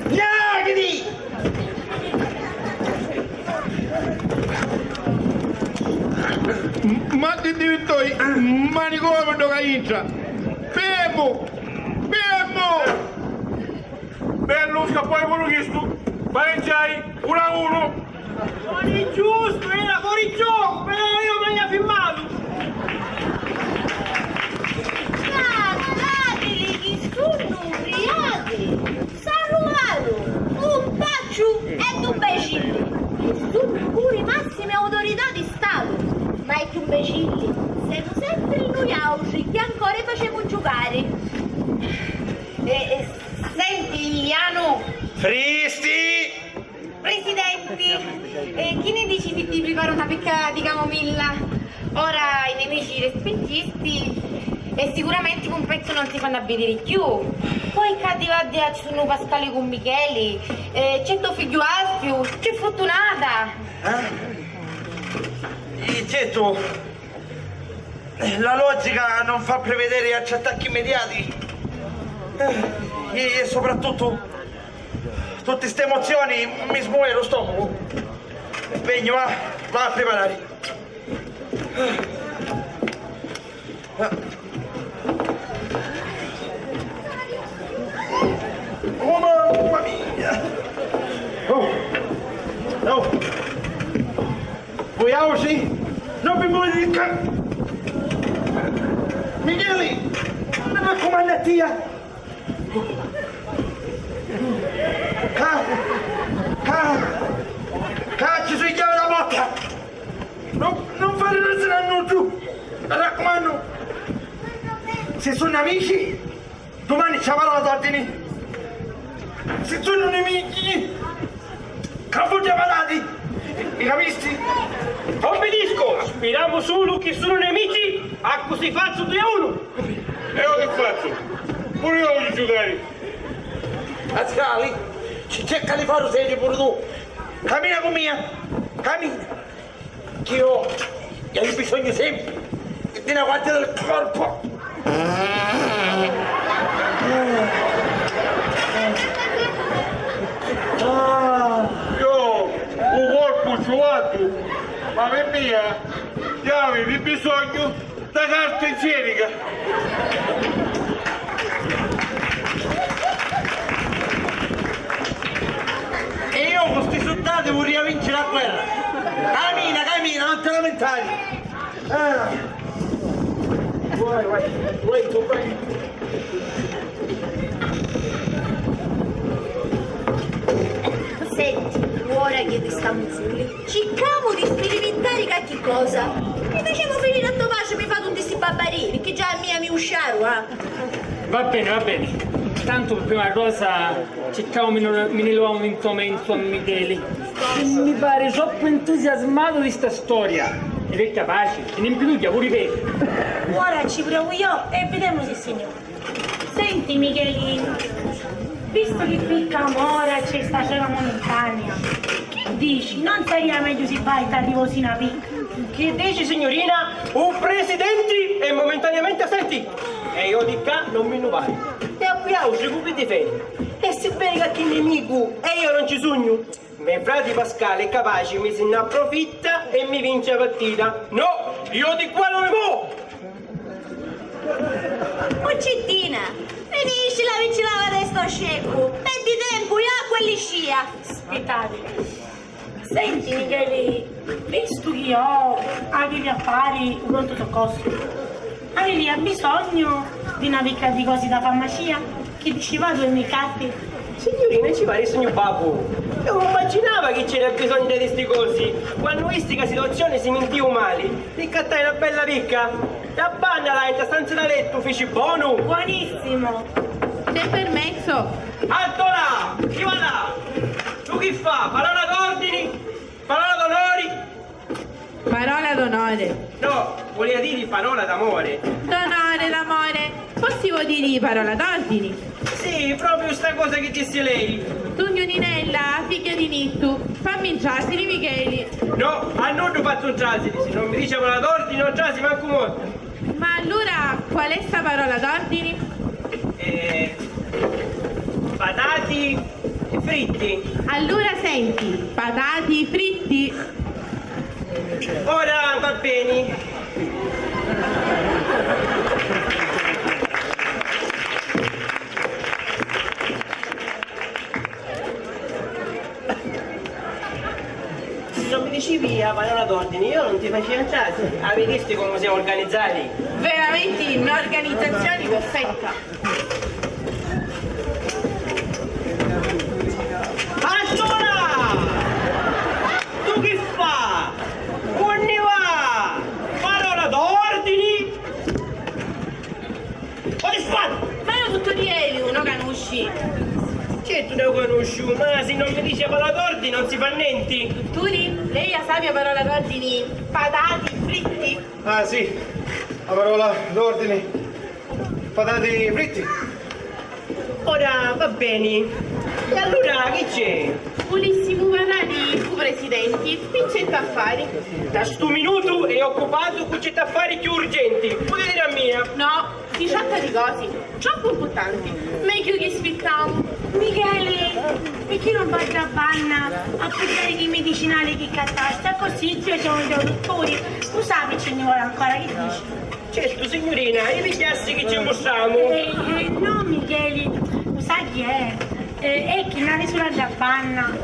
Gnàghiti! M-, ma ti divittoi manicomu ddoca intra! Fermu! Fermu! Bellu, scappò puru chistu! Pareggiai, uno a uno! Non è giusto, era fuori gioco, però io mi haiu firmatu! Scattatili chi sunnu ubriachi! S'arruvaru un pacciu e du becilli! E sunnu puru i massimi autorità di Statu! Ma i chiù becilli semu sempri nuiautri chi ancora i facemu giucari! E, e, senti, Janu. Fristi! Presidenti, eh, chi ni dici si ti priparu na picca di camomilla? Ora i nemici respintisti e sicuramente un pezzu non si fannu a vidiri chiù. Poi ccà di vaddia ci sunnu Pascali cu Micheli, eh, c'è to figghiu Alfiu, c'è Furtunata. Eh? Eh, certo, la logica non fa prevedere attacchi immediati. Eh, e, e soprattutto tutte ste emozioni mi smuove lo stomaco. Vegno, va, va a preparare. Oh, mamma mia! Oh! Oh! Vuiautri non vi moviti di ccà! Micheli, mi raccumannu a tia! Ca, ca, ca ci su i chiavi dâ porta! Non, non fari rasinari a nuddu! Mi raccumannu! Si sunnu amici, dumani ci avarà l'ordini! Si sunnu nimichi, ca fuddi a palati! Mi capisti? Obbidisco! Spiramu sulu chi sunnu nemici, accussì fazzu dui a unu! E io chi fazzu? Puru io vogghiu giucari! Pascali, ci cerca di fari u seriu puru tu! Camina cu mia! Camina! Chi io, io haiu bisognu sempri di na guardia del corpo. Ah, io u corpu ci u vatu, ma pi mia, chiavi di bisognu. Sta carta igienica! E io cu sti suldati vurria vinciri a guerra! Camina, camina, non ti lamentari! Ah. Vai, vai, vai, tu vai! Senti, ora chi ti stamu suli, circamu di spirimintari qualchi cosa. Mi facemu finiri a to patri, mi fatu di sti babbarii, picchì già a mia mi usciaru, ah. Va bene, va bene. Tantu pi prima cosa circamu mi, mi ni luvamu mintu a mintu a Micheli. Chi mi pari troppu entusiasmatu di sta storia. E vecchia paci, e ni mpidugghia puru i pedi. Ora ci provu io e videmu si signori. Senti, Micheli, vistu chi pi camora c'è sta cera momentanea, chi dici, non saria megghiu si vai t'arrivu sinu a picca? Chi dici, signurina? U presidenti è momentaneamenti assenti e iò di ccà non mi nnu vaiu. E a vuiautri cu vi difenni? E si veni qualchi nimicu e iò non ci sugnu? Me frati Pascali è capaci mi si nn'apprufitta e mi vinci a partita. No, iò di ccà non mi movu! Muccittina, finiscila di cicciari sto sceccu, perdi tempu, iò a quelli scia! Spitati. Senti, Micheli, vistu chi iò avivi a fari u prontu soccorsu, avivi abbisognu di na picca di cosi da farmacia? Chi dici, vadu e mi cappi? Signurina, ci pari sugnu babbu? Iò nun immaginava chi c'era bisognu di sti cosi. Quannu visti ca situazioni si mintiu mali, riccattai na bella picca. Da banna là, nta stanza da lettu, fici bonu? Bonissimu! C'è permesso? Alto là! Chi va là? Tu chi fa? Parola d'ordini? Parola d'onori? Parola d'onore. No, vulia diri parola d'amore. D'onore, d'amore. Possivu diri parola d'ordini? Sì, propriu sta cosa chi dissi lei. Sugnu Ninella, figghia di Nittu. Fammi ntrasiri, Micheli. No, a nuddu fazzu ntrasiri, si non mi dici parola d'ordini non trasi mancu mortu. Ma allura qual è sta parola d'ordini? Eh, patati fritti. Allura senti, patati fritti. Ora va beni. Si non mi dicivi a parola d'ordini, iò non ti facia ntrasiri. A vidisti comu semu organizzati? Veramenti n'organizzazioni perfetta! Allura! Tu chi fa? Unni va? Parola d'ordini? Odi spatti! Ma iò dutturi Eliu no canusci? Certu ca u canusciu, ma si non mi dici a parola d'ordini non si fa nenti. Dutturi, lei a sapi a parola d'ordini patati fritti? Ah sì, a parola d'ordini patati fritti. Ora va beni. E allura chi c'è? Vulissimu parrari cu presidenti, chi c'è tt'affari? Nta stu minutu è occupatu cu c'è tt'affari cchiù urgenti. Putiti diri a mia. No, si tratta di cosi troppu mpurtanti. Megghiu chi spittamu. Micheli, picchì non vai dda banna a purtari chi midicinali chi ccattasti, accussì iò e u dutturi u sapi ci nni voli ancora, chi dici? Certu, signurina, i pigghiassi chi ci mustramu. Eh, eh, no, Micheli, u sai chi è? Eh, è chi nn'havi sulu a dda banna,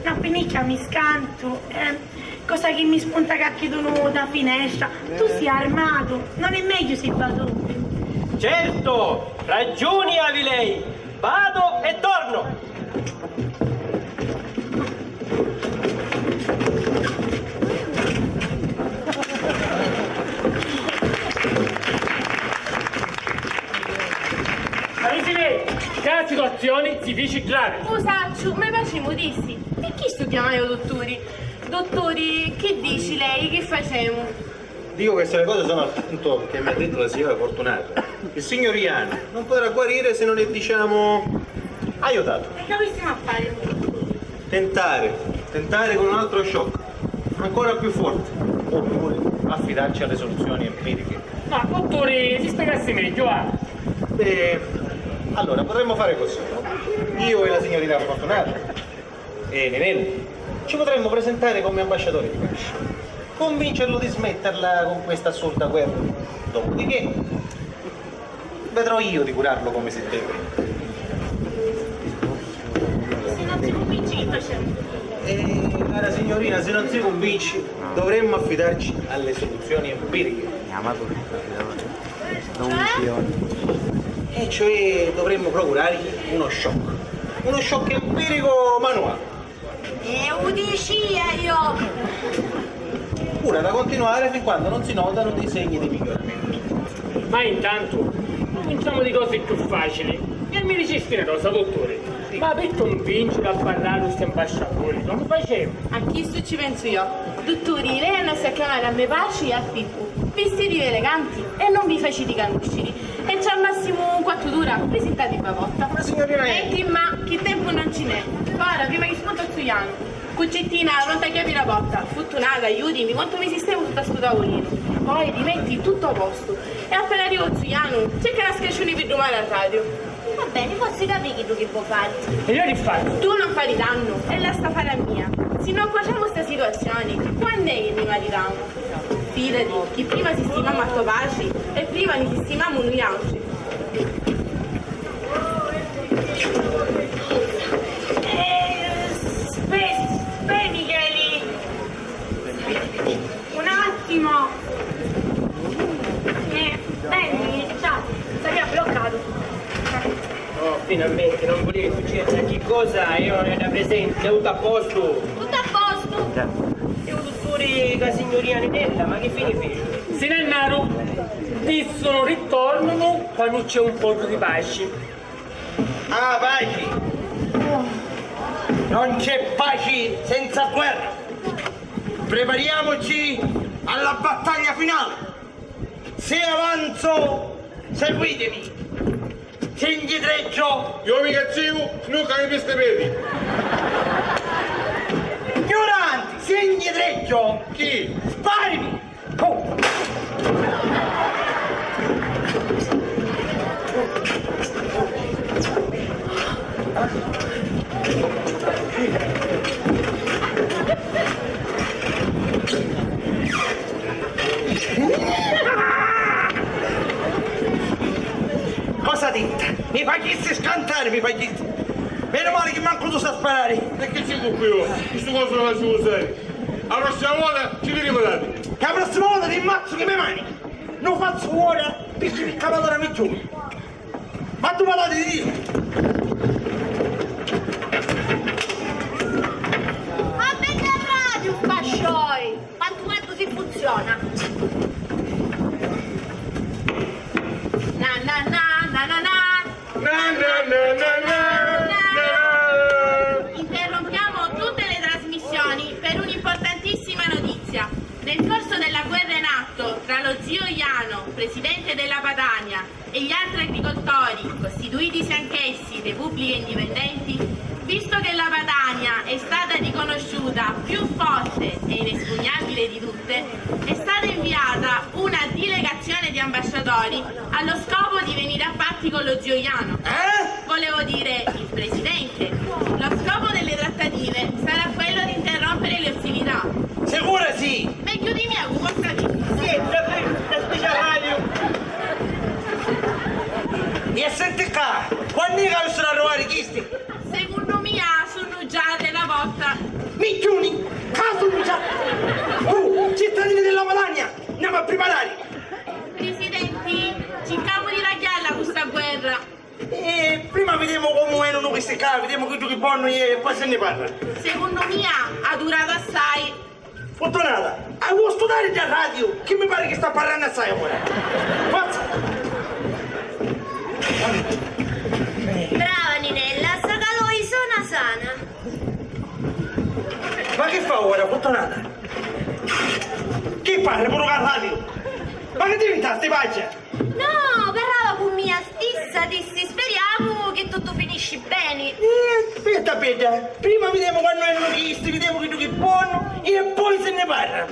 na pinnicchia mi scantu, eh, cosa chi mi spunta cacchidunu da finestra. Tu si armatu, non è megghiu si va tu? Certu, ragiuni havi lei, vado e torno. Avisili ca a situazioni si fici gravi. U sacciu, me facimu dissi. Pi chistu chiamai u dutturi. Dutturi, chi dici lei, chi facemu? Dico che se le cose sono al punto che mi ha detto la signora Fortunata, il signor Ian non potrà guarire se non è, diciamo, aiutato. E che avessimo a fare? Tentare, tentare con un altro shock, ancora più forte, oppure affidarci alle soluzioni empiriche. Ma dutturi, si spiegassi megghiu, ah! Beh, allora potremmo fare così. Io e la signorina Fortunata e Nenelli ci potremmo presentare come ambasciatori di pace, convincerlo di smetterla con questa assurda guerra. Dopodiché vedrò io di curarlo come si deve. Se non si convinci, chi facemu? Eh, cara signorina, se non si convince, dovremmo affidarci alle soluzioni empiriche. E cioè dovremmo procurare uno shock. Uno shock empirico manuale. E u dicia io! Cura da continuare fin quando non si notano dei segni di miglioramento. Ma intantu cuminciamu di cosi cchiù facili. E mi dicisti na cosa, dutturi, ma pi cunvinciri a parrari sti ambasciatori, comu facemu? A chistu ci pensu io. Dutturi, lei annassi a chiamari a me patri e a Pippu. Vistitivi eleganti e non vi faciti canusciri. E ci armassimu quattu d'ura, prisintati bbavotta. Ma signorina. Ecchi, ma chi tempu non ci n'è. Ora, prima chi spunta u zuianu. Cuccittina, pronta, chiappi la porta. Futtunata, aiutimi, quantu mi sistemu sutta stu tavulinu. Poi ti metti tuttu a postu. E appena arriva u zu Janu, cerca na scriciuni pi dumari a radiu. Va beni, forsi capi chiddu chi vo fari. E io chi fazzu? Tu non fari dannu e lassa fari a mia. Si no quaciamu sta situazioni, quann'è chi ni maritamu? Fidati chi prima sistimamu a to patri e prima ni sistimamu nuiautri. Eh, spe-, spe-, Micheli. Un attimo. Eh, beh, ciao. S'avia bloccato. Oh, finalmente, non volevi succedere qualche cosa, io non era presente, tutto a posto. Tutto a posto? E u dutturi ca signurina Ninella, ma che fine fece? Si ne annaru, dissero ritornano quando c'è un poco di pace. Ah, paci! Non c'è paci senza guerra. Prepariamoci alla battaglia finale. Se avanzo, seguitemi. Se indietreggio. Io mi cazziu, snucca mi piste pedi. Più avanti, se indietreggio. Chi? Sparimi. Cosa ditta? Mi facisti scantari, mi facisti. Meno male che manco tu sa sparari. E che ci cuccu io? Stu coso lo lascio usare. La prossima volta ci vediamo dati. Che la prossima volta ti ammazzo con le mani. Non faccio ora perché mi cavalo la migione. Ma tu parlate di Dio. Ma perché radio un pascioi? Quantu quantu si funziona? Na na na na na na. Na na na na na na. Interrompiamo tutte le trasmissioni per un'importantissima notizia. Nel corso della guerra in atto tra lo zio Jano, presidente della Padania, e gli altri agricoltori, costituitisi anch'essi repubbliche indipendenti, visto che la Padania è stata riconosciuta più forte e inespugnabile di tutte, è stata inviata una delegazione di ambasciatori allo scopo di venire a patti con lo zio Jano. Eh? Volevo dire il presidente. Lo scopo delle trattative sarà quello di interrompere le ostilità. Sicura sì? Megghiu di mia cu po sapiri. Sì, è davveru sta special radio. E senti ccà, quann'è ca avissero arrivare chisti? Secunnu mia sunnu già a terra cotta. Micchiuni, ca sunnu già. Uh, cittadini della Padania, andiamo a preparare. Presidenti, circamu di ragghialla cu sta guerra. E prima videmu comu venunu chisti ccà, videmu chiddu chi vonnu e poi si nni parra. Secunnu mia ha durato assai. Furtunata, hai vuostu dari dda radio? Chi mi pari chi sta parrannu assai ora. Forza! Brava Ninella, sta caloi sona sana. Ma chi fa ora, Furtunata? Chi parri puru ca radio? Ma chi divintasti, paggia? No, parrava cu mia stissa, dissi speriamu che tuttu finisci beni. Eh, aspetta, aspetta, prima videmu quannu venunu chisti, videmu chiddu chi vonnu e poi si nni parra.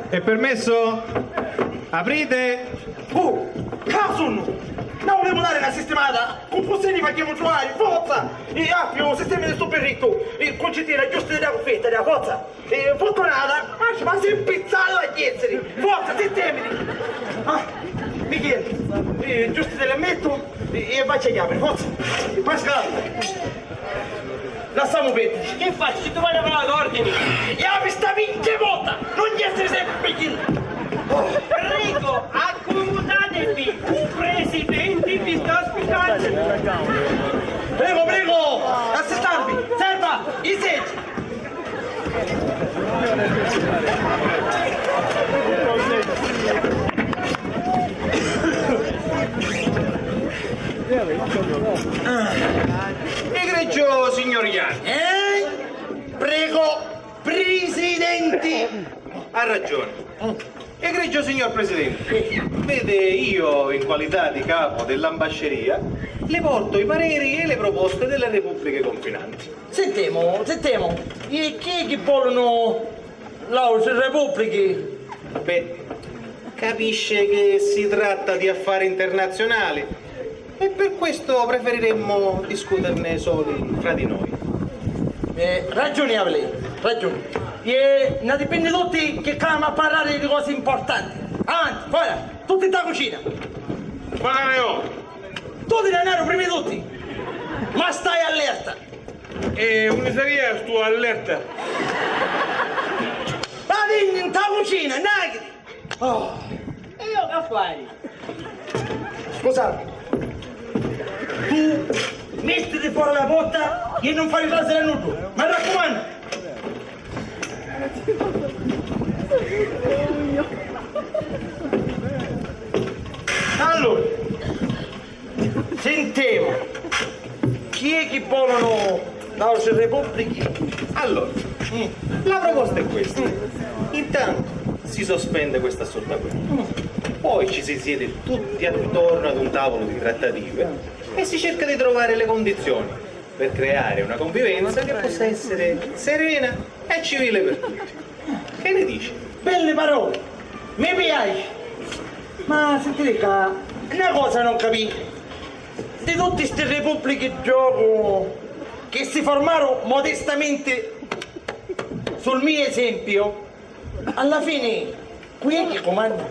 È permesso? Aprite! Uh, ca sunnu! Nni vulemu dari na sistimata, cu fussi nni facemu truvari, forza! E appi u sistemi di stu birrittu, e Cuncittina, giustu di la cuffetta, dai, forza! Eh, Furtunata, ma si mpizzalla a chizziri! Forza, sittemiti! Ah, Michele, eh, giustu ti la mettu e, e vacci a chiamari, forza! Pascal, lassamu perdiri! Chi fai? Si tu vai a fare l'ordini! E apri sta minchia porta! Non essiri sempri Michele! Oh. Prego, accomodatevi! Un presidente vi sta aspettando! Prego, prego! Assistanti! Serva! I seggi! Egregio signor Ian. Eh? Prego, presidenti. Ha ragione. Egregio signor Presidente, vede, io in qualità di capo dell'ambasceria le porto i pareri e le proposte delle repubbliche confinanti. Sentemu, sentemu. E chi è chi volunu l'àutri repùbblichi? Beh, capisce che si tratta di affari internazionali e per questo preferiremmo discuterne soli fra di noi. Eh, raggiunevuli, raggiuni. E nna dipenni tutti chi ccà emu a parrari di cosi importanti. Avanti, fora, tutti nta cucina. Fora io. Tu ti dannaru prima di tutti. Ma stai allerta. E unni saria stu allerta? Vadi nta cucina, nagri! Oh. E io che fari? Scusate, tu mettiti fora la porta e non fai trasere a nuddu, mi raccumandu! Allora, sintemu, chi è chi volunu l'àutri repùbblichi? Allora, mm, la proposta è questa. Intanto si sospende questa assurda guerra. Poi ci si siede tutti attorno ad un tavolo di trattative e si cerca di trovare le condizioni per creare una convivenza che possa essere serena e civile per tutti. Che ne dici? Belli paroli! Mi piaci! Ma sintiti ccà, na cosa non capì. Di tutti sti repùbblichi ddocu chi si formaru modestamenti sul mio esempiu, alla fini, cu è chi cumanna?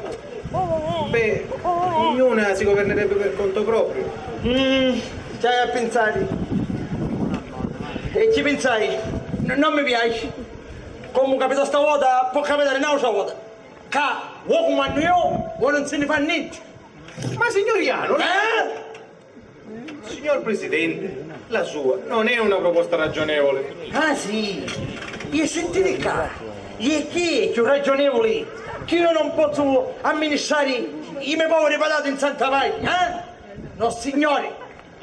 Beh, ognuna si governerebbe per conto proprio. Mm, ci haiu a pinsari. E ci pinsai, n-, non mi piaci. Comu capitò sta vota, pò capitari n'àutra vota. Ccà, o cumannu iu, o non si nni fa nenti. Ma signor Janu, eh? Signor Presidente, la sua non è una proposta ragionevole. Ah sì? E sintiti ccà, e chi è cchiù ragionevuli chi io non pozzu amministrari i me poveri patati in Santa Paia, eh? Nossignori,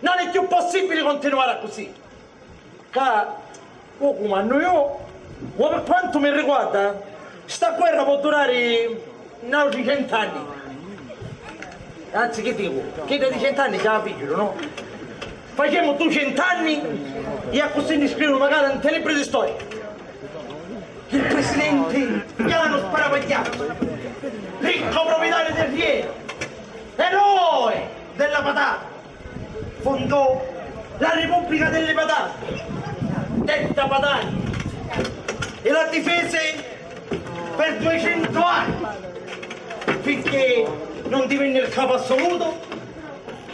non è cchiù possibili continuare accussì. Ccà, o cumannu iu, ma per quantu mi riguarda, sta guerra pò durari n'àutri cent'anni. Anzi, chi dicu, chidda di cent'anni ci la figghiru, no? Facemu ducent'anni e accussì nni scrivunu macari nta libri di storia. Il presidente Janu Sparapagghiazzu, ricco proprietario terriero, eroe della patata, fondò la Repubblica delle Patate, detta Padania, e la difese per duecento anni, finché non divenne il capo assoluto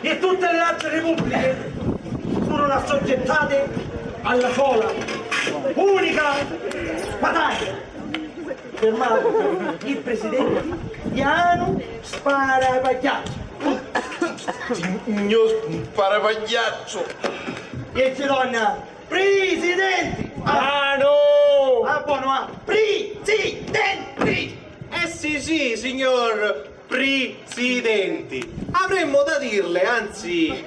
e tutte le altre repubbliche furono assoggettate alla sola, unica Padania. Fermato il presidente Janu Sparapagghiazzu. Signor Sparapagghiazzu. E ci donna Presidenti! Ah, no! Ah, buono, ah! Presidenti! Eh sì, sì, signor Presidenti, avremmo da dirle, anzi,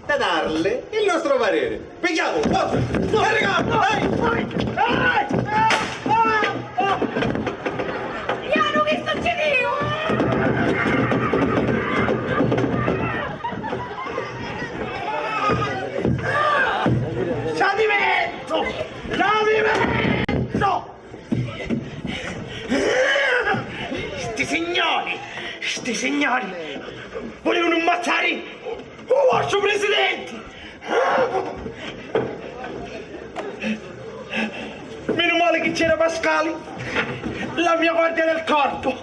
da darle il nostro parere. Pigliamo, forza! Arriviamo! Ehi! Ehi! Janu, chi succidiu? Tradimentu! Tradimentu! Sti signori, sti signori vulìunu ammazzari u vostru presidenti! Menu mali chi c'era Pascali, la mia guardia del corpo!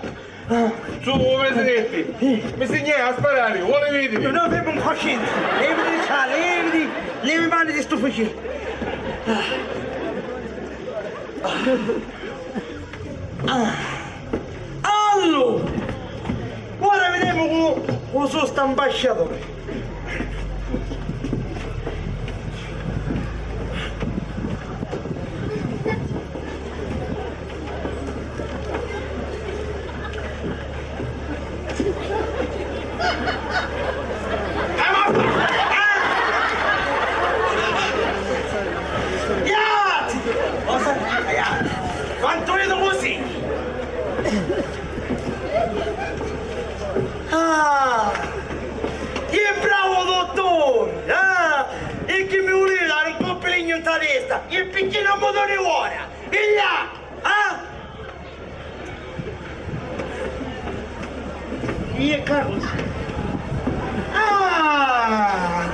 Su, presidenti, mi signai a sparari, vuole vidiri? No, no, fermu un po', scendi. Leviti di ccà, leviti, levi i mani di stu fucili. Ah. Ah. Allu! Ora videmu cu, cu su st'ambasciaturi. Quantu ridu così? Ah! Chi bravu dutturi! Ah! E chi mi vulivi dari un coppu di lignu nta testa? E picchì non mi duni ora? Figlia! Ah! Chi è Carlo? Ah!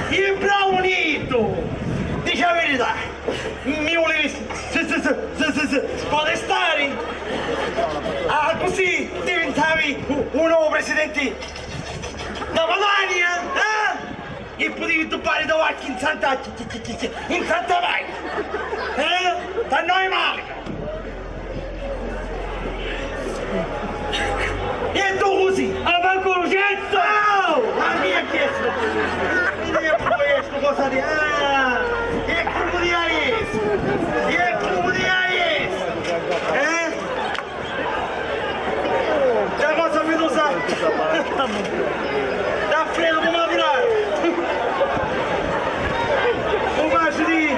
Chi è bravo Nito! Dici la verità, mi volevi s-, s-, spostari? Ah, così diventavi u-, un nuovo presidente da Padania, eh? E putivi tuppari da qualche insanta-, insanta vai! Eh? T'annoi male! E tu così! A manco lu cetto! Oh! Ma chi è questo? Chi è questo? Cosa di... Ah! Chi è quello di Aes? Chi è quello di Aes? Eh? Già cosa mi tu sai? Da freddo come la tirare? Un bacio di... Eh?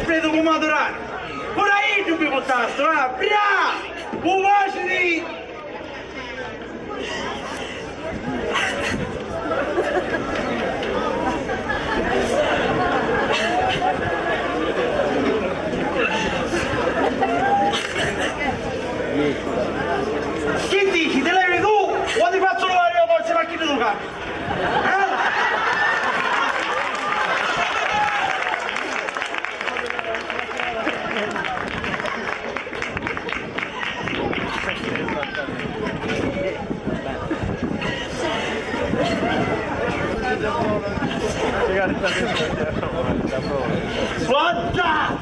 Vedo come adorare. Ora io mi portasto, ah, bravo! Un bacio di... Chi dici? Ti levi tu o ti faccio levare la borsa? Ma chi ti tocca? Eh? Guarda!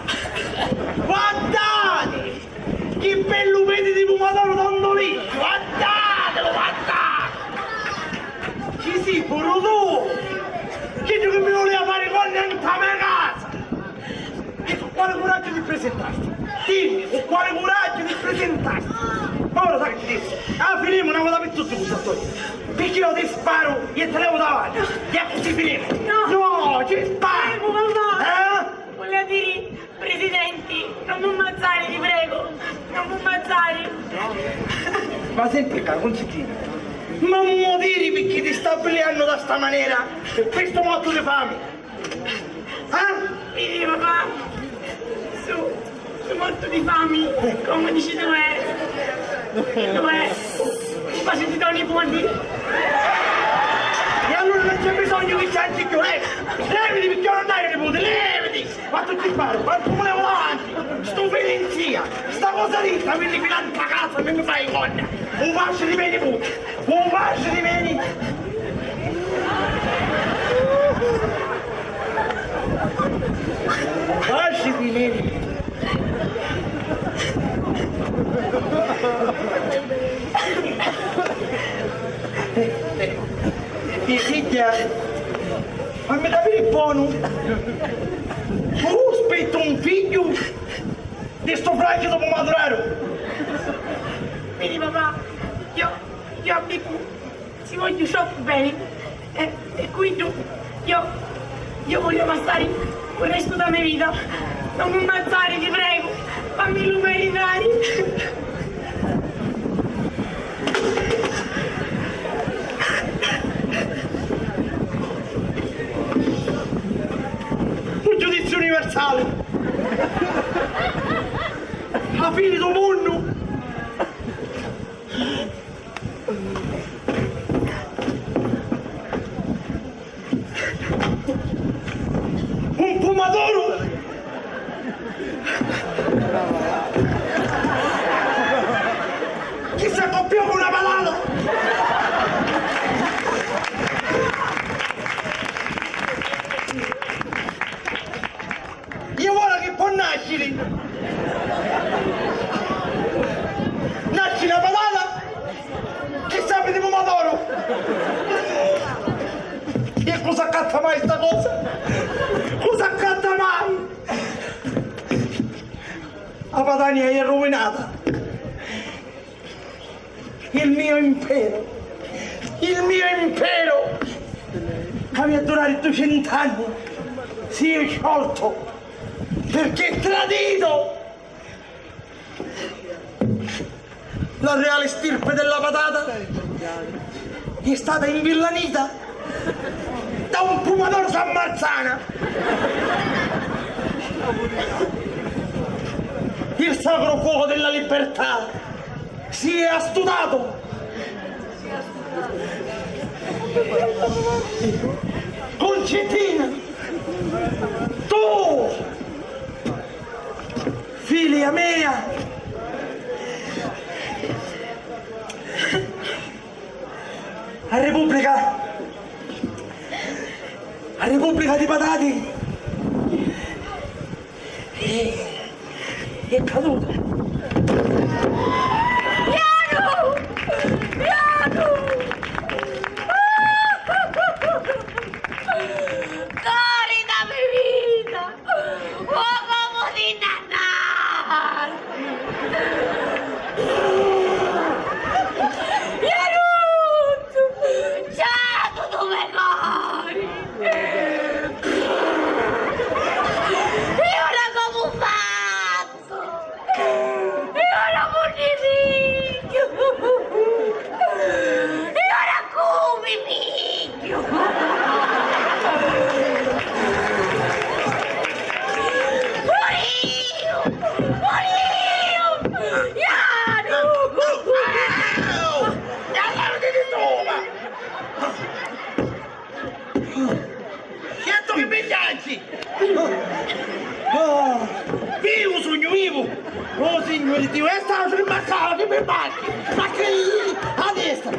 Guardate! Chi bellu pedi di pumadaru dondolì! Guardatelo, guardate! Chi si puru tu? Chiddu chi mi vulìa fari gonna nta me casa! E cu quali curagghiu ti prisintasti? Dimmi, cu quali curagghiu ti prisintasti? Ma ora sai chi ti dissi? Ah, finimu na vota pi tutti cu sta storia. Picchì io ti sparu e ti levu davanti. E accussì finimu. No. No, ci sparu. Prego, papà. Eh? Vulia diri, presidenti, non m'ammazzari, ti prego. Non m'ammazzari. Ma senti ccà, Cunzitina, ma m'u diri picchì ti sta avviliannu da sta manera, pi stu mottu di fami? Ah? Vidi, papà, su, su mortu di fami, comu dici tu, eh, tu, eh, mi faci di doni buoni. E allura non c'è bisogno che ci hagi più, eh? Leviti, perché non hai niputi, leviti! Ma tu ti pari, ma tu me avanti! Stu filinzia! Sta cosa ditta, mi li filanza casa, mi mi fai gonna! Un fascio di me niputi! Un fascio di me niputi! Fascio di me niputi! Ti figghia, fammi capiri bonu. Tu spitti un figghiu di stu francitu pumaduraru? Vidi, papà, io, io a Pippu si vogghiu troppu beni. E, e quiddu, io, io voglio passari il resto della mia vita. Non mi ammazzare, ti prego, fammi lu meritari. Un giudizio universale. La fine del mondo. Un pumaduru! S'accoppiò cu na patata! Iu ora chi pò nasciri? Nasci na patata? Chi sapi di pumadoru? E cu s'accatta mai sta cosa? Cu s'accatta mai? A Padania è ruvinata. Il mio impero, il mio impero, che aveva durare duecento anni, si è sciolto perché è tradito. La reale stirpe della patata è stata invillanita da un pumador San Marzana. Il sacro fuoco della libertà si è astutato. Concettina, tu, figlia mia, a Repubblica, a Repubblica di Patati è, è caduta. Ianu! Ianu! Cori da me vita! Uomo di Natale! Iaruzzu! Ciatu tu me cori! E ora comu fazzu? E ora cu mi pigghiu? E ora cu mi pigghiu? Puriu! Puriu! Ianu! Au! E allora ti dico, ma certu chi mi piaci! Oh, vivu sugnu, vivu! Oh, Signuri Diu, e sta firma cava chi mi manchi! Ma chi? A destra!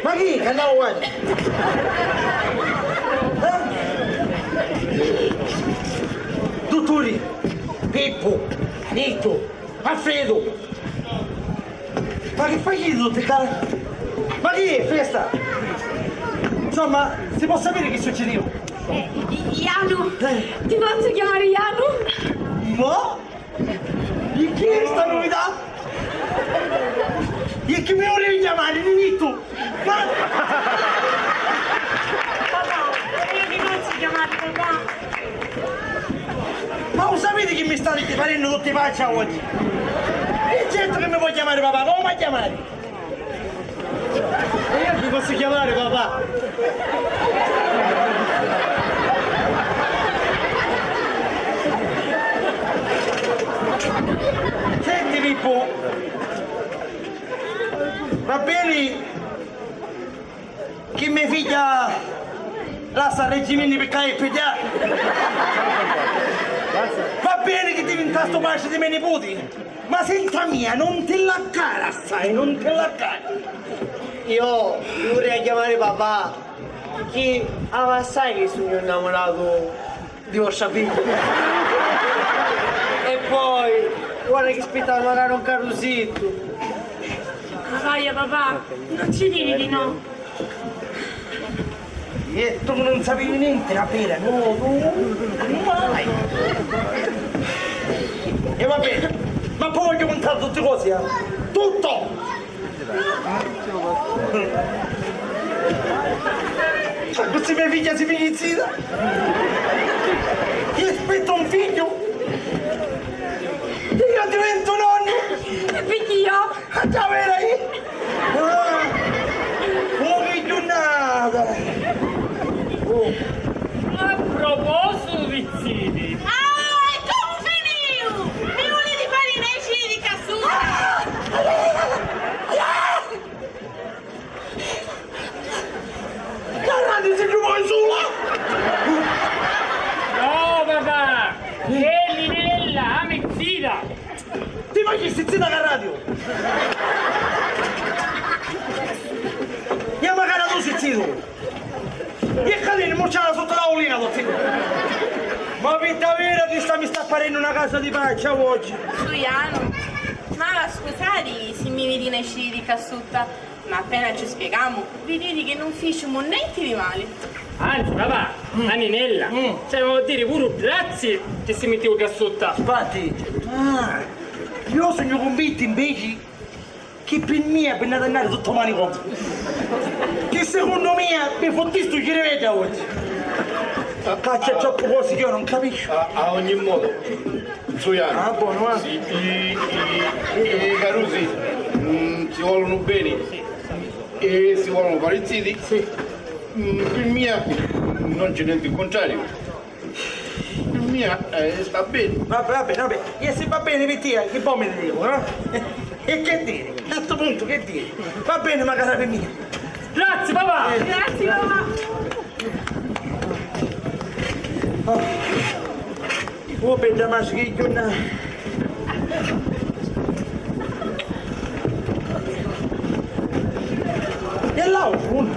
Ma chi? Che andavo guarda! Eh? Dutturi, Pippu, Nittu, Alfredu! Ma chi fai tutti ccà? Ma chi è? Festa? Insomma, si può sapere chi succedeva? Eh, Ianu, ti posso chiamare Ianu? No? E chi è sta novità? E chi mi vulevi chiamare? Ninittu? Ma... Papà, io ti posso chiamare papà? Ma lo sapete che mi state parendo tutti faccia oggi? E certo che mi può chiamare papà, come mi chiamate? E io vi posso chiamare papà? Senti, Pippo, va bene che me figlia lassa a Reggimini picca è pediatra? Va bene che diventastu patri di me niputi, ma senza mia non ti la cala assai, non ti la cala. Io vi vorrei chiamare papà, perché ava assai che sugnu innamoratu di vostra figlia. E poi, guarda che spittava magari un carrusittu. Vaya papà, non ci dire di no. E tu non sapevi niente, era vera, no, no, mai. E va bene, ma poi voglio contare tutte cose, eh. Tutto! Cioè, così mia figlia si finisce zita. Io aspetto un figlio. Io divento nonno. E perché io? A già vera io. Ah, oh, che giornata. Oh. A proposito di ziti. Ah, e comu finiu? Mi vuliti fari nesciri di cassuta? Carrani, si truvò sula! No, papà! È Ninella, ami Chi stai zitta ca radio? E macari tu si zittu! E cadini mucciata sotto la taulina, tu zittu! Ma vita vera, ti sta, mi sta parennu una casa di pace oggi! Zuianu, m'havi a scusari si mi vidi nesciri di ccà sutta, ma appena ci spiegamu, viditi chi nun ficimu nenti di mali. Anzi, papà, a Ninella, mm, ci avemu a diri puru grazzi chi si mittiu ccà sutta. Infatti, ah, io sugnu cunvintu inveci chi pi mia vi nn'hati a nnari tuttu u manicomiu. Chi secunnu mia vi futtisti u ciriveddu oggi. Caccia troppu cosi chi io non capisco. A, a ogni modo, Zuianu, ah, bonu, ah, sì, i, i, i carusi, mm, si volunu beni e si volunu fari ziti. Sì. Mm, pi mia non c'è nenti in cuntrariu. Pi mia, eh, sta beni. Va, va beni, va beni. E si va beni pi tia, chi po mi dicu, no? E che diri? A stu puntu che diri? Va beni, macari pi mia. Grazzi, papà! Grazzi, papà! Oh. Oh, bedda maschigghia! E l'àutru unni?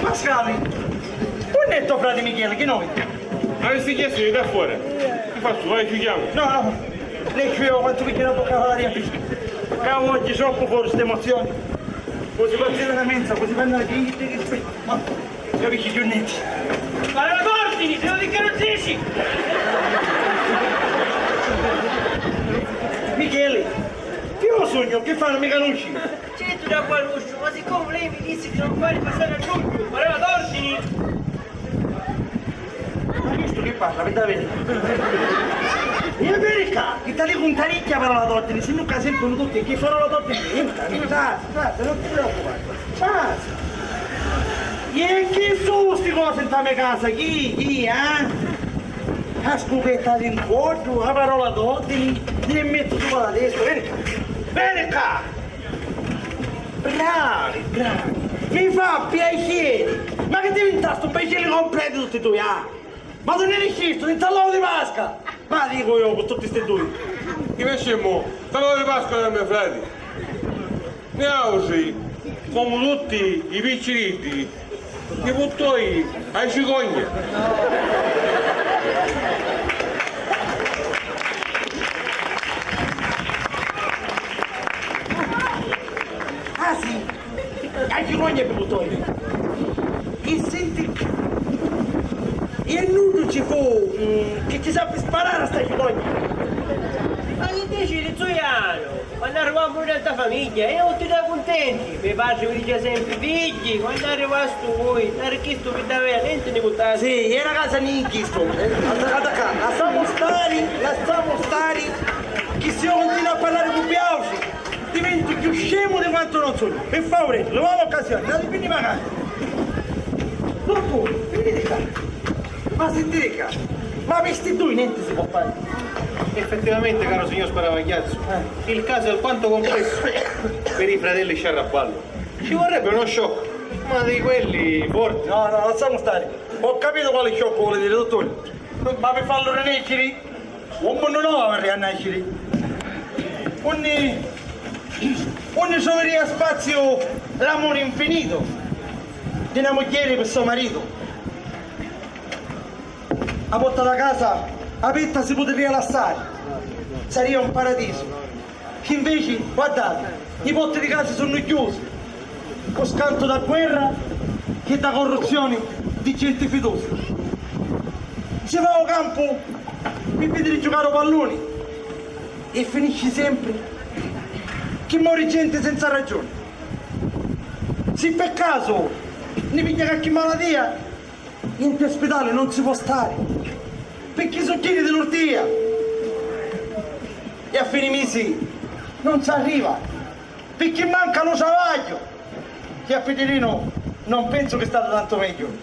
Pascali, unni è to frati Micheli? Chi no vidiu? Avissi chiestu di ddà fora. Chi fazzu? Vai, ci chiamu. No, no. Lecciu io quantu pigghiu na bocca d'aria. Ca oggi troppu fora st'emozioni. Cosi pazzita na menza, cosi panna di, di, di, ma capisci più niente. Parola d'ordini, se non ti conosci! Michele, chi io sogno, che fa, non mi conosci? Certu ca conosciu, ma siccome lei mi disse di non fare passare a nulla, parola d'ordini! Ma chistu chi parla, mi sta beni? E veni ccà, chi t'ha di cuntari chidda parola d'ordini, si no ccà sentono tutti chi parola d'ordini, entra, entra, entra, non ti preoccupare, basta. E chi su sti cosi nta me casa, chi, chi, eh? A scupetta d'incordu, a parola d'ordini, ti li mettu supra la testa, veni ccà, veni ccà! Bravi, bravi, mi fa piaceri! Ma chi divintasti un piaceri completu tutti dui, ah? Ma tu ni niscisti, dintra l'ovu di Pasca! Ma dicu io, cu tutti sti dui! Chi nescimmu, nta l'ovu di Pasca da me frati! Niautri, comu tutti i picciriddi, i puttoi a cicogna! Ah sì? A cicogna pi puttoi! E senti, e nuddu ci fu, mm, chi ci sappi sparari a sta cicogna? Ma chi dici, Zuianu? Quannu arrivammu nta famigghia, io tutti era cuntenti. Me patri mi dicia sempri: "Figghi, quannu arrivastu vui, n'arrichistu pi davera, nenti ni cuntasti." Sì, era casa ni chistu. Attaccata ccà. Lassamu stari, lassamu stari, chi si io continuo a parlari cu viautri, diventu chiù scemu di quantu non sugnu. Pi favuri, luvà l'occasioni, dati pi ni macari. Dotturi, viniti ccà. Ma sintiti ccà, ma pi sti dui nenti si pò fari? Effettivamente, caro signor Sparavagghiazzu, eh, il caso è alquanto complesso per i fratelli Sciarraballo. Ci vorrebbe uno sciocco, ma di quelli forti. No, no, lassamu stari. Ho capito quale sciocco vuole dire, dottore. Ma pi fallu rinesciri, un munnu novu avrei a nasciri. Unni, unni troveria spaziu l'amuri infinito di na mugghieri pi so maritu. A porta dâ casa aperta si putirria lassari, saria un paradisu. Inveci, guardati, i porti di casa sunnu chiusi, cu scantu dâ guerra e dâ curruzzioni di genti fidusi. Si va ô campu pi vidiri giucari ô palluni e finisci sempri chi mori genti senza ragiuni. Si pi casu ni pigghia qualchi malatia, nta spitali non si pò stari, picchì su chini di l'urtia e a fini misi non s'arriva, picchì manca lu travagghiu, chi a Pitirinu non pensu chi stati tantu megghiu.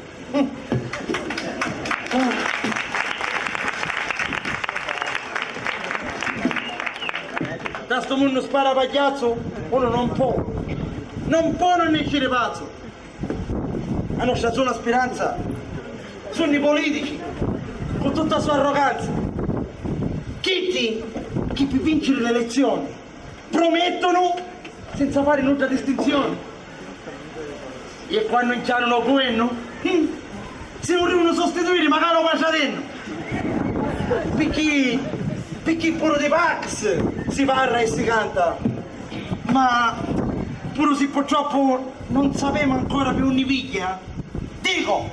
Nta stu munnu sparapagghiazzu unu non pò, non pò non nesciri pazzu. A nostra sola spiranza sunnu i politici, cu tutta a so arroganza, Chiddi chi pi vinciri l'elezioni promettunu senza fari nudda distinzioni. E quannu 'ncianunu o guvennu, hmm, si nun rivunu sostituiri macari o patratennu. Picchì, picchì puru di Pax si parra e si canta, ma puru si purtroppu non sapemu ancora pi unni pigghia, dico,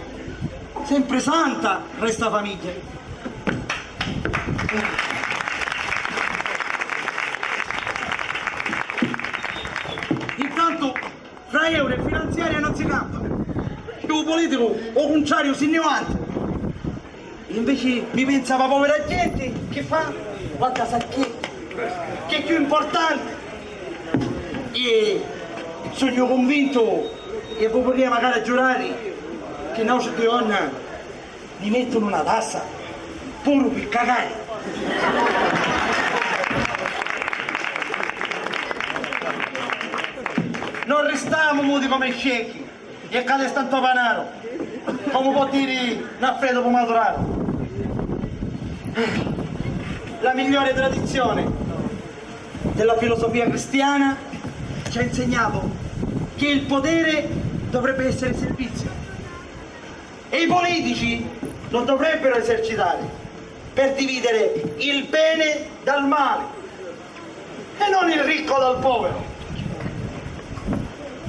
sempri santa resta famigghia. Intantu fra euro e finanziaria non si campa. Pi u politicu u cuntrariu si nni vanta. Inveci mi pensa a povera genti chi fa, guarda sa chi, chi è chiù importante. E sugnu cunvintu e vu purria macari giurari chi nostri dui onna mi mettunu na tassa puru pi cacari. Non ristamu muti comu scecchi e cali sta nto panaro, comu pò diri Nalfredo Pumaturaro. La migliore tradizione della filosofia cristiana ci ha insegnato che il potere dovrebbe essere servizio. E i politici lo dovrebbero esercitare per dividere il bene dal male e non il ricco dal povero.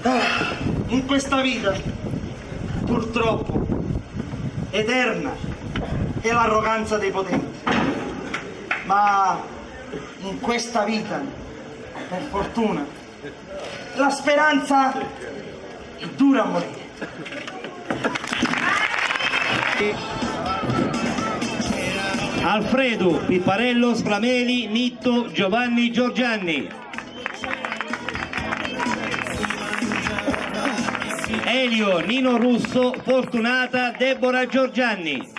Ah, in questa vita, purtroppo, eterna è l'arroganza dei potenti, ma in questa vita, per fortuna, la speranza è dura a morire. Alfredu Pipparello Sprameli, Nitto Giovanni Giorgianni. Elio Nino Russo, Fortunata Deborah Giorgianni.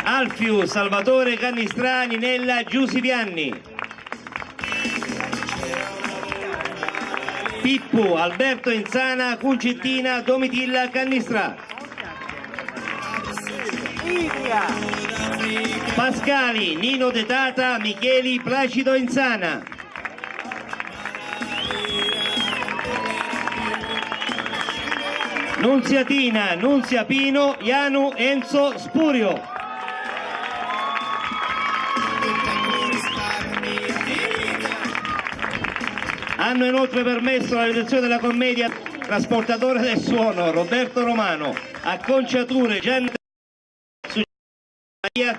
Alfiu Salvatore Cannistrà, Ninella Giusipianni. Pippu Alberto Insana, Cuncittina Domitilla Cannistrà. Pascali Nino De Tata, Micheli Placido Insana. Nunziatina Nunzia Pino, Janu Enzo Spurio. Hanno inoltre permesso la realizzazione della commedia Trasportatore del suono, Roberto Romano, acconciature Gian Maria,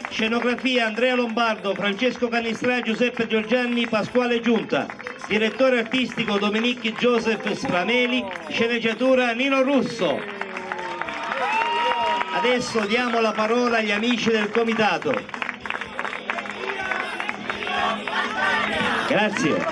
scenografia Andrea Lombardo, Francesco Cannistrà, Giuseppe Giorgianni, Pasquale Giunta, direttore artistico Dominique Joseph Sprameli, sceneggiatura Nino Russo. Adesso diamo la parola agli amici del comitato. Grazie.